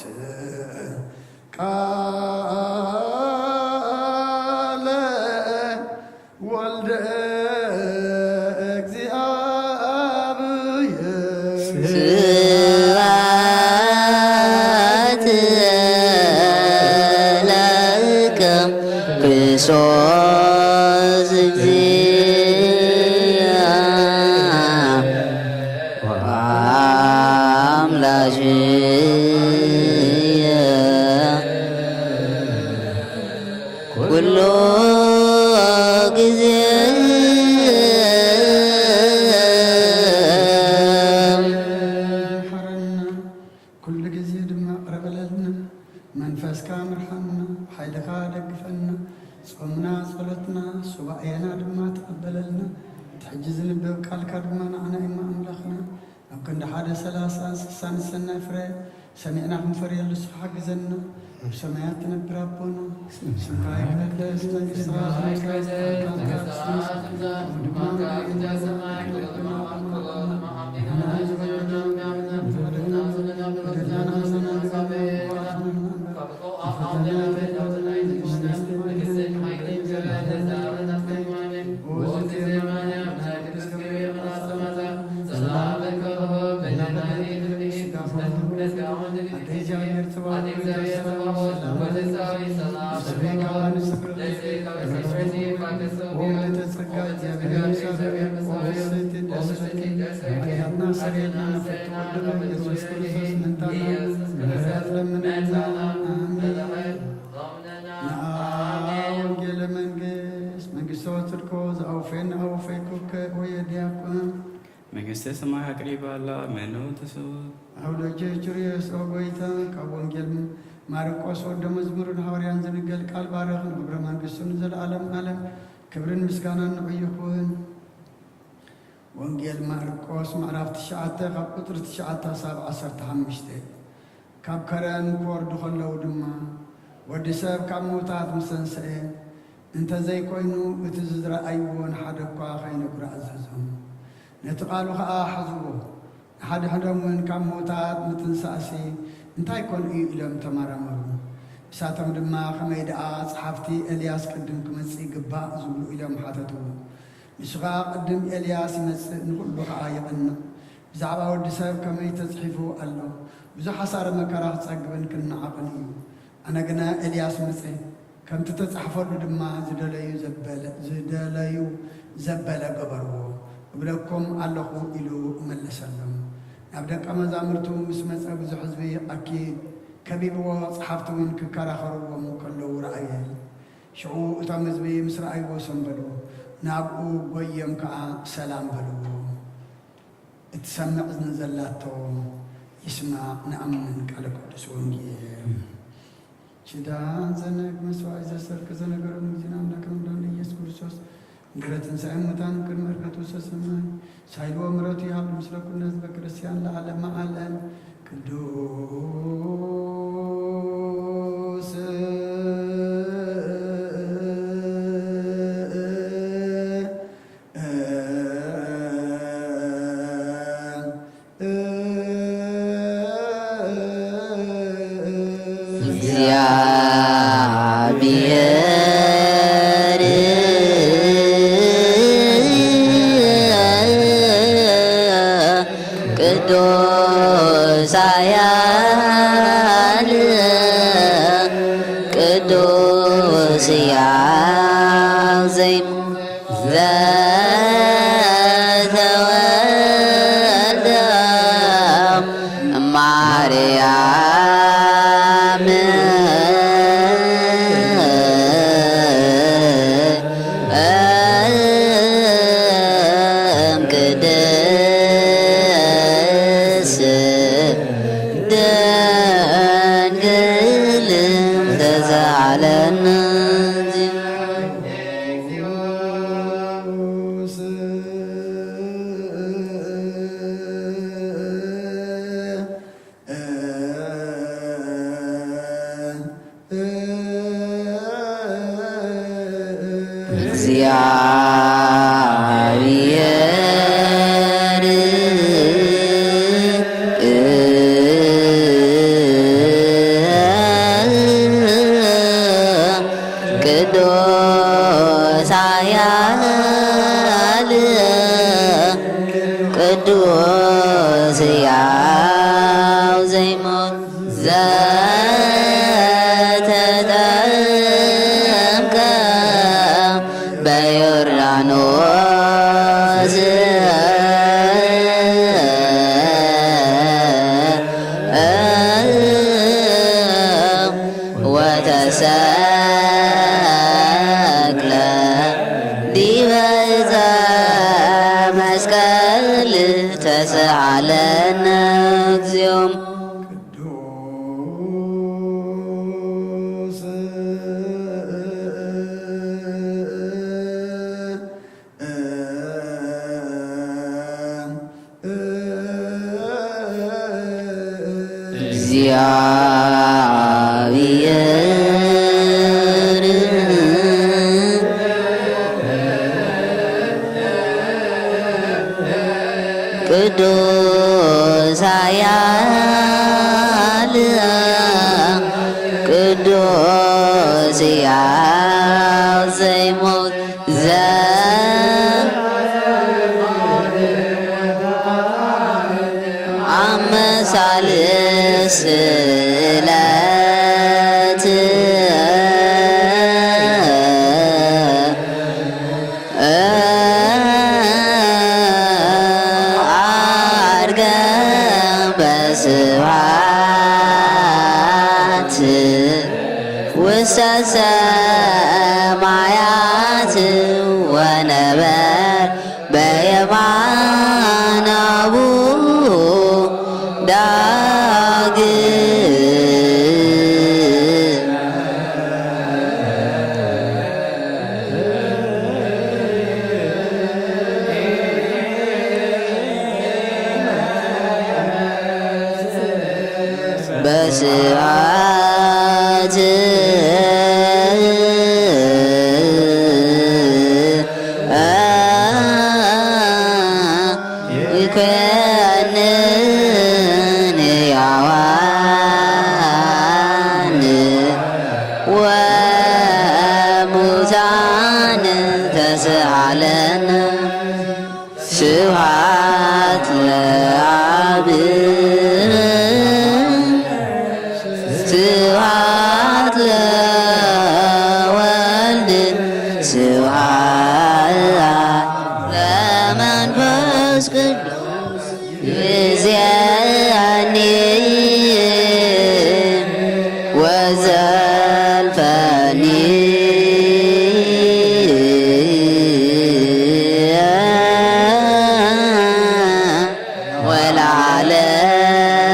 ቃለ ወልደ እግዚአብሔር። ስብሐት ለከ ክርስቶስ እግዚአ ወአምላክየ ኩሉ ጊዜ። ኩሉ ግዜ ድማ ቅረ በለልና፣ መንፈስካ ምርሓና፣ ሓይልካ ደግፈና፣ ጾምና፣ ጸሎትና፣ ሱባኤና ድማ ተቐበለልና። እቲ ሕጂ ዝንበብ ቃልካ ድማ ንዓና እማ ኣምላኽና፣ ኣብ ክንዲ ሓደ ሠላሳን ስሳን ዝሰናይ ፍረ ሰሚዕና ክንፈርየሉ ንስኻ ሓግዘና። ኣብ ሰማያት ትነብር ኣቦና፣ ስምካ ይቀደስ፣ መንግሥትኻ ትምጻእ፣ ፍቃድካ ትስራሕ፣ ከምኡ ድማ ኣብ ምድሪ ከም ኣብ ሰማይ። ወፍስሕቲ ደስ በሊ፣ ኃጢኣትና ሰርየልና፣ ፍትወ ወልድከ ኢየሱስ ክርስቶስ ምእንታና ምሕረት ለምነልና። ኣሜን። ንኣ ወንጌለ መንግስት፣ መንግስተ ወጽድቆ ዘአውፌን አወፈይኩከ ወየ ዲያቆን። መንግስተ ሰማይ አቅሪባ አላ፣ መኑ ትስብእ። አውደ ጀጅርዮስ ኦ ጎይታ፣ ካብ ወንጌል ማርቆስ ወደ መዝሙርን ሃዋርያን ዝንገል ቃል ባረኽ፣ ንግብረ መንግስቱ ንዘለዓለም ዓለም ክብርን ምስጋናን ንዑ ይኹን። ወንጌል ማርቆስ ምዕራፍ ትሽዓተ ካብ ቁጽሪ ትሽዓተ ክሳብ ዓሰርተ ሓሙሽተ። ካብ ከረን ክወርዱ ከለዉ ድማ፣ ወዲ ሰብ ካብ ምዉታት ምስ ተንስአ፣ እንተ ዘይኮይኑ፣ እቲ ዝረኣይዎ ንሓደ እኳ ኸይነግሩ ኣዘዞም። ነቲ ቃሉ ኸኣ ሓዝዎ። ንሓድሕዶም እውን፣ ካብ ምዉታት ምትንሳእሲ እንታይ ኮን እዩ? ኢሎም ተመራመሩ። ንሳቶም ድማ፣ ከመይ ደኣ ጸሓፍቲ ኤልያስ ቅድም ክመጽእ ይግባእ ዝብሉ? ኢሎም ሓተትዎ። ንሱ ኸኣ፣ ቅድም ኤልያስ ይመጽእ፣ ንኹሉ ኸኣ የቕንዕ። ብዛዕባ ወዲ ሰብ ከመይ ተጽሒፉ ኣሎ፣ ብዙሕ ሓሳረ መከራ ክጸግብን ክነዓቕን እዩ። ኣነ ግና ኤልያስ መጸ፣ ከምቲ ተጻሕፈሉ ድማ ዝደለዩ ዘበለ፣ ዝደለዩ ዘበለ ገበርዎ እብለኩም ኣለኹ ኢሉ መለሰሎም። ናብ ደቀ መዛሙርቱ ምስ መጸ ብዙሕ ህዝቢ ኣኪ-፣ ከቢብዎ፣ ጸሓፍቲ እውን ክከራኸርዎም ከለዉ ረኣየ። ሽዑ እቶም ህዝቢ ምስ ረኣይዎ ሰንበዱ፣ ናብኡ ጐዮም ከኣ ሰላም በልዎ። እትሰምዕ እዝኒ ዘላቶ ይስማዕ። ንኣምን ቃለ ቅዱስ ወንጌል። ኪዳን ዘነግ መስዋዕት ዘሰርክ ዘነገረሉ ጊዜና ኣምላክ መድኃኒነ ኢየሱስ ክርስቶስ እንግረ ትንሣኤ ሙታን ቅድመ ዕርገቱ ውስተ ሰማይ ሳይልዎ ምሕረቱ ይሃሉ ምስለ ኩልነ ህዝበ ክርስቲያን ለዓለመ ዓለም። ቅዱስ እግዚአብሔር ቅዱስ ኃያል ቅዱስ ሕያው ዘይሞት ዘተወልደ እማርያም እም ቅድስት ድንግል ተሳለነ። እግዚአብሔር ቅዱስ ኃያል ቅዱስ ሕያው ዘይሞት ዘተጠምቀ በዮርዳኖስ ወተሰቅለ ዲበ ዕፀ መስቀል ተስዓለነ እግዚኦ። ቅዱስ እግዚአብሔር ቅዱስ ኃያል ቅዱስ ሕያው ዘይሞት ዘ አመሳልስ ዕለት በየማናቡ ዳግም በስብሐት ይኮንን ሕያዋን ወሙታን ተስኣለነ። ስብሐት ለአብ ስብሐት ለወልድ ስብሐት ለመንፈስ ቅዱስ ይእዜኒ ወዘልፈኒ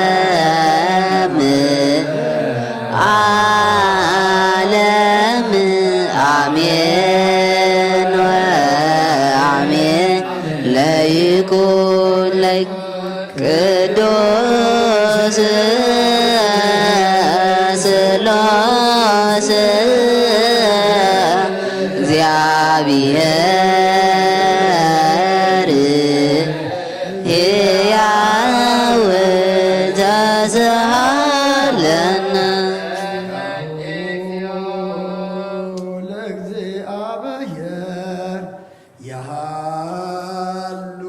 ወለዓለም ዓለም አሜን ወአሜን። ለይኩን ለይ ቅዱስ ስላሴ እግዚአብሔር ሕያው ተስሃለነ። ለእግዚአብሔር የሃሉ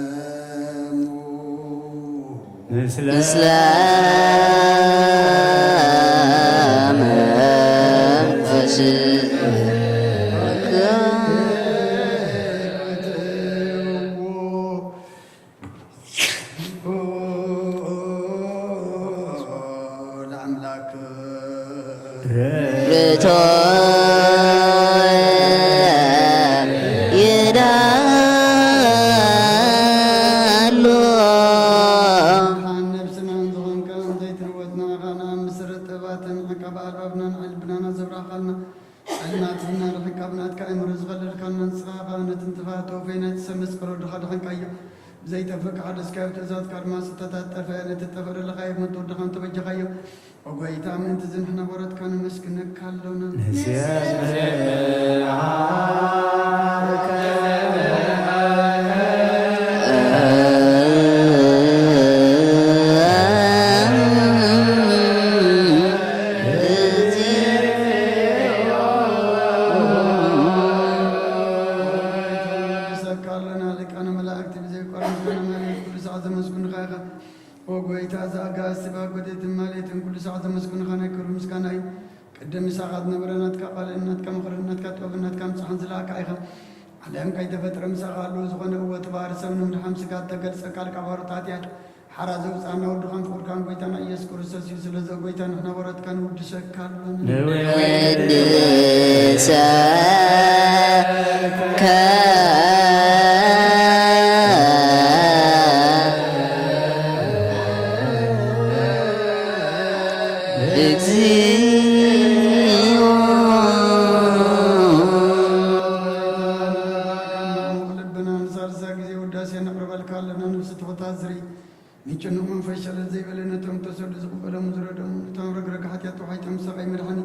ምስሌክሙ። ምስለ ምስለ መንፈስከ። ለአምላክ ርቶ ይዳሉ። ነብስና እንዝኾንካ ዘይትንወትና ኻና ምስረ ጥበባትን ዕቃብ ኣልባብናን ዕልብናና ዘብራኻልና ጸልማትና ርሕቃብ ናትካ ኣእምሮ ዝኸለልካና ንስኻ ኻህነት እንትፋ ተወፈይ ናይቲ ሰብ መስቀል ወድኻ ድሓንካዮ። ብዘይጠፍእ ክሓደስካዮ ትእዛዝካ ድማ ዝተታጠፈ ነቲ ጠፈረ ለኻየብ መት ወድኻ እንተበጀኻዮ። ኦ ጐይታ፣ ምእንቲ እዚ ንሕና ወረትካ ነመስግነካ ኣሎና። ንሴብሐካ ነግሰካ ኣለና፣ ሊቃነ መላእክቲ ብዘይቋርጽ ምስጋና ማርያም ኩሉ ሰዓት ዘመስግንኻ ኢኻ። ኦ ጐይታ፣ እዛ ኣጋእዝቲ ብኣጎቴትን ማሌትን ኩሉ ሰዓት ዘመስግንኻ ናይ ክብሪ ምስጋና እዩ። ቅድም ምሳኻ ዝነበረ ናትካ ቃልን ናትካ ምኽርን ናትካ ጥበብን ናትካ ምጽሓን ዝለኣካ ኢኻ። ዓለም ከይተፈጥረ ምሳኻ ኣለዉ ዝኾነ እወ እቲ ባህሪ ሰብ ንምድሓን ስጋ እተገልጸ ቃል ካብ ሓሮት ሓጢኣት ሓራ ዘውጽኣና ወድኻን ፍቑርካን ጐይታና ኢየሱስ ክርስቶስ እዩ። ስለዚ ጐይታ ንሕና ወረትካ ንውድሰካ ኣሎና። ንውድሰካ እግዚኦ። ልብና ንሳልሳ ግዜ ውዳሴ ነቕርበልካ ኣለና። ነፍሲ ትሑት ኣዝሪ ንጭኑቕ መንፈስ ሸለል ዘይበለ ነቶም ተሰዱ ዝቕበሎም ዝረደሙ ነቶም ረግረግ ሓጢኣት ተዋሒጦም ሰቓይ መድሓኒ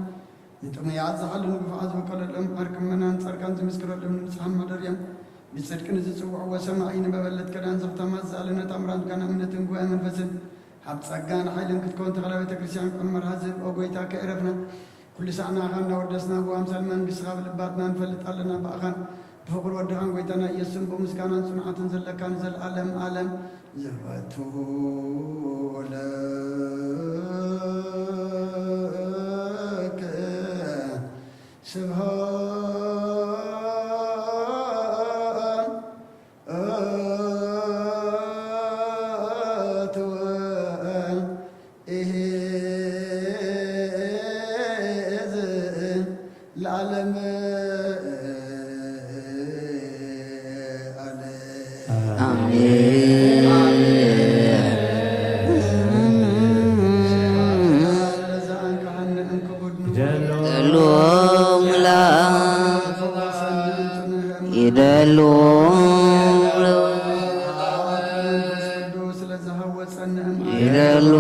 ንጥሙያት ዝሓሉ ንግፉዓት ዝበቀለሎም ዓርኪ ምእመናን ጻድቃን ዝምስክረሎም ንንጹሓን ማደርዮም ብጽድቂ ንዝጽውዕዎ ሰማዒ ንመበለት ከዳን ዘኽተማ ዝኣለነ ታምራት ጋና እምነትን ጉባኤ መንፈስን ኣብ ጸጋን ሓይልን ክትከውን ተኽለ ቤተ ክርስቲያን ቀመር ሃዝብ ኦ ጐይታ ከይረፍና ኩሉ ሳዕ ንዓኻ እናወደስና ብኣምሳል መንግስትኻ ብልባትና ንፈልጥ ኣለና ብኣኻን ብፍቕሪ ወድኻን ጐይታና ኢየሱስን ብምስጋናን ጽንዓትን ዘለካ ንዘለኣለም ኣለም ዘወቱ ለከ ስብሐት ለዓለም ይደሉ ምላክ ይደሉ ይደሉ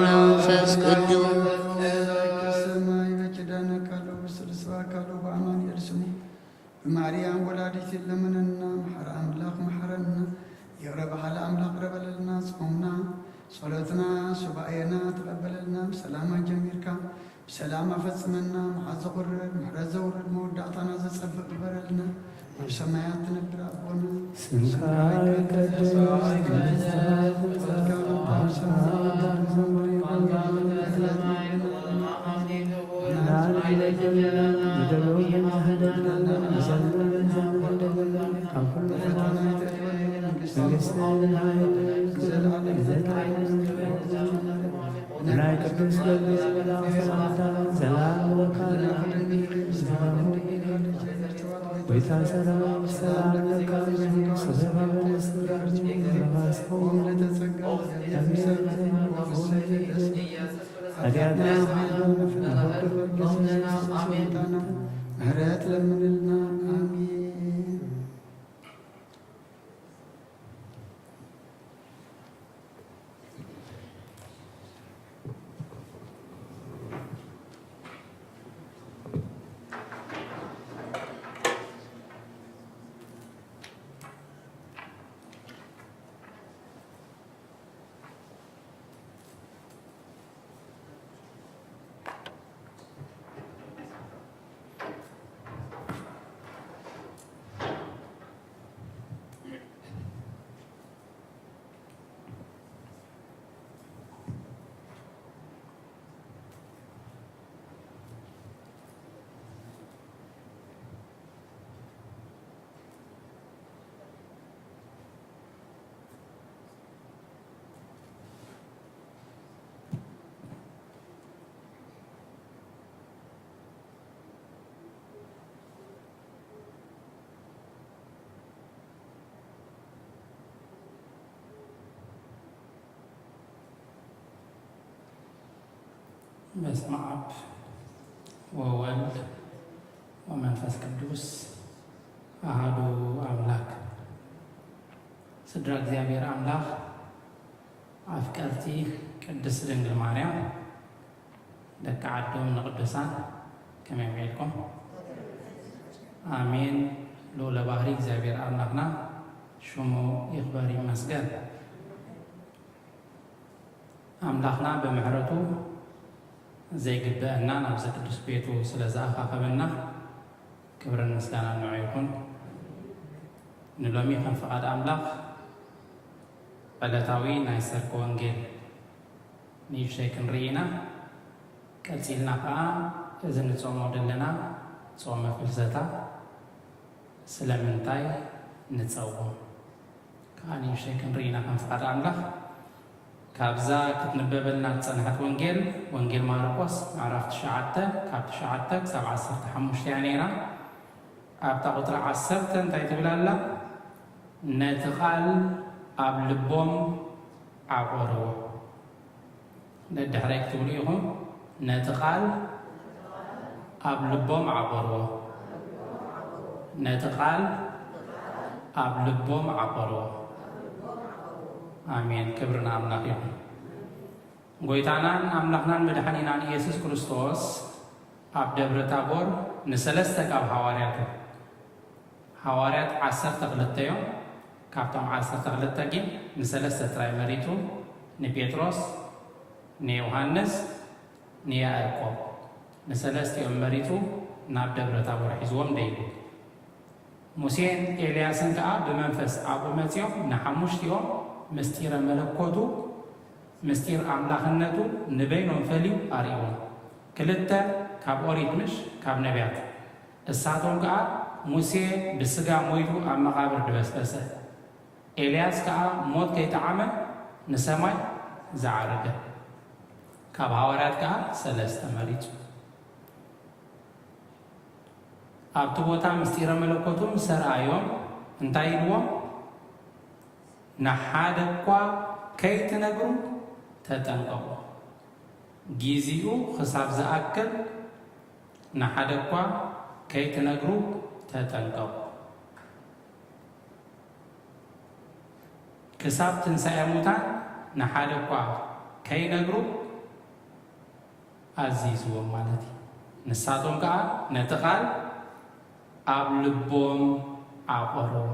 መንፈስ ቅዱስ ብማርያም ወላዲት ለምነና። መሓሪ ኣምላኽ መሓረና። ይቕረ በሃሊ ኣምላኽ ቅረ በለልና። ጾምና ጸሎትና ሱባኤና ተቐበለልና። ብሰላም ኣጀሚርካ ብሰላም ኣፈጽመና። መሓር ዘቑርብ ምሕረት ዘውርድ መወዳእታና ዘጸብቕ ግበረልና። ኣብ ሰማያት ትነብር ኣቦና ስምካ ይቀደስ። ናይ ቅዱስ ገብርኤል መልኣክ ሰላምታ ሰላም ለኪ ሰላም ጎይታ ሰላም ሰላም ለኪ ሰላም ኃጢአትና ምሕረት ለምንልና። አሜን። በስመ አብ ወወልድ ወመንፈስ ቅዱስ አሐዱ አምላክ። ስድራ እግዚኣብሔር ኣምላኽ ኣፍቀርቲ ቅድስት ድንግል ማርያም ደቂ ዓዶም ንቅዱሳን ከመይ ውዒልኩም? ኣሜን። ልዑለ ባህሪ እግዚኣብሔር ኣምላኽና ሽሙ ይኽበር ይመስገን። ኣምላኽና ብምሕረቱ ዘይግበአና ናብዚ ቅዱስ ቤቱ ስለ ዝኣኻኸበና ክብርን ምስጋናን ንዑ ይኹን። ንሎሚ ከም ፍቓድ ኣምላኽ ዕለታዊ ናይ ሰርክ ወንጌል ንእሽተይ ክንርኢ ኢና። ቀጺልና ኸኣ እዚ ንጾሞ ዘለና ጾመ ፍልሰታ ስለምንታይ ንጸውም ከኣ ንእሽተይ ክንርኢ ኢና ከም ፍቓድ ኣምላኽ። ካብዛ ክትንበበልና ዝጸንሐት ወንጌል፣ ወንጌል ማርቆስ ምዕራፍ ትሽዓተ፣ ካብ ትሽዓተ ክሳብ ዓሰርተ ሓሙሽተ እያ ነይራ። ኣብታ ቁጽሪ ዓሰርተ እንታይ ትብል ኣላ? ነቲ ቃል ኣብ ልቦም ዓቖርዎ። ነድሕረይ ክትብሉ ኢኹም። ነቲ ቃል ኣብ ልቦም ዓቖርዎ። ነቲ ቃል ኣብ ልቦም ዓቖርዎ። ኣሜን። ክብሪ ንኣምላኽ ይኹን። ጎይታናን ኣምላኽናን መድሓኒናን ኢየሱስ ክርስቶስ ኣብ ደብረ ታቦር ንሰለስተ ካብ ሃዋርያቱ፣ ሃዋርያት ዓሰርተ ክልተ እዮም። ካብቶም ዓሰርተ ክልተ ግን ንሰለስተ ጥራይ መሪጹ፣ ንጴጥሮስ፣ ንዮሃንስ፣ ንያዕቆብ፣ ንሰለስቲኦም መሪጹ ናብ ደብረ ታቦር ሒዝዎም ደይቡ። ሙሴን ኤልያስን ከኣ ብመንፈስ ኣብኡ መጺኦም ንሓሙሽቲኦም ምስጢረ መለኮቱ፣ ምስጢር ኣምላኽነቱ ንበይኖም ፈልዩ ኣርእይዎም። ክልተ ካብ ኦሪት ምሽ ካብ ነቢያት፣ እሳቶም ከኣ ሙሴ ብስጋ ሞይቱ ኣብ መቓብር ድበስበሰ፣ ኤልያስ ከኣ ሞት ከይጠዓመ ንሰማይ ዝዓረገ። ካብ ሃዋርያት ከኣ ሰለስተ መሪጹ። ኣብቲ ቦታ ምስጢረ መለኮቱ ምስ ኣርኣዮም እንታይ ኢልዎም? ንሓደ እኳ ከይትነግሩ ተጠንቀቑ። ጊዜኡ ክሳብ ዝኣክል ንሓደ እኳ ከይትነግሩ ተጠንቀቑ። ክሳብ ትንሳኤ ሙታን ንሓደ እኳ ከይነግሩ ኣዚዝዎም ማለት እዩ። ንሳቶም ከኣ ነቲ ቃል ኣብ ልቦም ዓቖርዎ።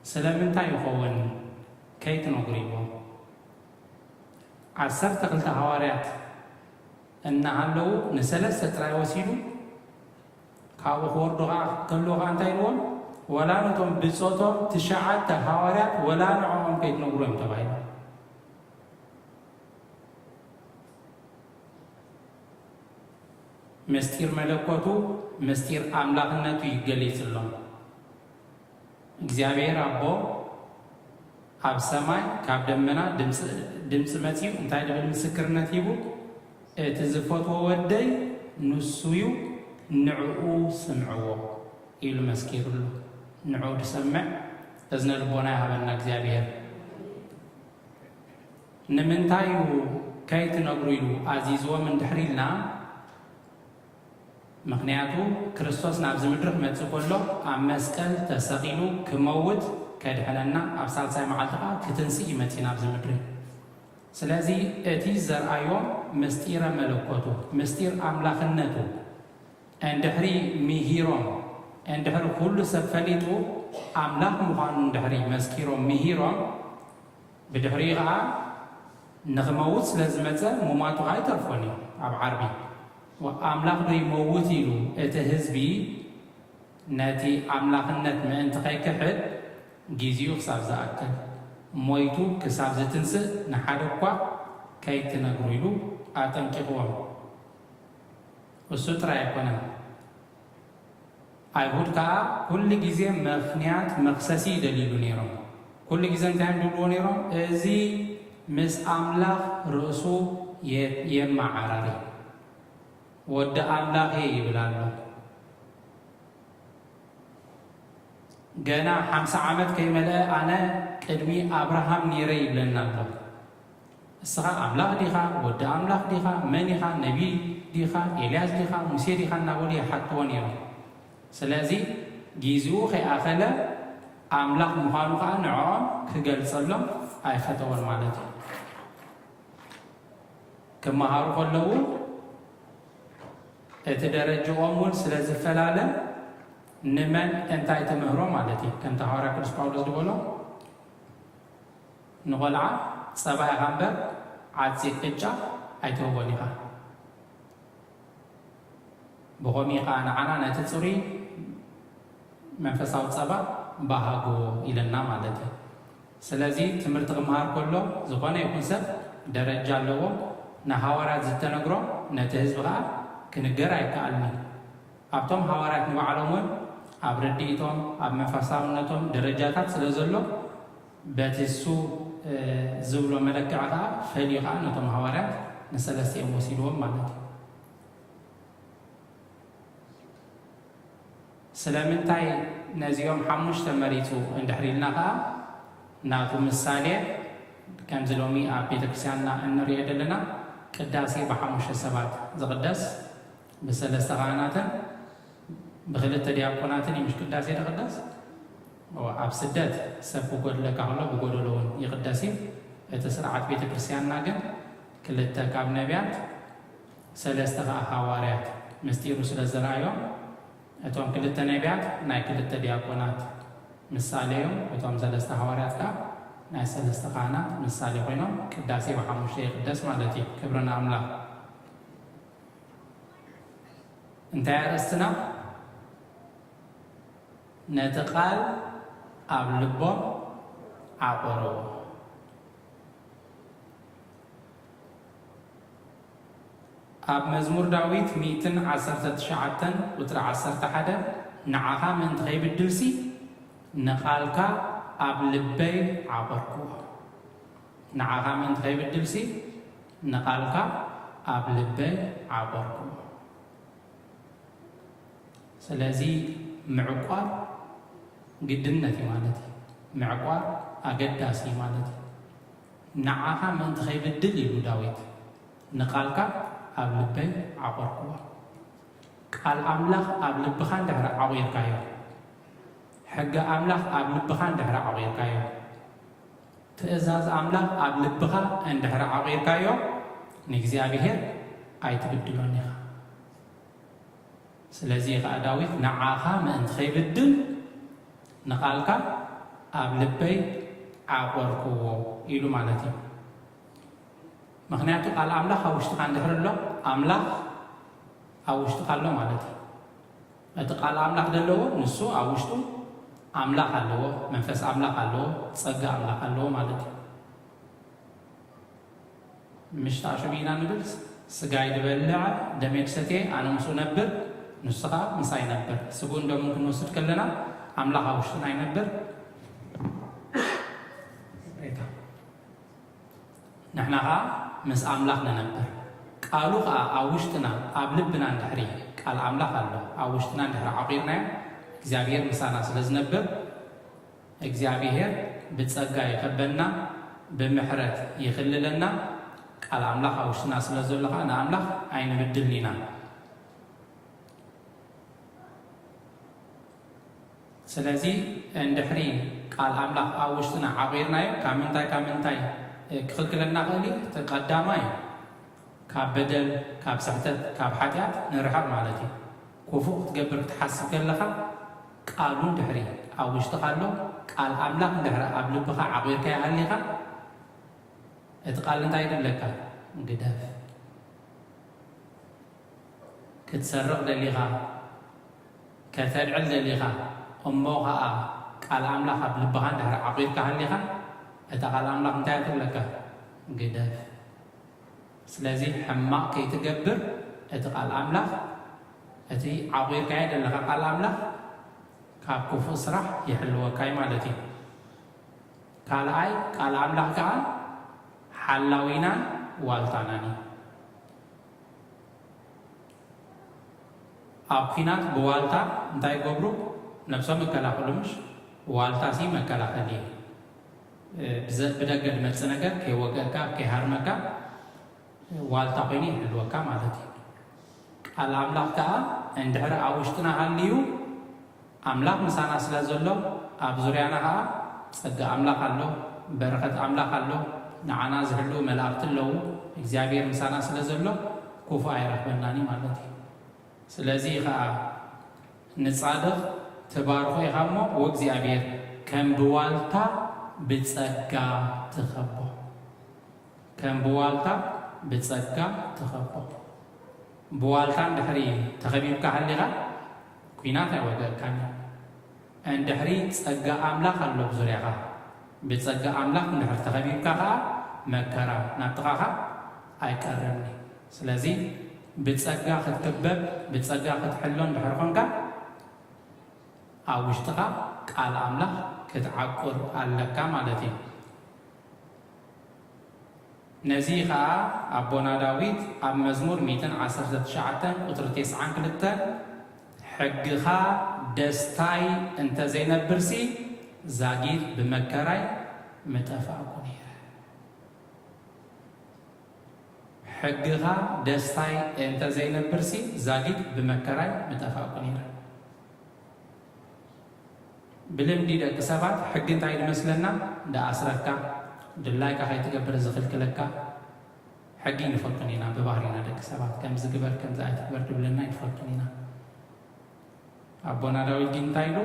ስለምንታይ ይኸውን ከይትነግሩ ኢልዎም? ዓሰርተ ክልተ ሃዋርያት እናሃለዉ ንሰለስተ ጥራይ ወሲዱ፣ ካብኡ ክወርዱ ኸዓ ከሎ ኸዓ እንታይ ኢልዎም? ወላ ነቶም ብጾቶም ትሽዓተ ሃዋርያት ወላ ንዕኦም ከይትነግሩ እዮም ተባሂሉ። ምስጢር መለኮቱ፣ ምስጢር ኣምላኽነቱ ይገሊጽሎም። እግዚኣብሔር ኣቦ ኣብ ሰማይ ካብ ደመና ድምፂ፣ ድምፂ መፂኡ እንታይ ድብል ምስክርነት ሂቡ? "እቲ ዝፈትዎ ወደይ ንሱ እዩ፣ ንዕኡ ስምዕዎ" ኢሉ መስኪሩሉ። ንዕኡ ድሰምዕ እዝነ ልቦና ይሃበና እግዚኣብሔር። ንምንታይ እዩ ከይትነግሩ ኢሉ ኣዚዝዎም እንድሕር ኢልና፣ ምኽንያቱ ክርስቶስ ናብዚ ምድሪ ክመጽእ ከሎ ኣብ መስቀል ተሰቒሉ ክመውት ከድሕነና፣ ኣብ ሳልሳይ መዓልቲ ከኣ ክትንስእ እዩ መጺኡ ናብዚ ምድሪ። ስለዚ እቲ ዘርኣዮም ምስጢረ መለኮቱ፣ ምስጢር ኣምላኽነቱ እንድሕሪ ምሂሮም፣ እንድሕሪ ኩሉ ሰብ ፈሊጡ ኣምላኽ ምዃኑ እንድሕሪ መስኪሮም ምሂሮም፣ ብድሕሪኡ ኸዓ ንኽመውት ስለ ዝመጸ፣ ምሟቱ ኸዓ ኣይተርፎን እዩ። ኣብ ዓርቢ ኣምላኽ ዶ ይመውት ኢሉ እቲ ህዝቢ ነቲ ኣምላኽነት ምእንቲ ኸይክሕድ፣ ጊዜኡ ክሳብ ዝኣክል፣ ሞይቱ ክሳብ ዝትንስእ ንሓደ እኳ ከይትነግሩ ኢሉ ኣጠንቂቕዎም። እሱ ጥራይ ኣይኮነን። ኣይሁድ ከኣ ኩሉ ግዜ ምኽንያት መኽሰሲ ይደልይሉ ነይሮም። ኩሉ ግዜ እንታይ እዮም ዝብልዎ ነይሮም? "እዚ ምስ ኣምላኽ ርእሱ የ-፣ የመዓራሪ፣ ወዲ ኣምላኽ እየ ይብል ኣሎ። ገና ሓምሳ ዓመት ከይመልአ ኣነ ቅድሚ ኣብርሃም ነይረ" ይብለና ኣሎ። እስኻ ኣምላኽ ዲኻ? ወዲ ኣምላኽ ዲኻ? መን ኢኻ? ነቢ ዲኻ? ኤልያስ ዲኻ? ሙሴ ዲኻ? እናበሉ ይሓትዎ ነይሮም። ስለዚ ጊዜኡ ከይኣኸለ ኣምላኽ ምዃኑ ኸዓ ንዕኦም ክገልጸሎም ኣይፈተወን ማለት እዩ። ክመሃሩ ከለዉ እቲ ደረጅኦም እውን ስለ ዝፈላለ ንመን እንታይ ትምህሮ ማለት እዩ። ከምቲ ሃዋርያ ቅዱስ ጳውሎስ ዝበሎ፣ ንቖልዓ ጸባ ኢኻ እምበር ዓጺቕ ቅጫ ኣይትህቦን ኢኻ። ብኸምኡ ኸዓ ንዓና ነቲ ጽሩይ መንፈሳዊ ጸባ በሃግዎ ኢለና ማለት እዩ። ስለዚ ትምህርቲ ክመሃር ከሎ ዝኾነ ይኹን ሰብ ደረጃ ኣለዎ። ንሃዋርያት ዝተነግሮ ነቲ ህዝቢ ኸዓ ክንገር ኣይከኣልን እዩ። ኣብቶም ሃዋርያት ንባዕሎም እውን ኣብ ርድኢቶም፣ ኣብ መንፈሳውነቶም ደረጃታት ስለ ዘሎ፣ በቲ እሱ፣ እ፣ ዝብሎ መለክዒ ኸዓ ፈልዩ ኸዓ ነቶም ሃዋርያት ንሰለስቲኦም ወሲድዎም ማለት እዩ። ስለምንታይ ነዚኦም ሓሙሽተ መሪጹ እንድሕር ኢልና ኸዓ፣ ናቱ ምሳሌ፣ ከምዚ ሎሚ ኣብ ቤተ ክርስቲያንና እንርእዮ ዘለና ቅዳሴ ብሓሙሽተ ሰባት ዝቕደስ፣ ብሰለስተ ካህናትን ብክልተ ዲያቆናትን እዩ ምሽ ቅዳሴ ዝቕደስ። እወ፣ ኣብ ስደት ሰብ ክጎድለካ ከሎ ብጎደሎ እውን ይቕደስ እዩ። እቲ ስርዓት ቤተ ክርስቲያንና ግን ክልተ ካብ ነቢያት፣ ሰለስተ ኸዓ ሃዋርያት ምስጢሩ ስለ ዘርኣዮም፣ እቶም ክልተ ነቢያት ናይ ክልተ ዲያቆናት ምሳሌ እዮም። እቶም ሰለስተ ሃዋርያት ከኣ ናይ ሰለስተ ካህናት ምሳሌ ኮይኖም ቅዳሴ ብሓሙሽተ ይቕደስ ማለት እዩ። ክብሪ ንኣምላኽ። እንታይ ኣርእስትና? ነቲ ቃል ኣብ ልቦም ዓቖርዎ። ኣብ መዝሙር ዳዊት ሚእትን ዓሰርተ ትሽዓተን ቁጽሪ ዓሰርተ ሓደ፣ "ንዓኻ ምእንቲ ኸይብድልሲ ንቓልካ ኣብ ልበይ ዓቖርክዎ።" ንዓኻ ምእንቲ ኸይብድልሲ ንቓልካ ኣብ ልበይ ዓቖርክዎ። ስለዚ ምዕቋር ግድነት እዩ ማለት እዩ። ምዕቋር ኣገዳሲ እዩ ማለት እዩ። ንዓኻ ምእንቲ ከይብድል ኢሉ ዳዊት፣ ንቓልካ ኣብ ልበይ ዓቖርክዎ። ቃል ኣምላኽ ኣብ ልብኻ እንድሕሪ ዓቑርካዮ፣ ሕጊ ኣምላኽ ኣብ ልብኻ እንድሕሪ ዓቑርካዮ፣ ትእዛዝ ኣምላኽ ኣብ ልብኻ እንድሕሪ ዓቑርካዮ፣ ንእግዚኣብሔር ኣይትብድሎን ኢኻ። ስለዚ ኸኣ ዳዊት፣ ንዓኻ ምእንቲ ኸይብድል ንቓልካ ኣብ ልበይ ዓቖርክዎ ኢሉ ማለት እዩ። ምኽንያቱ ቃል ኣምላኽ ኣብ ውሽጥኻ እንድሕር ኣሎ፣ ኣምላኽ ኣብ ውሽጥኻ ኣሎ ማለት እዩ። እቲ ቃል ኣምላኽ ዘለዎ ንሱ ኣብ ውሽጡ ኣምላኽ ኣለዎ፣ መንፈስ ኣምላኽ ኣለዎ፣ ጸጋ ኣምላኽ ኣለዎ ማለት እዩ። ምሽ ተኣሽሙ ኢና ንብል፣ ስጋይ ዝበልዕ ደመይ ዝሰትየ ኣነ ምስኡ ነብር፣ ንሱ ኸኣ ምሳይ ይነብር። ስግኡን ደሙን ክንወስድ ከለና ኣምላኽ ኣብ ውሽጥና ይነብር። ይቕሬታ። ንሕና ኸኣ ምስ ኣምላኽ ንነብር። ቃሉ ኸኣ ኣብ ውሽጥና፣ ኣብ ልብና እንድሕሪ ቃል ኣምላኽ ኣሎ፣ ኣብ ውሽጥና እንድሕሪ ዓቂርናዮ፣ እግዚኣብሔር ምሳና ስለ ዝነብር፣ እግዚኣብሔር ብጸጋ ይኸበና፣ ብምሕረት ይኽልለና። ቃል ኣምላኽ ኣብ ውሽጥና ስለ ዘሎ ኸኣ ንኣምላኽ ኣይንብድልን ኢና። ስለዚ እንድሕሪ ቃል ኣምላኽ ኣብ ውሽጥና ዓቂርናዮ፣ ካብ ምንታይ ካብ ምንታይ ክኽልክለና ክእል እዩ? እቲ ቀዳማይ ካብ በደል፣ ካብ ስሕተት፣ ካብ ሓጢኣት ንርሕቕ ማለት እዩ። ክፉእ ክትገብር ክትሓስብ ከለኻ ቃሉ እንድሕሪ ኣብ ውሽጥኻ ኣሎ፣ ቃል ኣምላኽ እንድሕሪ ኣብ ልብኻ ዓቂርካዮ ሃሊኻ፣ እቲ ቃል እንታይ ይብለካ? ግደፍ። ክትሰርቕ ደሊኻ፣ ከተልዕል ደሊኻ፣ እሞ ኸኣ ቃል ኣምላኽ ኣብ ልብኻ እንድሕሪ ዓቂርካ ሃሊኻ፣ እታ ቃል ኣምላኽ እንታይ እያ ትብለካ? ግደፍ። ስለዚ ሕማቕ ከይትገብር እቲ ቃል ኣምላኽ፣ እቲ ዓቂርካዮ ዘለኻ ቃል ኣምላኽ ካብ ክፉእ ስራሕ ይሕልወካ እዩ ማለት እዩ። ካልኣይ ቃል ኣምላኽ ከኣ ሓላዊናን ዋልታናን እዩ። ኣብ ኲናት ብዋልታ እንታይ ይገብሩ? ነብሶም ይከላኸሉ፣ ምሽ? ዋልታ ሲ መከላኸሊ እዩ። እ፣ ብዘ-፣ ብደገ ዝመጽእ ነገር ከይወግአካ፣ ከይሃርመካ ዋልታ ኮይኑ ይሕልወካ ማለት እዩ። ቃል ኣምላኽ ከኣ እንድሕሪ ኣብ ውሽጥና ሃልዩ፣ ኣምላኽ ምሳና ስለ ዘሎ፣ ኣብ ዙርያና ኸኣ ጸጋ ኣምላኽ ኣሎ፣ በረኸት ኣምላኽ ኣሎ። ንዓና ዝሕልዉ መላእኽቲ ኣለዉ። እግዚኣብሔር ምሳና ስለ ዘሎ፣ ክፉእ ኣይረኽበናን እዩ ማለት እዩ። ስለዚ ኸኣ ንጻድቕ ትባርኾ ኢኻ እሞ፣ ወእግዚኣብሔር ከም ብዋልታ ብጸጋ ትኸቦ። ከም ብዋልታ ብጸጋ ትኸቦ። ብዋልታ እንድሕሪ ተኸቢብካ ሃሊኻ፣ ኲናት ኣይወግአካን እዩ። እንድሕሪ ጸጋ ኣምላኽ ኣሎ ብዙርያኻ፣ ብጸጋ ኣምላኽ እንድሕሪ ተኸቢብካ ኸኣ፣ መከራ ናብ ጥቓኻ ኣይቀርብን እዩ። ስለዚ ብጸጋ ክትክበብ፣ ብጸጋ ክትሕሎ እንድሕሪ ኾንካ፣ ኣብ ውሽጥኻ ቃል ኣምላኽ ክትዓቁር ኣለካ ማለት እዩ። ነዚ ኸኣ ኣቦና ዳዊት ኣብ መዝሙር ሚእትን ዓሰርተ ትሽዓተን ቁጽሪ ተስዓን ክልተን፣ "ሕግኻ ደስታይ እንተ ዘይነብርሲ፣ ዛጊድ ብመከራይ ምጠፋእኩ ነይረ።" ሕግኻ ደስታይ እንተ ዘይነብርሲ፣ ዛጊድ ብመከራይ ምጠፋእኩ ነይረ። ብልምዲ ደቂ ሰባት ሕጊ እንታይ ዝመስለና? ዝኣስረካ፣ ድላይካ ከይትገብር ዝኽልክለካ። ሕጊ ንፈልጦን ኢና ብባህሪና ደቂ ሰባት፣ ከምዚ ግበር፣ ከምዚ ኣይትግበር ዝብለና ኣይንፈልጦን ኢና። ኣቦና ዳዊት ግን እንታይ ኢሉ?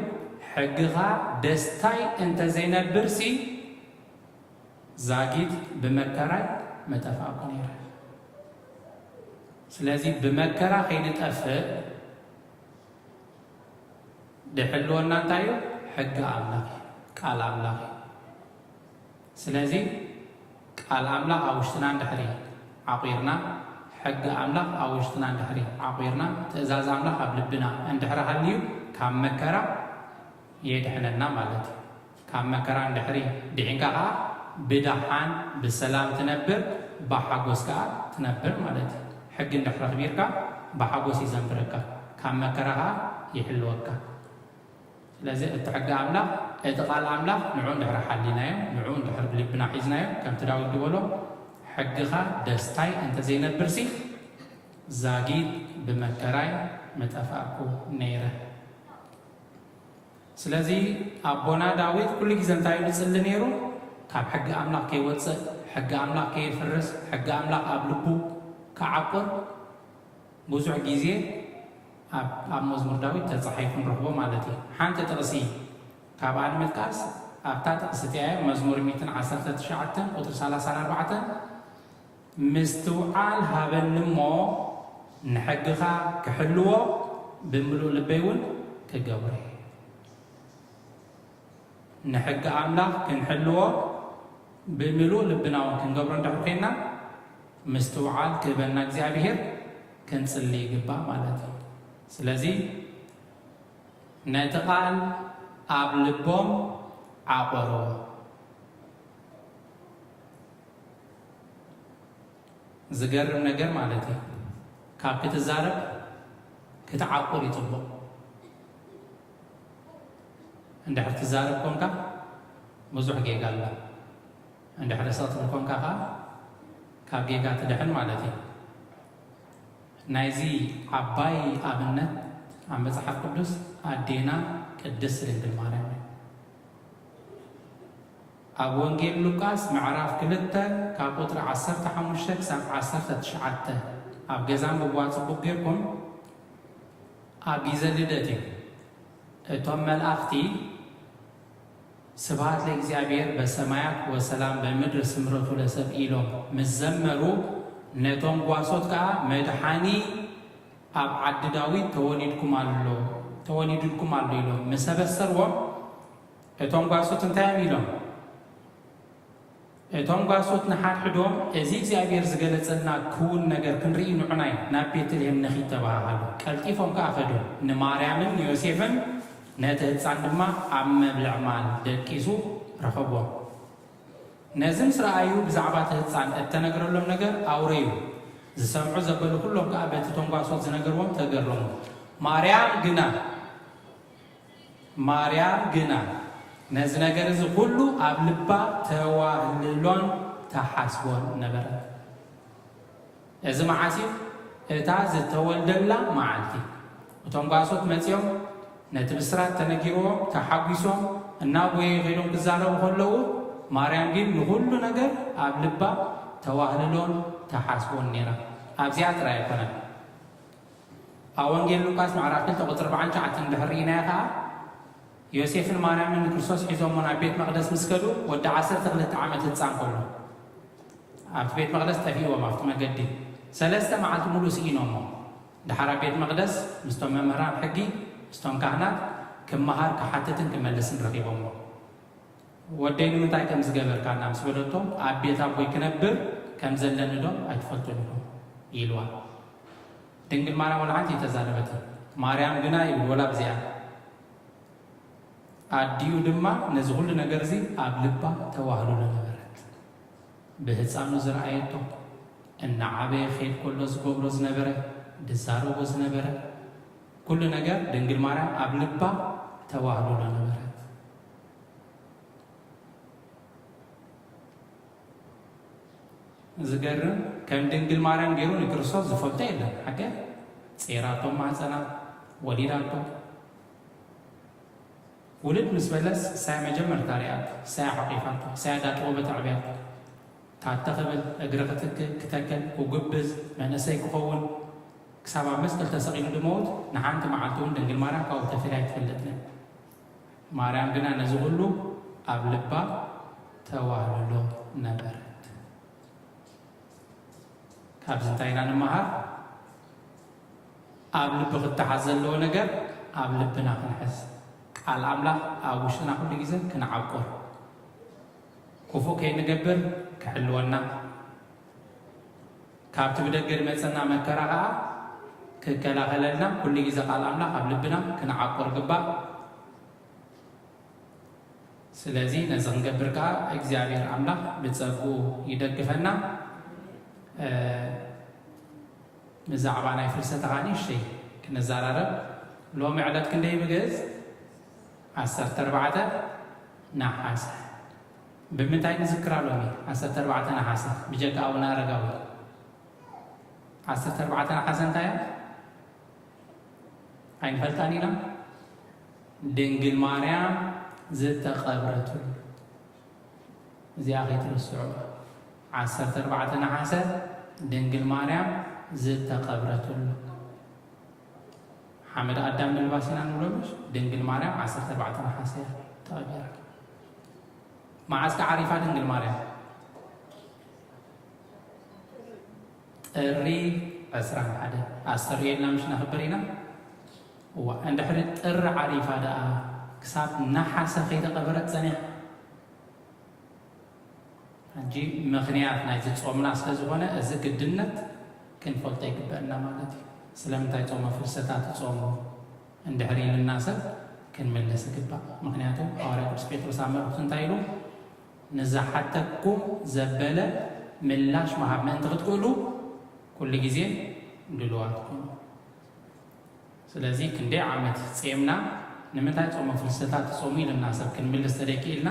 "ሕግኻ ደስታይ እንተ ዘይነብርሲ፣ ዛጊድ ብመከራይ መጠፋእኩ ነይረ።" ስለዚ ብመከራ ከይንጠፍእ ድሕልወና እንታይ እዩ? ሕጊ ኣምላኽ እዩ፣ ቃል ኣምላኽ እዩ። ስለዚ ቃል ኣምላኽ ኣብ ውሽጥና እንድሕሪ ዓቂርና፣ ሕጊ ኣምላኽ ኣብ ውሽጥና እንድሕሪ ዓቂርና፣ ትእዛዝ ኣምላኽ ኣብ ልብና እንድሕሪ ሃልዩ፣ ካብ መከራ የድሕነና ማለት እዩ። ካብ መከራ እንድሕሪ ድሒንካ ኸዓ ብደሓን ብሰላም ትነብር፣ ብሓጎስ ከኣ ትነብር ማለት እዩ። ሕጊ እንድሕሪ ኣኽቢርካ ብሓጎስ እዩ ዘንብረካ፣ ካብ መከራ ኸዓ ይሕልወካ። ስለዚ እቲ ሕጊ ኣምላኽ፣ እቲ ቃል ኣምላኽ ንዑ እንድሕር ሓሊናዮ፣ ንዑ እንድሕር ብልብና ሒዝናዮ፣ ከምቲ ዳዊት ዝበሎ፣ ሕግኻ ደስታይ እንተዘይነብርሲ፣ ዛጊድ ብመከራይ ምጠፋእኩ ነይረ። ስለዚ ኣቦና ዳዊት ኩሉ ግዜ እንታይ ኢሉ ይጽሊ ነይሩ? ካብ ሕጊ ኣምላኽ ከይወጽእ፣ ሕጊ ኣምላኽ ከየፍርስ፣ ሕጊ ኣምላኽ ኣብ ልቡ ክዓቁር ብዙሕ ግዜ ኣብ፣ ኣብ መዝሙር ዳዊት ተጻሒፉ ንረኽቦ ማለት እዩ። ሓንቲ ጥቕሲ ካብኣ ንምጥቃስ፣ ኣብታ ጥቕሲ እቲኣ እያ፣ መዝሙር ሚእትን ዓሰርተ ትሽዓተን ቁጽሪ ሰላሳን ኣርባዕተን፣ "ምስትውዓል ሃበኒ እሞ ንሕግኻ ክሕልዎ ብምሉእ ልበይ እውን ክገብሮ እየ።" ንሕጊ ኣምላኽ ክንሕልዎ ብምሉእ ልብና እውን ክንገብሮ እንድሕር ኮይንና፣ ምስትውዓል ክህበና እግዚኣብሄር ክንጽሊ ይግባእ ማለት እዩ። ስለዚ ነቲ ቃል ኣብ ልቦም ዓቆርዎ። ዝገርም ነገር ማለት እዩ። ካብ ክትዛረብ ክትዓቁር እዩ ጽቡቕ። እንድሕር ትዛረብ ኮንካ ብዙሕ ጌጋ ኣሎ። እንድሕር ስቕ ትብል ኮንካ ከኣ ካብ ጌጋ ትድሕን ማለት እዩ። ናይዚ ዓባይ ኣብነት ኣብ መጽሓፍ ቅዱስ ኣዴና ቅድስት ድንግል ማርያም እዩ። ኣብ ወንጌል ሉቃስ ምዕራፍ ክልተ ካብ ቁጽሪ ዓሰርተ ሓሙሽተ ክሳብ ዓሰርተ ትሽዓተ ኣብ ገዛ ኣንብብዋ ጽቡቕ ጌርኩም። ኣብ ግዜ ልደት እዩ። እቶም መላእኽቲ "ስብሐት ለእግዚኣብሔር በሰማያት ወሰላም በምድር ስምረቱ ለሰብ" ኢሎም ምስ ዘመሩ፣ ነቶም ጓሶት ከኣ "መድሓኒ ኣብ ዓዲ ዳዊት ተወሊድኩም ኣሎ፣ ተወሊዱልኩም ኣሎ" ኢሎም ምስ ኣበሰርዎም፣ እቶም ጓሶት እንታይ እዮም ኢሎም? እቶም ጓሶት ንሓድሕዶም፣ "እዚ እግዚኣብሔር ዝገለጸልና ክውን ነገር ክንርኢ ንዑናይ ናብ ቤተልሔም ንኺድ" ተባሃሃሉ። ቀልጢፎም ከኣ ከዱ። ንማርያምን ንዮሴፍን ነቲ ህጻን ድማ ኣብ መብልዕ ማል ደቂሱ ረኸቦም። ነዚ ምስ ረኣዩ፣ ብዛዕባ እቲ ህጻን እተነግረሎም ነገር ኣውረዩ። ዝሰምዑ ዘበሉ ኩሎም ከኣ በቲ እቶም ጓሶት ዝነገርዎም ተገረሙ። ማርያም ግና ማርያም ግና ነዚ ነገር እዚ ኩሉ ኣብ ልባ ተዋህልሎን ተሓስቦን ነበረት። እዚ መዓስ እዩ? እታ ዝተወልደላ መዓልቲ። እቶም ጓሶት መጺኦም ነቲ ብስራት ተነጊርዎም ተሓጒሶም እናጎየዩ ከይዶም ክዛረቡ ከለዉ፣ ማርያም ግን ንኹሉ ነገር ኣብ ልባ ተዋህልሎን ተሓስቦን ነይራ። ኣብዚኣ ጥራይ ኣይኮነን። ኣብ ወንጌል ሉቃስ ምዕራፍ ክልተ ቁጽሪ ኣርባዓን ትሽዓተን እንድሕር ርኢናዮ ከኣ፣ ዮሴፍን ማርያምን ንክርስቶስ ሒዞሞ ናብ ቤት መቕደስ ምስ ከዱ፣ ወዲ ዓሰርተ ክልተ ዓመት ህጻን ከሎ፣ ኣብቲ ቤት መቕደስ ጠፊእዎም፣ ኣብቲ መገዲ ሰለስተ መዓልቲ ሙሉእ ስኢኖሞ። ደሓር ኣብ ቤት መቕደስ ምስቶም መምህራን ሕጊ፣ ምስቶም ካህናት ክመሃር፣ ክሓትትን ክመልስን ረኺቦሞ። "ወደይ ንምንታይ ከም ዝገበርካና?" ምስ በለቶ፣ "ኣብ ቤት ኣቦይ ክነብር ከም ዘለኒ ዶ ኣይትፈልጡን ኢኹም?" ኢልዋ። ድንግል ማርያም ወላ ሓንቲ ኣይተዛረበትን። ማርያም ግና ይብል፣ ወላ ብዚኣ ኣዲኡ ድማ ነዚ ኩሉ ነገር እዚ ኣብ ልባ ተዋህልሎ ነበረት። ብህፃኑ ዝረኣየቶ፣ እናዓበየ ክኸይድ ከሎ ዝገብሮ ዝነበረ፣ ዝዛረቦ ዝነበረ ኩሉ ነገር ድንግል ማርያም ኣብ ልባ ተዋህልሎ ነበረት። ዝገርም፣ ከም ድንግል ማርያም ገይሩ ንክርስቶስ ዝፈልጦ የለን። ሓቂ ጼራቶ ማህፀና፣ ወሊዳቶ። ውልድ ምስ በለስ እሳያ መጀመርታ ሪኣቶ፣ እሳያ ሓቂፋቶ፣ እሳያ ዳጥወበት ኣዕብያቶ። ታተ ክብል፣ እግሪ ክትክ-፣ ክተክል፣ ክጉብዝ፣ መንእሰይ ክኸውን፣ ክሳብ ኣብ መስቀል ተሰቒሉ ድመውት፣ ንሓንቲ መዓልቲ እውን ድንግል ማርያም ካብኡ ተፈልያ ኣይትፈልጥን። ማርያም ግና ነዚ ኩሉ ኣብ ልባ ተዋህልሎ ነበረት። ካብዚ እንታይ ኢና ንመሃር? ኣብ ልቢ ክተሓዝ ዘለዎ ነገር ኣብ ልብና ክንሕዝ። ቃል ኣምላኽ ኣብ ውሽጥና ኩሉ ግዜ ክንዓቁር። ክፉእ ከይንገብር ክሕልወና። ካብቲ ብደገ ዝመጸና መከራ ከኣ ክከላኸለልና ኩሉ ግዜ ቃል ኣምላኽ ኣብ ልብና ክንዓቁር ግባእ። ስለዚ ነዚ ክንገብር ከኣ እግዚኣብሔር ኣምላኽ ብጸግኡ ይደግፈና። እ፣ ብዛዕባ ናይ ፍልሰታ ከኣ ንእሽተይ ክንዘራረብ። ሎሚ ዕለት ክንደይ ብግእዝ? ዓሰርተ ኣርባዕተ ነሓሰ። ብምንታይ ንዝክራ ሎሚ ዓሰርተ ኣርባዕተ ነሓሰ? ብጀካ ኣቡነ ኣረጋዊ። ዓሰርተ ኣርባዕተ ነሓሰ እንታይ እያ? ኣይንፈልጣን ኢና። ድንግል ማርያም ዝተቐብረትሉ። እዚኣ ከይትርስዑ። ዓሰርተ ኣርባዕተ ነሓሰ ድንግል ማርያም ዝተቐብረትሉ። ሓመድ ኣዳም ምልባስ ኢና ንብሎ፣ ምሽ? ድንግል ማርያም ዓሰርተ ኣርባዕተ ነሓሰ እያ ተቐቢራ። መዓስ ከ ዓሪፋ ድንግል ማርያም? ጥሪ ዕስራን ሓደ ኣስተርእየልና፣ ምሽ ነኽብር ኢና። እዋ፣ እንድሕሪ ጥሪ ዓሪፋ ደኣ ክሳብ ነሓሰ ከይተቐበረት ጸኒሓ? ሕጂ ምኽንያት ናይዚ ጾምና ስለ ዝኾነ፣ እዚ ግድነት ክንፈልጦ ይግበአና ማለት እዩ። ስለምንታይ ጾመ ፍልሰታ ትጾሙ እንድሕር ኢልና ሰብ ክንምልስ ይግባእ። ምኽንያቱ ሃዋርያ ቅዱስ ጴጥሮስ ኣብ መልእኽቱ እንታይ ኢሉ? "ንዝሓተኩም ዘበለ ምላሽ ምሃብ ምእንቲ ክትክእሉ ኩሉ ግዜ ድሉዋት ኩኑ።" ስለዚ ክንደይ ዓመት ጼምና፣ ንምንታይ ጾመ ፍልሰታ ትጾሙ ኢልና ሰብ ክንምልስ ተደይክኢልና፣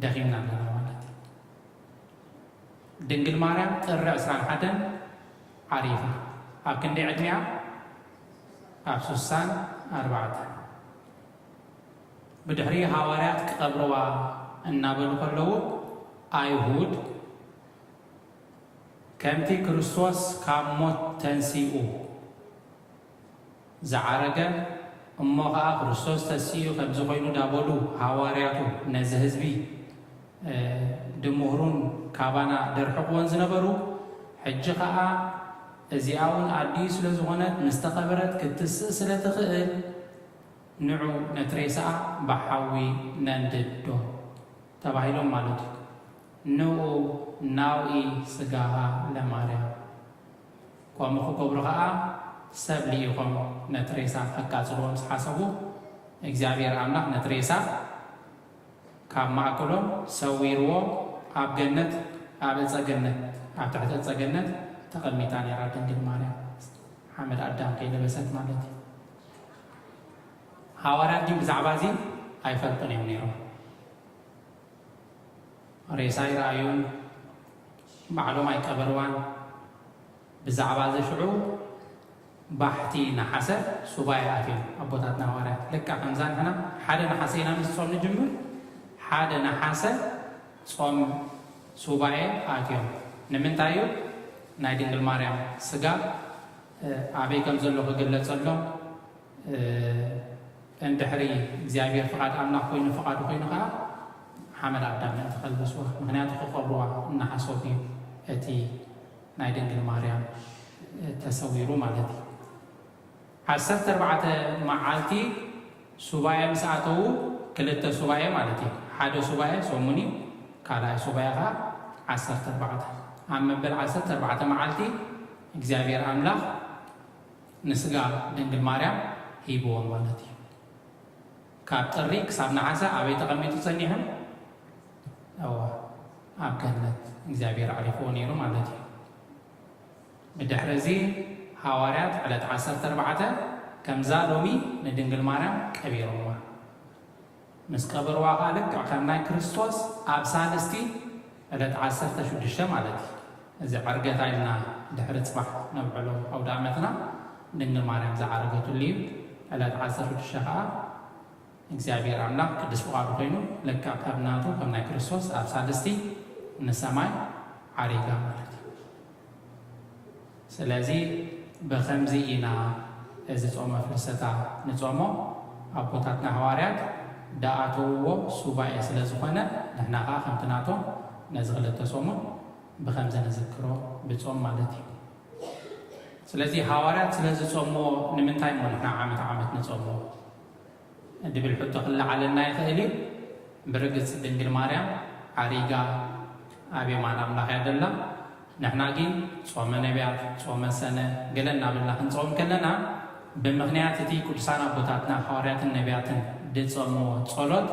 ደኺምና ኣለና ማለት እዩ። ድንግል ማርያም ጥሪ ዕስራን ሓደን ዓሪፋ። ኣብ ክንደይ ዕድሚኣ? ኣብ ስሳን ኣርባዕተን። ብድሕሪ ሃዋርያት ክቐብርዋ እናበሉ ከለዉ፣ ኣይሁድ ከምቲ ክርስቶስ ካብ ሞት ተንሲኡ ዝዓረገ፣ እሞ ኸዓ ክርስቶስ ተሲኡ ከምዚ ኮይኑ ዳበሉ ሃዋርያቱ ነዚ ህዝቢ፣ እ፣ ድምህሩን ካባና ደርሕቕዎን ዝነበሩ፣ ሕጂ ኸዓ እዚኣ እውን ኣዲኡ ስለ ዝኾነት ምስ ተቐበረት ክትስእ ስለ ትኽእል፣ ንዑ ነቲ ሬሳኣ ብሓዊ ነንድዶ ተባሂሎም ማለት እዩ። ንዑ ናውኢ ስጋሃ ለማርያም። ከምኡ ክገብሩ ኸዓ ሰብ ልኢኾም ነቲ ሬሳ ከቃጽልዎ ምስ ሓሰቡ፣ እግዚኣብሔር ኣምላኽ ነቲ ሬሳ ካብ ማእከሎም ሰዊርዎ፣ ኣብ ገነት፣ ኣብ ዕፀ ገነት፣ ኣብ ትሕቲ ዕፀ ገነት ተቐሚጣ ነይራ ድንግል ማርያም፣ ሓመድ ኣዳም ከይለበሰት ማለት እዩ። ሃዋርያት ግን ብዛዕባ እዚ ኣይፈልጡን እዮም ነይሮም። ሬሳ ኣይረኣዩን፣ ባዕሎም ኣይቀበርዋን። ብዛዕባ እዚ ሽዑ ባሕቲ ነሓሰ ሱባኤ ኣትዮም ኣቦታትና ሃዋርያት። ልክዕ ከምዛ ንሕና ሓደ ነሓሰ ኢና ምስ ጾም ንጅምር፣ ሓደ ነሓሰ ጾም ሱባኤ ኣትዮም። ንምንታይ እዩ? ናይ ድንግል ማርያም ስጋ፣ እ፣ ኣበይ ከም ዘሎ ክግለጸሎም፣ እ፣ እንድሕሪ እግዚኣብሔር ፍቓድ ኣምላኽ ኮይኑ፣ ፍቓዱ ኮይኑ ኸዓ ሓመድ ኣዳም ምእንቲ ከልብስዋ። ምኽንያቱ ክቐብርዋ እናሓሰቡ እዩ እቲ ናይ ድንግል ማርያም፣ እ፣ ተሰዊሩ ማለት እዩ። ዓሰርተ ኣርባዕተ መዓልቲ ሱባኤ ምስ ኣተዉ፣ ክልተ ሱባኤ ማለት እዩ። ሓደ ሱባኤ ሰሙን እዩ፣ ካልኣይ ሱባኤ ኸዓ ዓሰርተ ኣርባዕተ። ኣብ መበል ዓሰርተ ኣርባዕተ መዓልቲ እግዚኣብሔር ኣምላኽ ንስጋ ድንግል ማርያም ሂብዎም ማለት እዩ። ካብ ጥሪ ክሳብ ነሓሰ ኣበይ ተቐሚጡ ጸኒሑ? እዋ፣ ኣብ ገነት እግዚኣብሔር ኣዕሪፍዎ ነይሩ ማለት እዩ። ብድሕሪ እዚ ሃዋርያት ዕለት ዓሰርተ ኣርባዕተ ከምዛ ሎሚ ንድንግል ማርያም ቀቢሮምዋ። ምስ ቀበርዋ ኸዓ ልክዕ ከም ናይ ክርስቶስ ኣብ ሳልስቲ ዕለት ዓሰርተ ሽዱሽተ ማለት እዩ። እዚ ዕርገታ ኢልና ድሕሪ ጽባሕ ነብዕሎ ኣውደ ዓመትና ድንግል ማርያም ዝዓረገትሉ እዩ። ዕለት ዓሰርተ ሽዱሽተ ኸዓ እግዚኣብሔር ኣምላኽ ቅዱስ ፍቓዱ ኮይኑ ልክዕ ከም ናቱ ከም ናይ ክርስቶስ ኣብ ሳልስቲ ንሰማይ ዓሪጋ ማለት እዩ። ስለዚ ብኸምዚ ኢና እዚ ጾመ ፍልሰታ ንጾሞ። ኣቦታትና ሃዋርያት ደኣተውዎ ሱባኤ ስለ ዝኾነ፣ ንሕና ኸዓ ከምቲ ናቶም ነዚ ክልተ ሰሙን ብኸምዚ ንዝክሮ ብጾም ማለት እዩ። ስለዚ ሃዋርያት ስለ ዝጾምዎ ንምንታይ እሞ ንሕና ዓመት ዓመት ንጾምዎ? ድብል ሕቶ ክለዓለና ይኽእል እዩ። ብርግጽ ድንግል ማርያም ዓሪጋ ኣብ የማን ኣምላኽ እያ ደላ። ንሕና ግን ጾመ ነቢያት፣ ጾመ ሰነ፣ ገለ እናበልና ክንጾም ከለና፣ ብምኽንያት እቲ ቅዱሳን ኣቦታትና ሃዋርያትን ነቢያትን ዝጾምዎ ጸሎት፣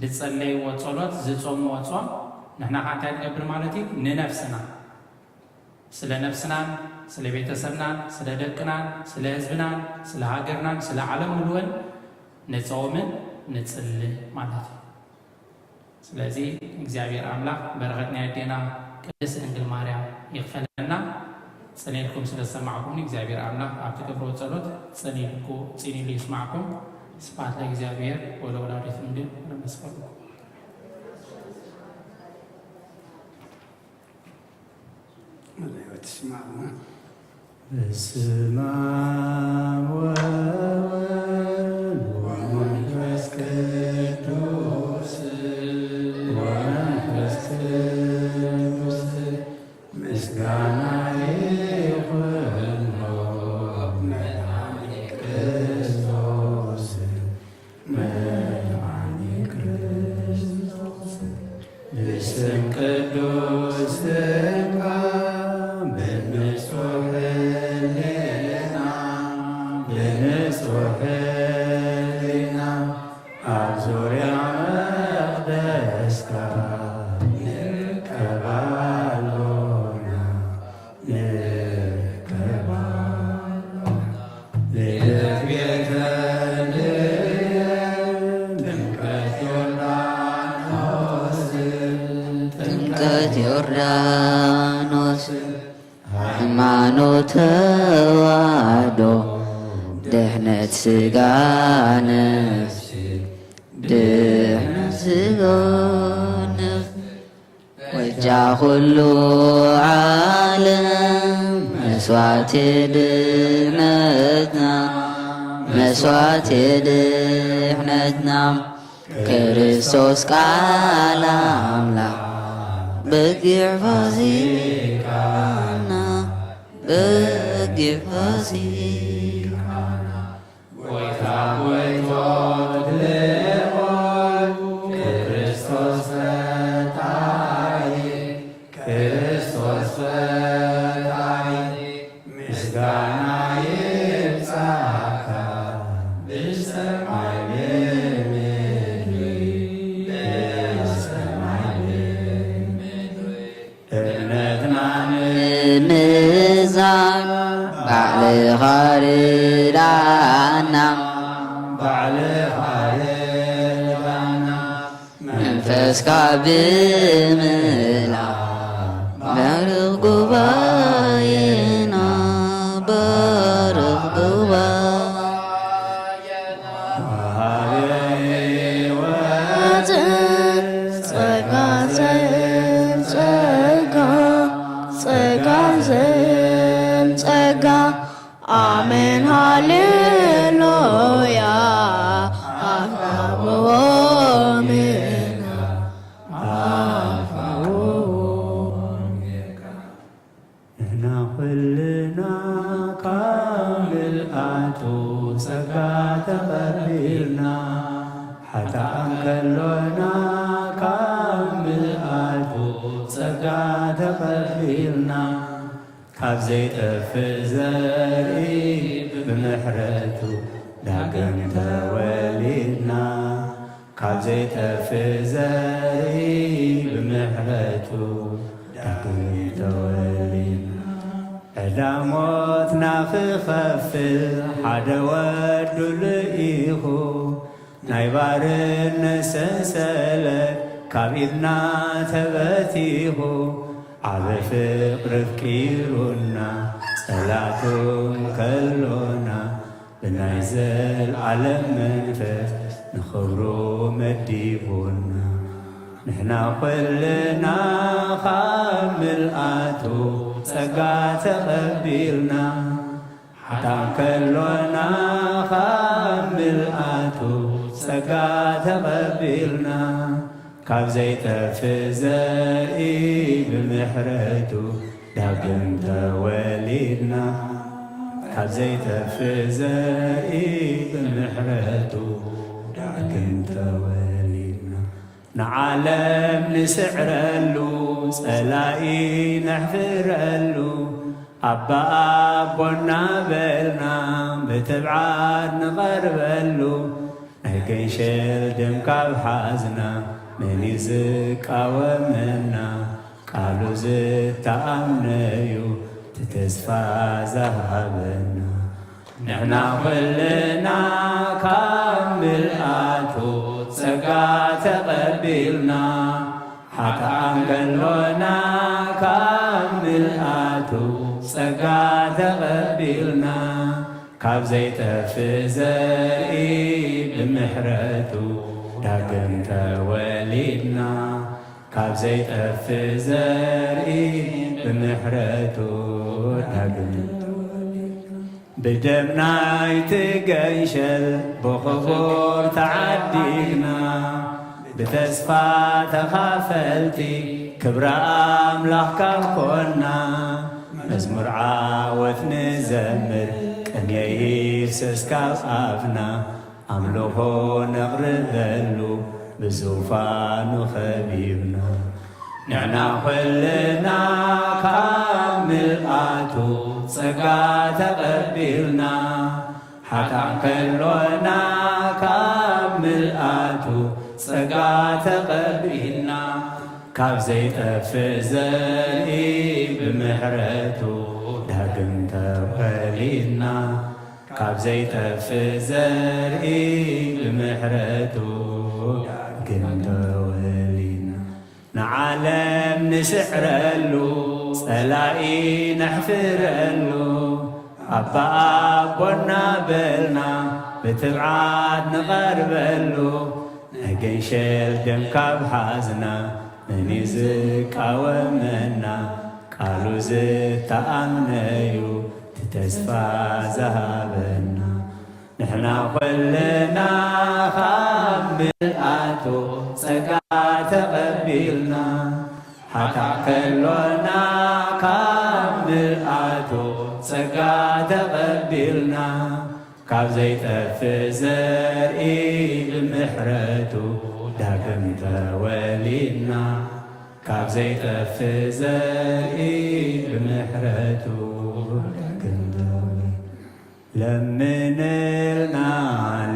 ዝጸለይዎ ጸሎት፣ ዝጾምዎ ጾም፣ ንሕና ኸኣ እንታይ ንገብር ማለት እዩ? ንነፍስና፣ ስለ ነፍስናን፣ ስለ ቤተሰብናን፣ ስለ ደቅናን፣ ስለ ህዝብናን፣ ስለ ሃገርናን፣ ስለ ዓለም ምሉእን ንጾምን ንጽሊ ማለት እዩ። ስለዚ እግዚኣብሔር ኣምላኽ በረኸት ናይ ኣዴና ቅድስት ድንግል ማርያም ይኽፈለና። ጸሊልኩም ስለ ዝሰማዕኩምኒ እግዚኣብሔር ኣምላኽ ኣብ ትገብርዎ ጸሎት ጸሊልኩ-፣ ጸሊሉ ይስማዕኩም። ስብሐት ለእግዚኣብሔር ወለወላዲቱ ድንግል ወለመስቀሉ። በስመ አብ ወወልድ ወመንፈስ ቅዱስ ወመንፈስ ቅዱስ ምስጋና ይኹን መድኃኔ ክርስቶስ መድኃኔ ክርስቶስ ብስም ቅዱስ ስምካ ብንጹሕ ሕሊና ብንጹሕ ሕሊና ኣብ ዙርያ መቕደስካ ንርከብ ኣሎና ንርከብ ኣሎና። ልደት ቤተልሔም ጥምቀት ዮርዳኖስ ጥምቀት ዮርዳኖስ ሃይማኖት ተዋህዶ ድሕነት ስጋ ነፍሲ ድሕነት ስጋ ነፍሲ ወጃ ኩሉ ዓለም መስዋዕቲ ድሕነትና መስዋዕቲ ድሕነትና ክርስቶስ ቃል ኣምላኽ በጊዕ ፋሲካና በጊዕ ፋሲካና ጎይታ ጎይቶት ልዑል ክርስቶስ ፈታሒ ክርስቶስ ፈታሒ ምስጋና ይብጻሕካ ብሰማይ ብምድሪ ብሰማይ ብምድሪ እምነትና ንምዛን ባዕልኻ ርዳና ባዕልኻ ርዳና መንፈስካ ብምልኣ ባርኽ ጉባኤና ባርኽ ጉባኤ ወሃቢ ሕይወት ጸጋ ዘይን ጸጋ ጸጋ ዘይን ጸጋ ኣሜን ሃሌሉያ ኣፍራብዎ ሜጋ ኣፍራብዎ ሜጋ ንሕና ኩልና ካብ ምልኣቱ ጸጋ ተቐቢልና ሓጣን ከሎና ካብ ምልኣቱ ጸጋ ተቐቢልና ካብ ዘይጠፍእ ዘርኢ ብምሕረቱ ዳግም ተወሊድና ካብ ዘይጠፍእ ዘርኢ ብምሕረቱ ዳግም ተወሊድና ዕዳ ሞትና ክኸፍል ሓደ ወዱ ልኢኹ ናይ ባርነት ሰንሰለት ካብ ኢድና ተበቲኹ ዓቢ ፍቕሪ ኣፍቂሩና ጸላእቱ እንከሎና ብናይ ዘልኣለም መንፈስ ንኽብሩ መዲቡና ንሕና ኹልና ካብ ምልኣቱ ጸጋ ተቐቢልና ሓጣን ከሎና ካብ ምልኣቱ ጸጋ ተቐቢልና ካብ ዘይጠፍእ ዘርኢ ብምሕረቱ ዳግም ተወሊድና ካብ ዘይጠፍእ ዘርኢ ብምሕረቱ ዳግም ተወሊድና ንዓለም ንስዕረሉ ጸላኢ ነሕፍረሉ ኣባ ኣቦና በልና ብትብዓት ንቐርበሉ ናይ ገንሸል ደም ካብ ሓዝና መን እዩ ዝቃወመና ቃሉ ዝተኣምነዩ እቲ ተስፋ ዝሃበና ንሕና ኩልና ካብ ጸጋ ተቐቢልና፣ ሓጥኣን ከሎና ካብ ምልኣቱ ጸጋ ተቐቢልና፣ ካብ ዘይጠፍእ ዘርኢ ብምሕረቱ ዳግም ተወሊድና፣ ካብ ዘይጠፍእ ዘርኢ ብምሕረቱ ዳግም ተወሊድና። ብደም ናይቲ ገንሸል ብኽቡር ተዓዲግና፣ ብተስፋ ተኻፈልቲ ክብሪ ኣምላኽ ካብ ኮና፣ መዝሙር ዓወት ንዘምር ቅኔ ይፍስስ ካብ ኣፍና፣ ኣምልኾ ነቕርበሉ ብዙፋኑ ኸቢብና። ንሕና ኹልና ካብ ምልኣቱ ጸጋ ተቐቢልና፣ ሓጥኣን ከሎና ካብ ምልኣቱ ጸጋ ተቐቢልና፣ ካብ ዘይጠፍእ ዘርኢ ብምሕረቱ ዳግም ተወሊድና፣ ካብ ዘይጠፍእ ዘርኢ ብምሕረቱ ዳግም ተወሊድና። ንዓለም ንስዕረሉ፣ ጸላኢ ነሕፍረሉ፣ ኣባ ኣቦና በልና ብትብዓት ንቐርበሉ። ናይ ገንሸል ደም ካብ ሓዝና፣ መን እዩ ዝቃወመና? ቃሉ ዝተኣምነዩ፣ እቲ ተስፋ ዝሃበና። ንሕና ኹልና ካብ ምልኣቱ ጸጋ ተቐቢልና፣ ሓጥኣን ከሎና ካብ ምልኣቱ ጸጋ ተቐቢልና፣ ካብ ዘይጠፍእ ዘርኢ ብምሕረቱ ዳግም ተወሊድና፣ ካብ ዘይጠፍእ ዘርኢ ብምሕረቱ ዳግም ተወሊድና። ለምንልና፣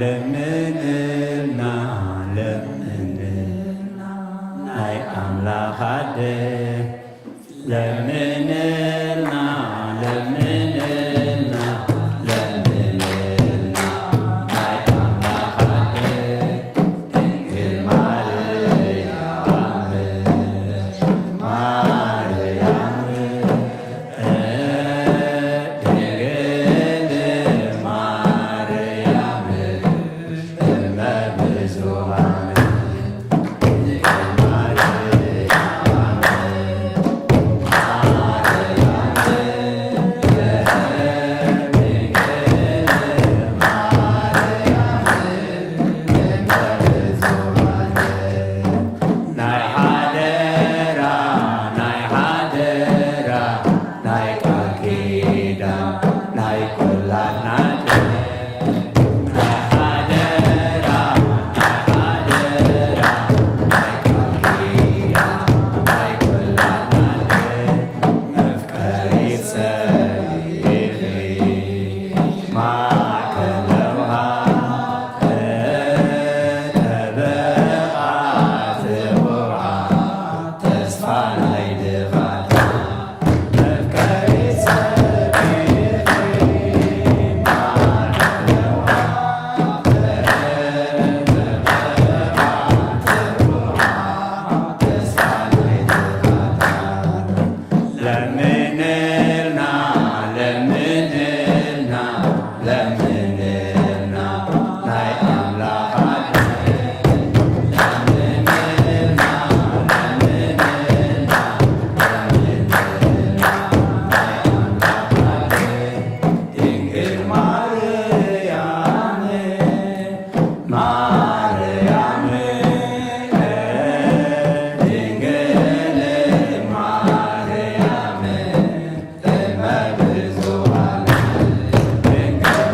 ለምንልና፣ ለምንልና፣ ናይ ኣምላኽ ኣደ። ለምንልና፣ ለምንልና፣ ለምንልና፣ ናይ ኣምላኽ ኣደ ድንግል ማርያም፣ ማርያም። ድንግል ማርያም እመ ብዙኃን፣ ድንግል ማርያም ናይ ሓደራ፣ ናይ ሓደራ፣ ናይ ቃል ኪዳን፣ ናይ ኩላትና፣ ናይ ሓደራ፣ ናይ ሓደራ፣ ናይ ቃል ኪዳን፣ ናይ ኩላትና መፍቀሪት ሰብ ኢኺ። ማእከለ ውሃ ተበቓ ትብዓ ተስፋ ናይ ድኻታ መፍቀሪት ሰብ ኢኺ። ማእከለ ውሃ ተበቓ ትብዓ ተስፋ ናይ ድኻታ ለምንልና፣ ለምንልና፣ ለምንልና፣ ናይ ኣምላኽ ኣደ። ለምንልና፣ ለምንልና፣ ለምንልና፣ ናይ ኣምላኽ ኣደ። ድንግል ማርያም ማርያም ድንግል ማርያም እመ ብዙኃን ድንግል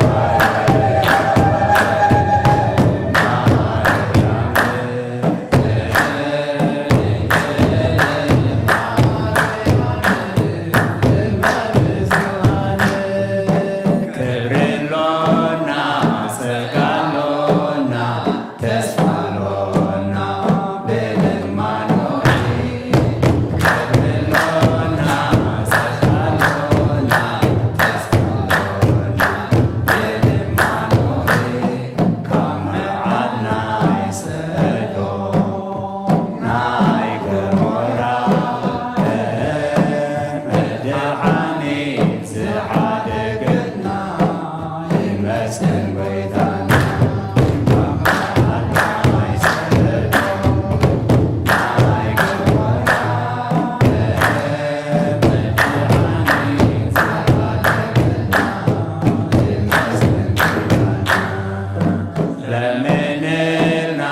ለምንልና፣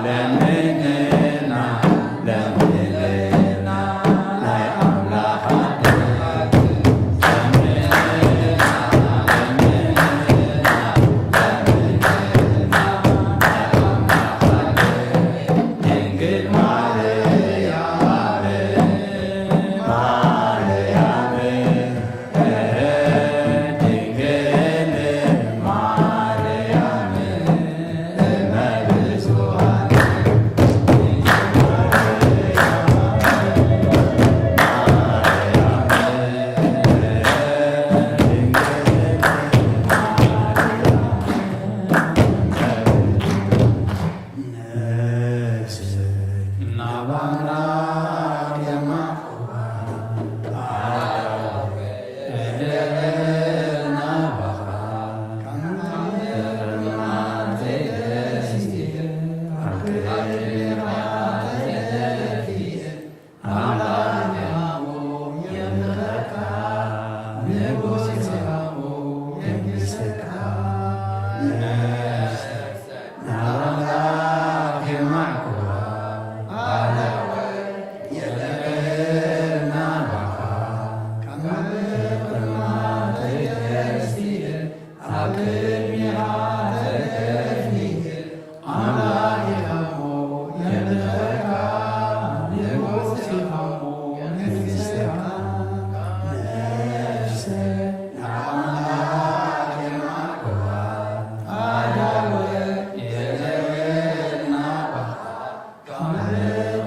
ለምንልና፣ ለምንልና፣ ናይ ኣምላኽ ኣደ። ድንግል ማርያም፣ ማርያም፣ ድንግል ማርያም፣ እመ ብዙኃን። ነፍስ ናብ ኣምላኽ የማዕቁባ፣ ኣዳወ እደናባኻ፣ ካብ ምድሪ ማዕተይ ደስቲ፣ ኣብ ቅድሜኻ ተደፊ፣ ኣምላኽ ይሃቦ የምልኸካ፣ ንጉስ ይሃቦ የንግሰካ። ነፍስ ናብ ኣምላኽ የማዕቁባ፣ ኣዳወ የለበል ናባኻ፣ ካብ ምድሪ ማዕተይ ደስቲ፣ ኣብ ቅድሜኻ ተደፊ፣ ኣምላኽ ይሃቦ የምልኸካ፣ ንጉስ ይሃቦ የንግሰካ። ነፍሰ ንኣምላኽ የማዕኩባ፣ ኣዳወ የለበል ናባኻ፣ ካብ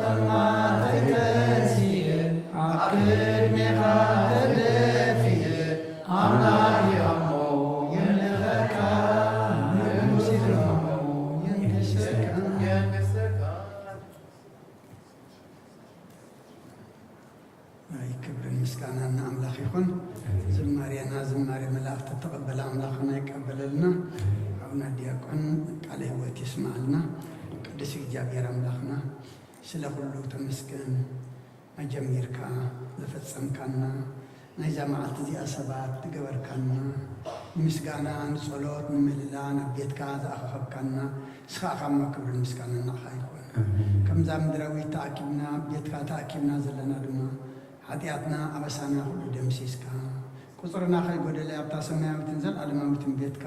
ምቕማተይ ተንሲኤ፣ ኣብ ቅድሜኻ ተደፊኤ፣ ኣምላኽ ይሃቦ የምልኸካ፣ ንጉስ ይሃቦ የንግሰካ። ናይ ክብርን ምስጋናን ንኣምላኽ ይኹን። ዝማሬና ዝማሬ መላእኽቲ ተቐበለ ኣምላኽና ይቀበለልና። ኣቡና ዲያቆን ቃለ ሕይወት ይስማዕልና። ቅዱስ እግዚኣብሔር ኣምላኽና ስለ ኩሉ ተመስገን። መጀሚርካ ዘፈጸምካና፣ ናይዛ መዓልቲ እዚኣ ሰባት ዝገበርካና፣ ንምስጋና፣ ንጸሎት፣ ንምህልላ ናብ ቤትካ ዝኣኸኸብካና፣ ንስኻ ኢኻ እሞ ክብርን ምስጋናን ንዓኻ ይኹን። ኣሜን። ከምዛ ምድራዊት ተኣኪብና፣ ኣብ ቤትካ ተኣኪብና ዘለና ድማ፣ ሓጢኣትና፣ ኣበሳና ኩሉ ደምሲስካ፣ ቁጽርና ከይጎደለ ኣብታ ሰማያዊትን ዘለኣለማዊትን ቤትካ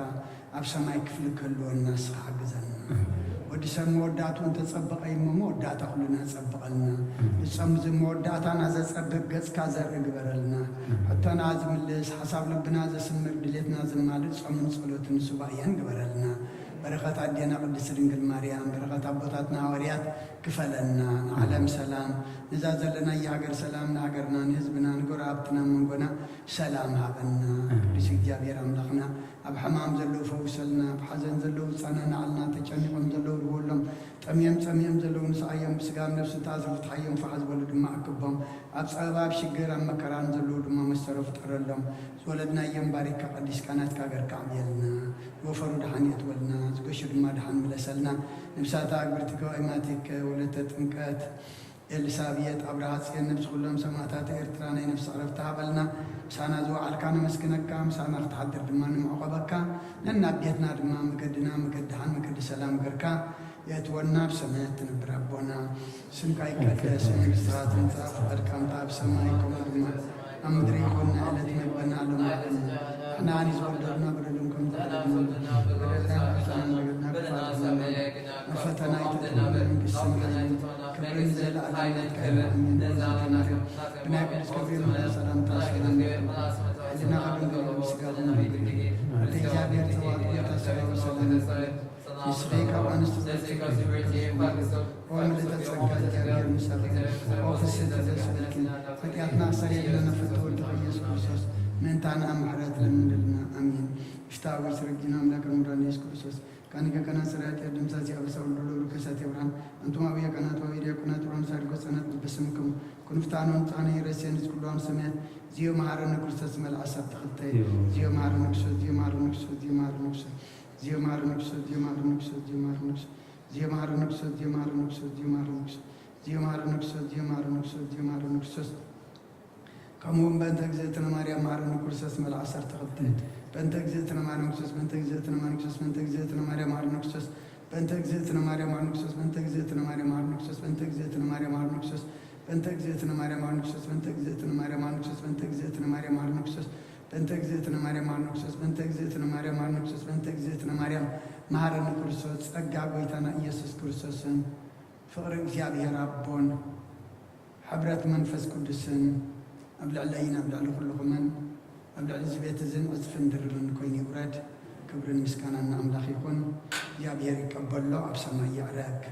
ኣብ ሰማይ ክፍሊ ክህልወና ንስኻ ሓግዘና። ኣሜን። ወዲ ሰብ መወዳእትኡ እንተጸበቐ እዩ እሞ መወዳእታ ኩልና ጸብቐልና። ኣሜን። ንጾም እዚ መወዳእታና ዘጸብቕ ገጽካ ዘርኢ ግበረልና። ኣሜን። ሕቶና ዝምልስ፣ ሓሳብ ልብና ዘስምር፣ ድሌትና ዘማልእ ጾምን ጸሎትን ሱባኤን ግበረልና። በረኸት ኣዴና ቅድስት ድንግል ማርያም፣ በረኸት ኣቦታትና ሃዋርያት ክፈለና። ንዓለም ኣሜን። ሰላም፣ ነዛ ዘለናያ ሃገር ሰላም ንሃገርና፣ ንህዝብና፣ ንጎረባብትና፣ መንጎና ሰላም ሃበና። ኣሜን። ቅዱስ እግዚኣብሔር ኣምላኽና፣ ኣብ ሕማም ዘለዉ ፈውሰልና፣ ኣብ ሓዘን ዘለዉ ጸናናዓልና፣ ተጨኒቖም ዘለዉ ርህወሎም፣ ጠምዮም ጸሚኦም ዘለዉ ንስዓዮም፣ ብስጋም ነፍስን ተኣስሩ ፍትሓዮም፣ ፋሕ ዝበሉ ድማ ኣክቦም፣ ኣብ ጸበባ፣ ኣብ ሽግር፣ ኣብ መከራን ዘለዉ ድማ መሰሮ ፍጠረሎም። ዝወለድናዮም ባሪካ ቀዲስካ ናትካ ገርካ ኣዕብየልና። ዝወፈሩ ደሓን የእትወልና፣ ዝገሹ ድማ ደሓን ምለሰልና። ነብሳታ ኣግብርቲ ከዋይማቲከ ወለተ ጥምቀት ኤልሳቤጥ ኣብርሃ ጽዮን ነብሲ ኩሎም ሰማእታት ኤርትራ ናይ ነፍሲ ዕረፍቲ ሃበልና። ምሳና ዝወዓልካ ነመስግነካ፣ ምሳና ክትሓድር ድማ ንምዕቆበካ። ነናብ ቤትና ድማ መገድና መገዲ ደሓን መገዲ ሰላም ገርካ የእትወና። ኣብ ሰማያት ትነብር ኣቦና፣ ስምካ ይቀደስ፣ መንግስትኻ ትምጻእ፣ ፍቓድካ ምጻእ ኣብ ሰማይ ከምኡ ድማ ኣብ ምድሪ ይኹን። ናይ ዕለት መግበና ሎም ሃበና። ንሕና ንዝበደሉና በደሎም ከም ዝበደልና በደልና ይቕር በለና፣ በደልና ይቕር በለና። ኣብ ፈተና ኣይተእትወና፣ መንግስቲ ሰማይ ክብርን ዘለኣለም ናትካ እዩ። ኣሜን። ብናይ ቅዱስ ገብርኤል መልኣኽ ሰላምታ ሰላም ይብዛሓልካ። ሕሊናኻ ድንግል እዩ፣ ስጋኻ እውን ድንግል እዩ። ወደ እግዚኣብሔር ጸባኦት ጎይታ ሰራዊት ሰላም ይብዛሓልካ። ንስኺ ካብ ኣንስቲ ብርክቲ ኢኺ፣ ኦ ምልእተ ጸጋ እግዚኣብሔር ምሳኺ፣ ኦ ፍስሕቲ ደስ ይበልኪ፣ ኃጢአትና ኣስተሰርይልና ፍትወልድኺ ኢየሱስ ክርስቶስ ምእንታና ምሕረት ለምንልና። ኣሜን። ፍትሐዊት ርግእና ኣምላክ መድኃኒነ ኢየሱስ ክርስቶስ ካኒ ከከና ጽሬ ኃጢአት ደምሳሲ አበሳ ወልዶ ለውሉ ከሳቴ ብርሃን አንቱም አብየ ካህናት ወአብየ ዲያቆናት ወአንሳሪ ጎጻናት በበስምክሙ ኩኑ ፍትሐነ ወንጽሐነ ይረሴን ዝኩሉ አምሰሚያት ዚዮ መሐረነ ክርስቶስ መልአ ዓሰርተ ክልተ ዚዮ መሐረነ ክርስቶስ ዚዮ መሐረነ ክርስቶስ ዚዮ መሐረነ ክርስቶስ ዜማር ንክሰስ ዜማር ንክሰስ ዜማር ንክሰስ ዜማር ንክሰስ ዜማር ንክሰስ ዜማር ንክሰስ ዜማር ንክሰስ ዜማር ንክሰስ ዜማር ንክሰስ። ከምኡ እውን በእንተ እግዝእትነ ማርያም መሐረነ ክርስቶስ መልኣ ዓሰርተ ክልተ። በእንተ እግዝእትነ ማርያም ክርስቶስ በእንተ እግዝእትነ ማርያም ክርስቶስ በእንተ እግዝእትነ ማርያም መሐረነ ክርስቶስ በእንተ እግዝእትነ ማርያም መሐረነ ክርስቶስ በእንተ እግዝእትነ ማርያም መሐረነ ክርስቶስ በእንተ እግዝእትነ ማርያም መሐረነ ክርስቶስ በእንተ እግዝእትነ ማርያም መሐረነ ክርስቶስ በእንተ እግዝእትነ ማርያም መሐረነ ክርስቶስ በእንተ እግዝእትነ ማርያም መሐረነ ክርስቶስ በእንተ እግዝእትነ ማርያም መሐረነ ክርስቶስ በእንተ እግዝእትነ ማርያም መሐረነ ክርስቶስ በእንተ እግዝእትነ ማርያም መሐረነ ክርስቶስ። ጸጋ ጎይታና ኢየሱስ ክርስቶስን ፍቕሪ እግዚኣብሔር ኣቦን ሕብረት መንፈስ ቅዱስን ኣብ ልዕለይን ኣብ ልዕሊ ኩልኹምን ኣብ ልዕሊ እዚ ቤት እዝን ዕጽፍን ድርብን ኮይኑ ይውረድ። ክብርን ምስጋናን ንኣምላኽ ይኹን። እግዚኣብሔር ይቀበሎ፣ ኣብ ሰማይ የዕረግ።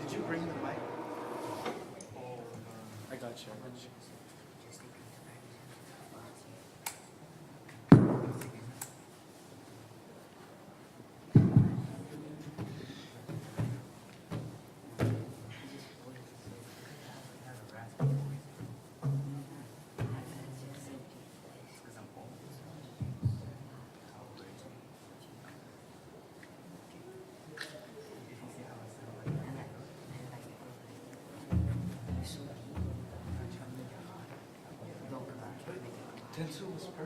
Did you bring the mic? I got you. I got you.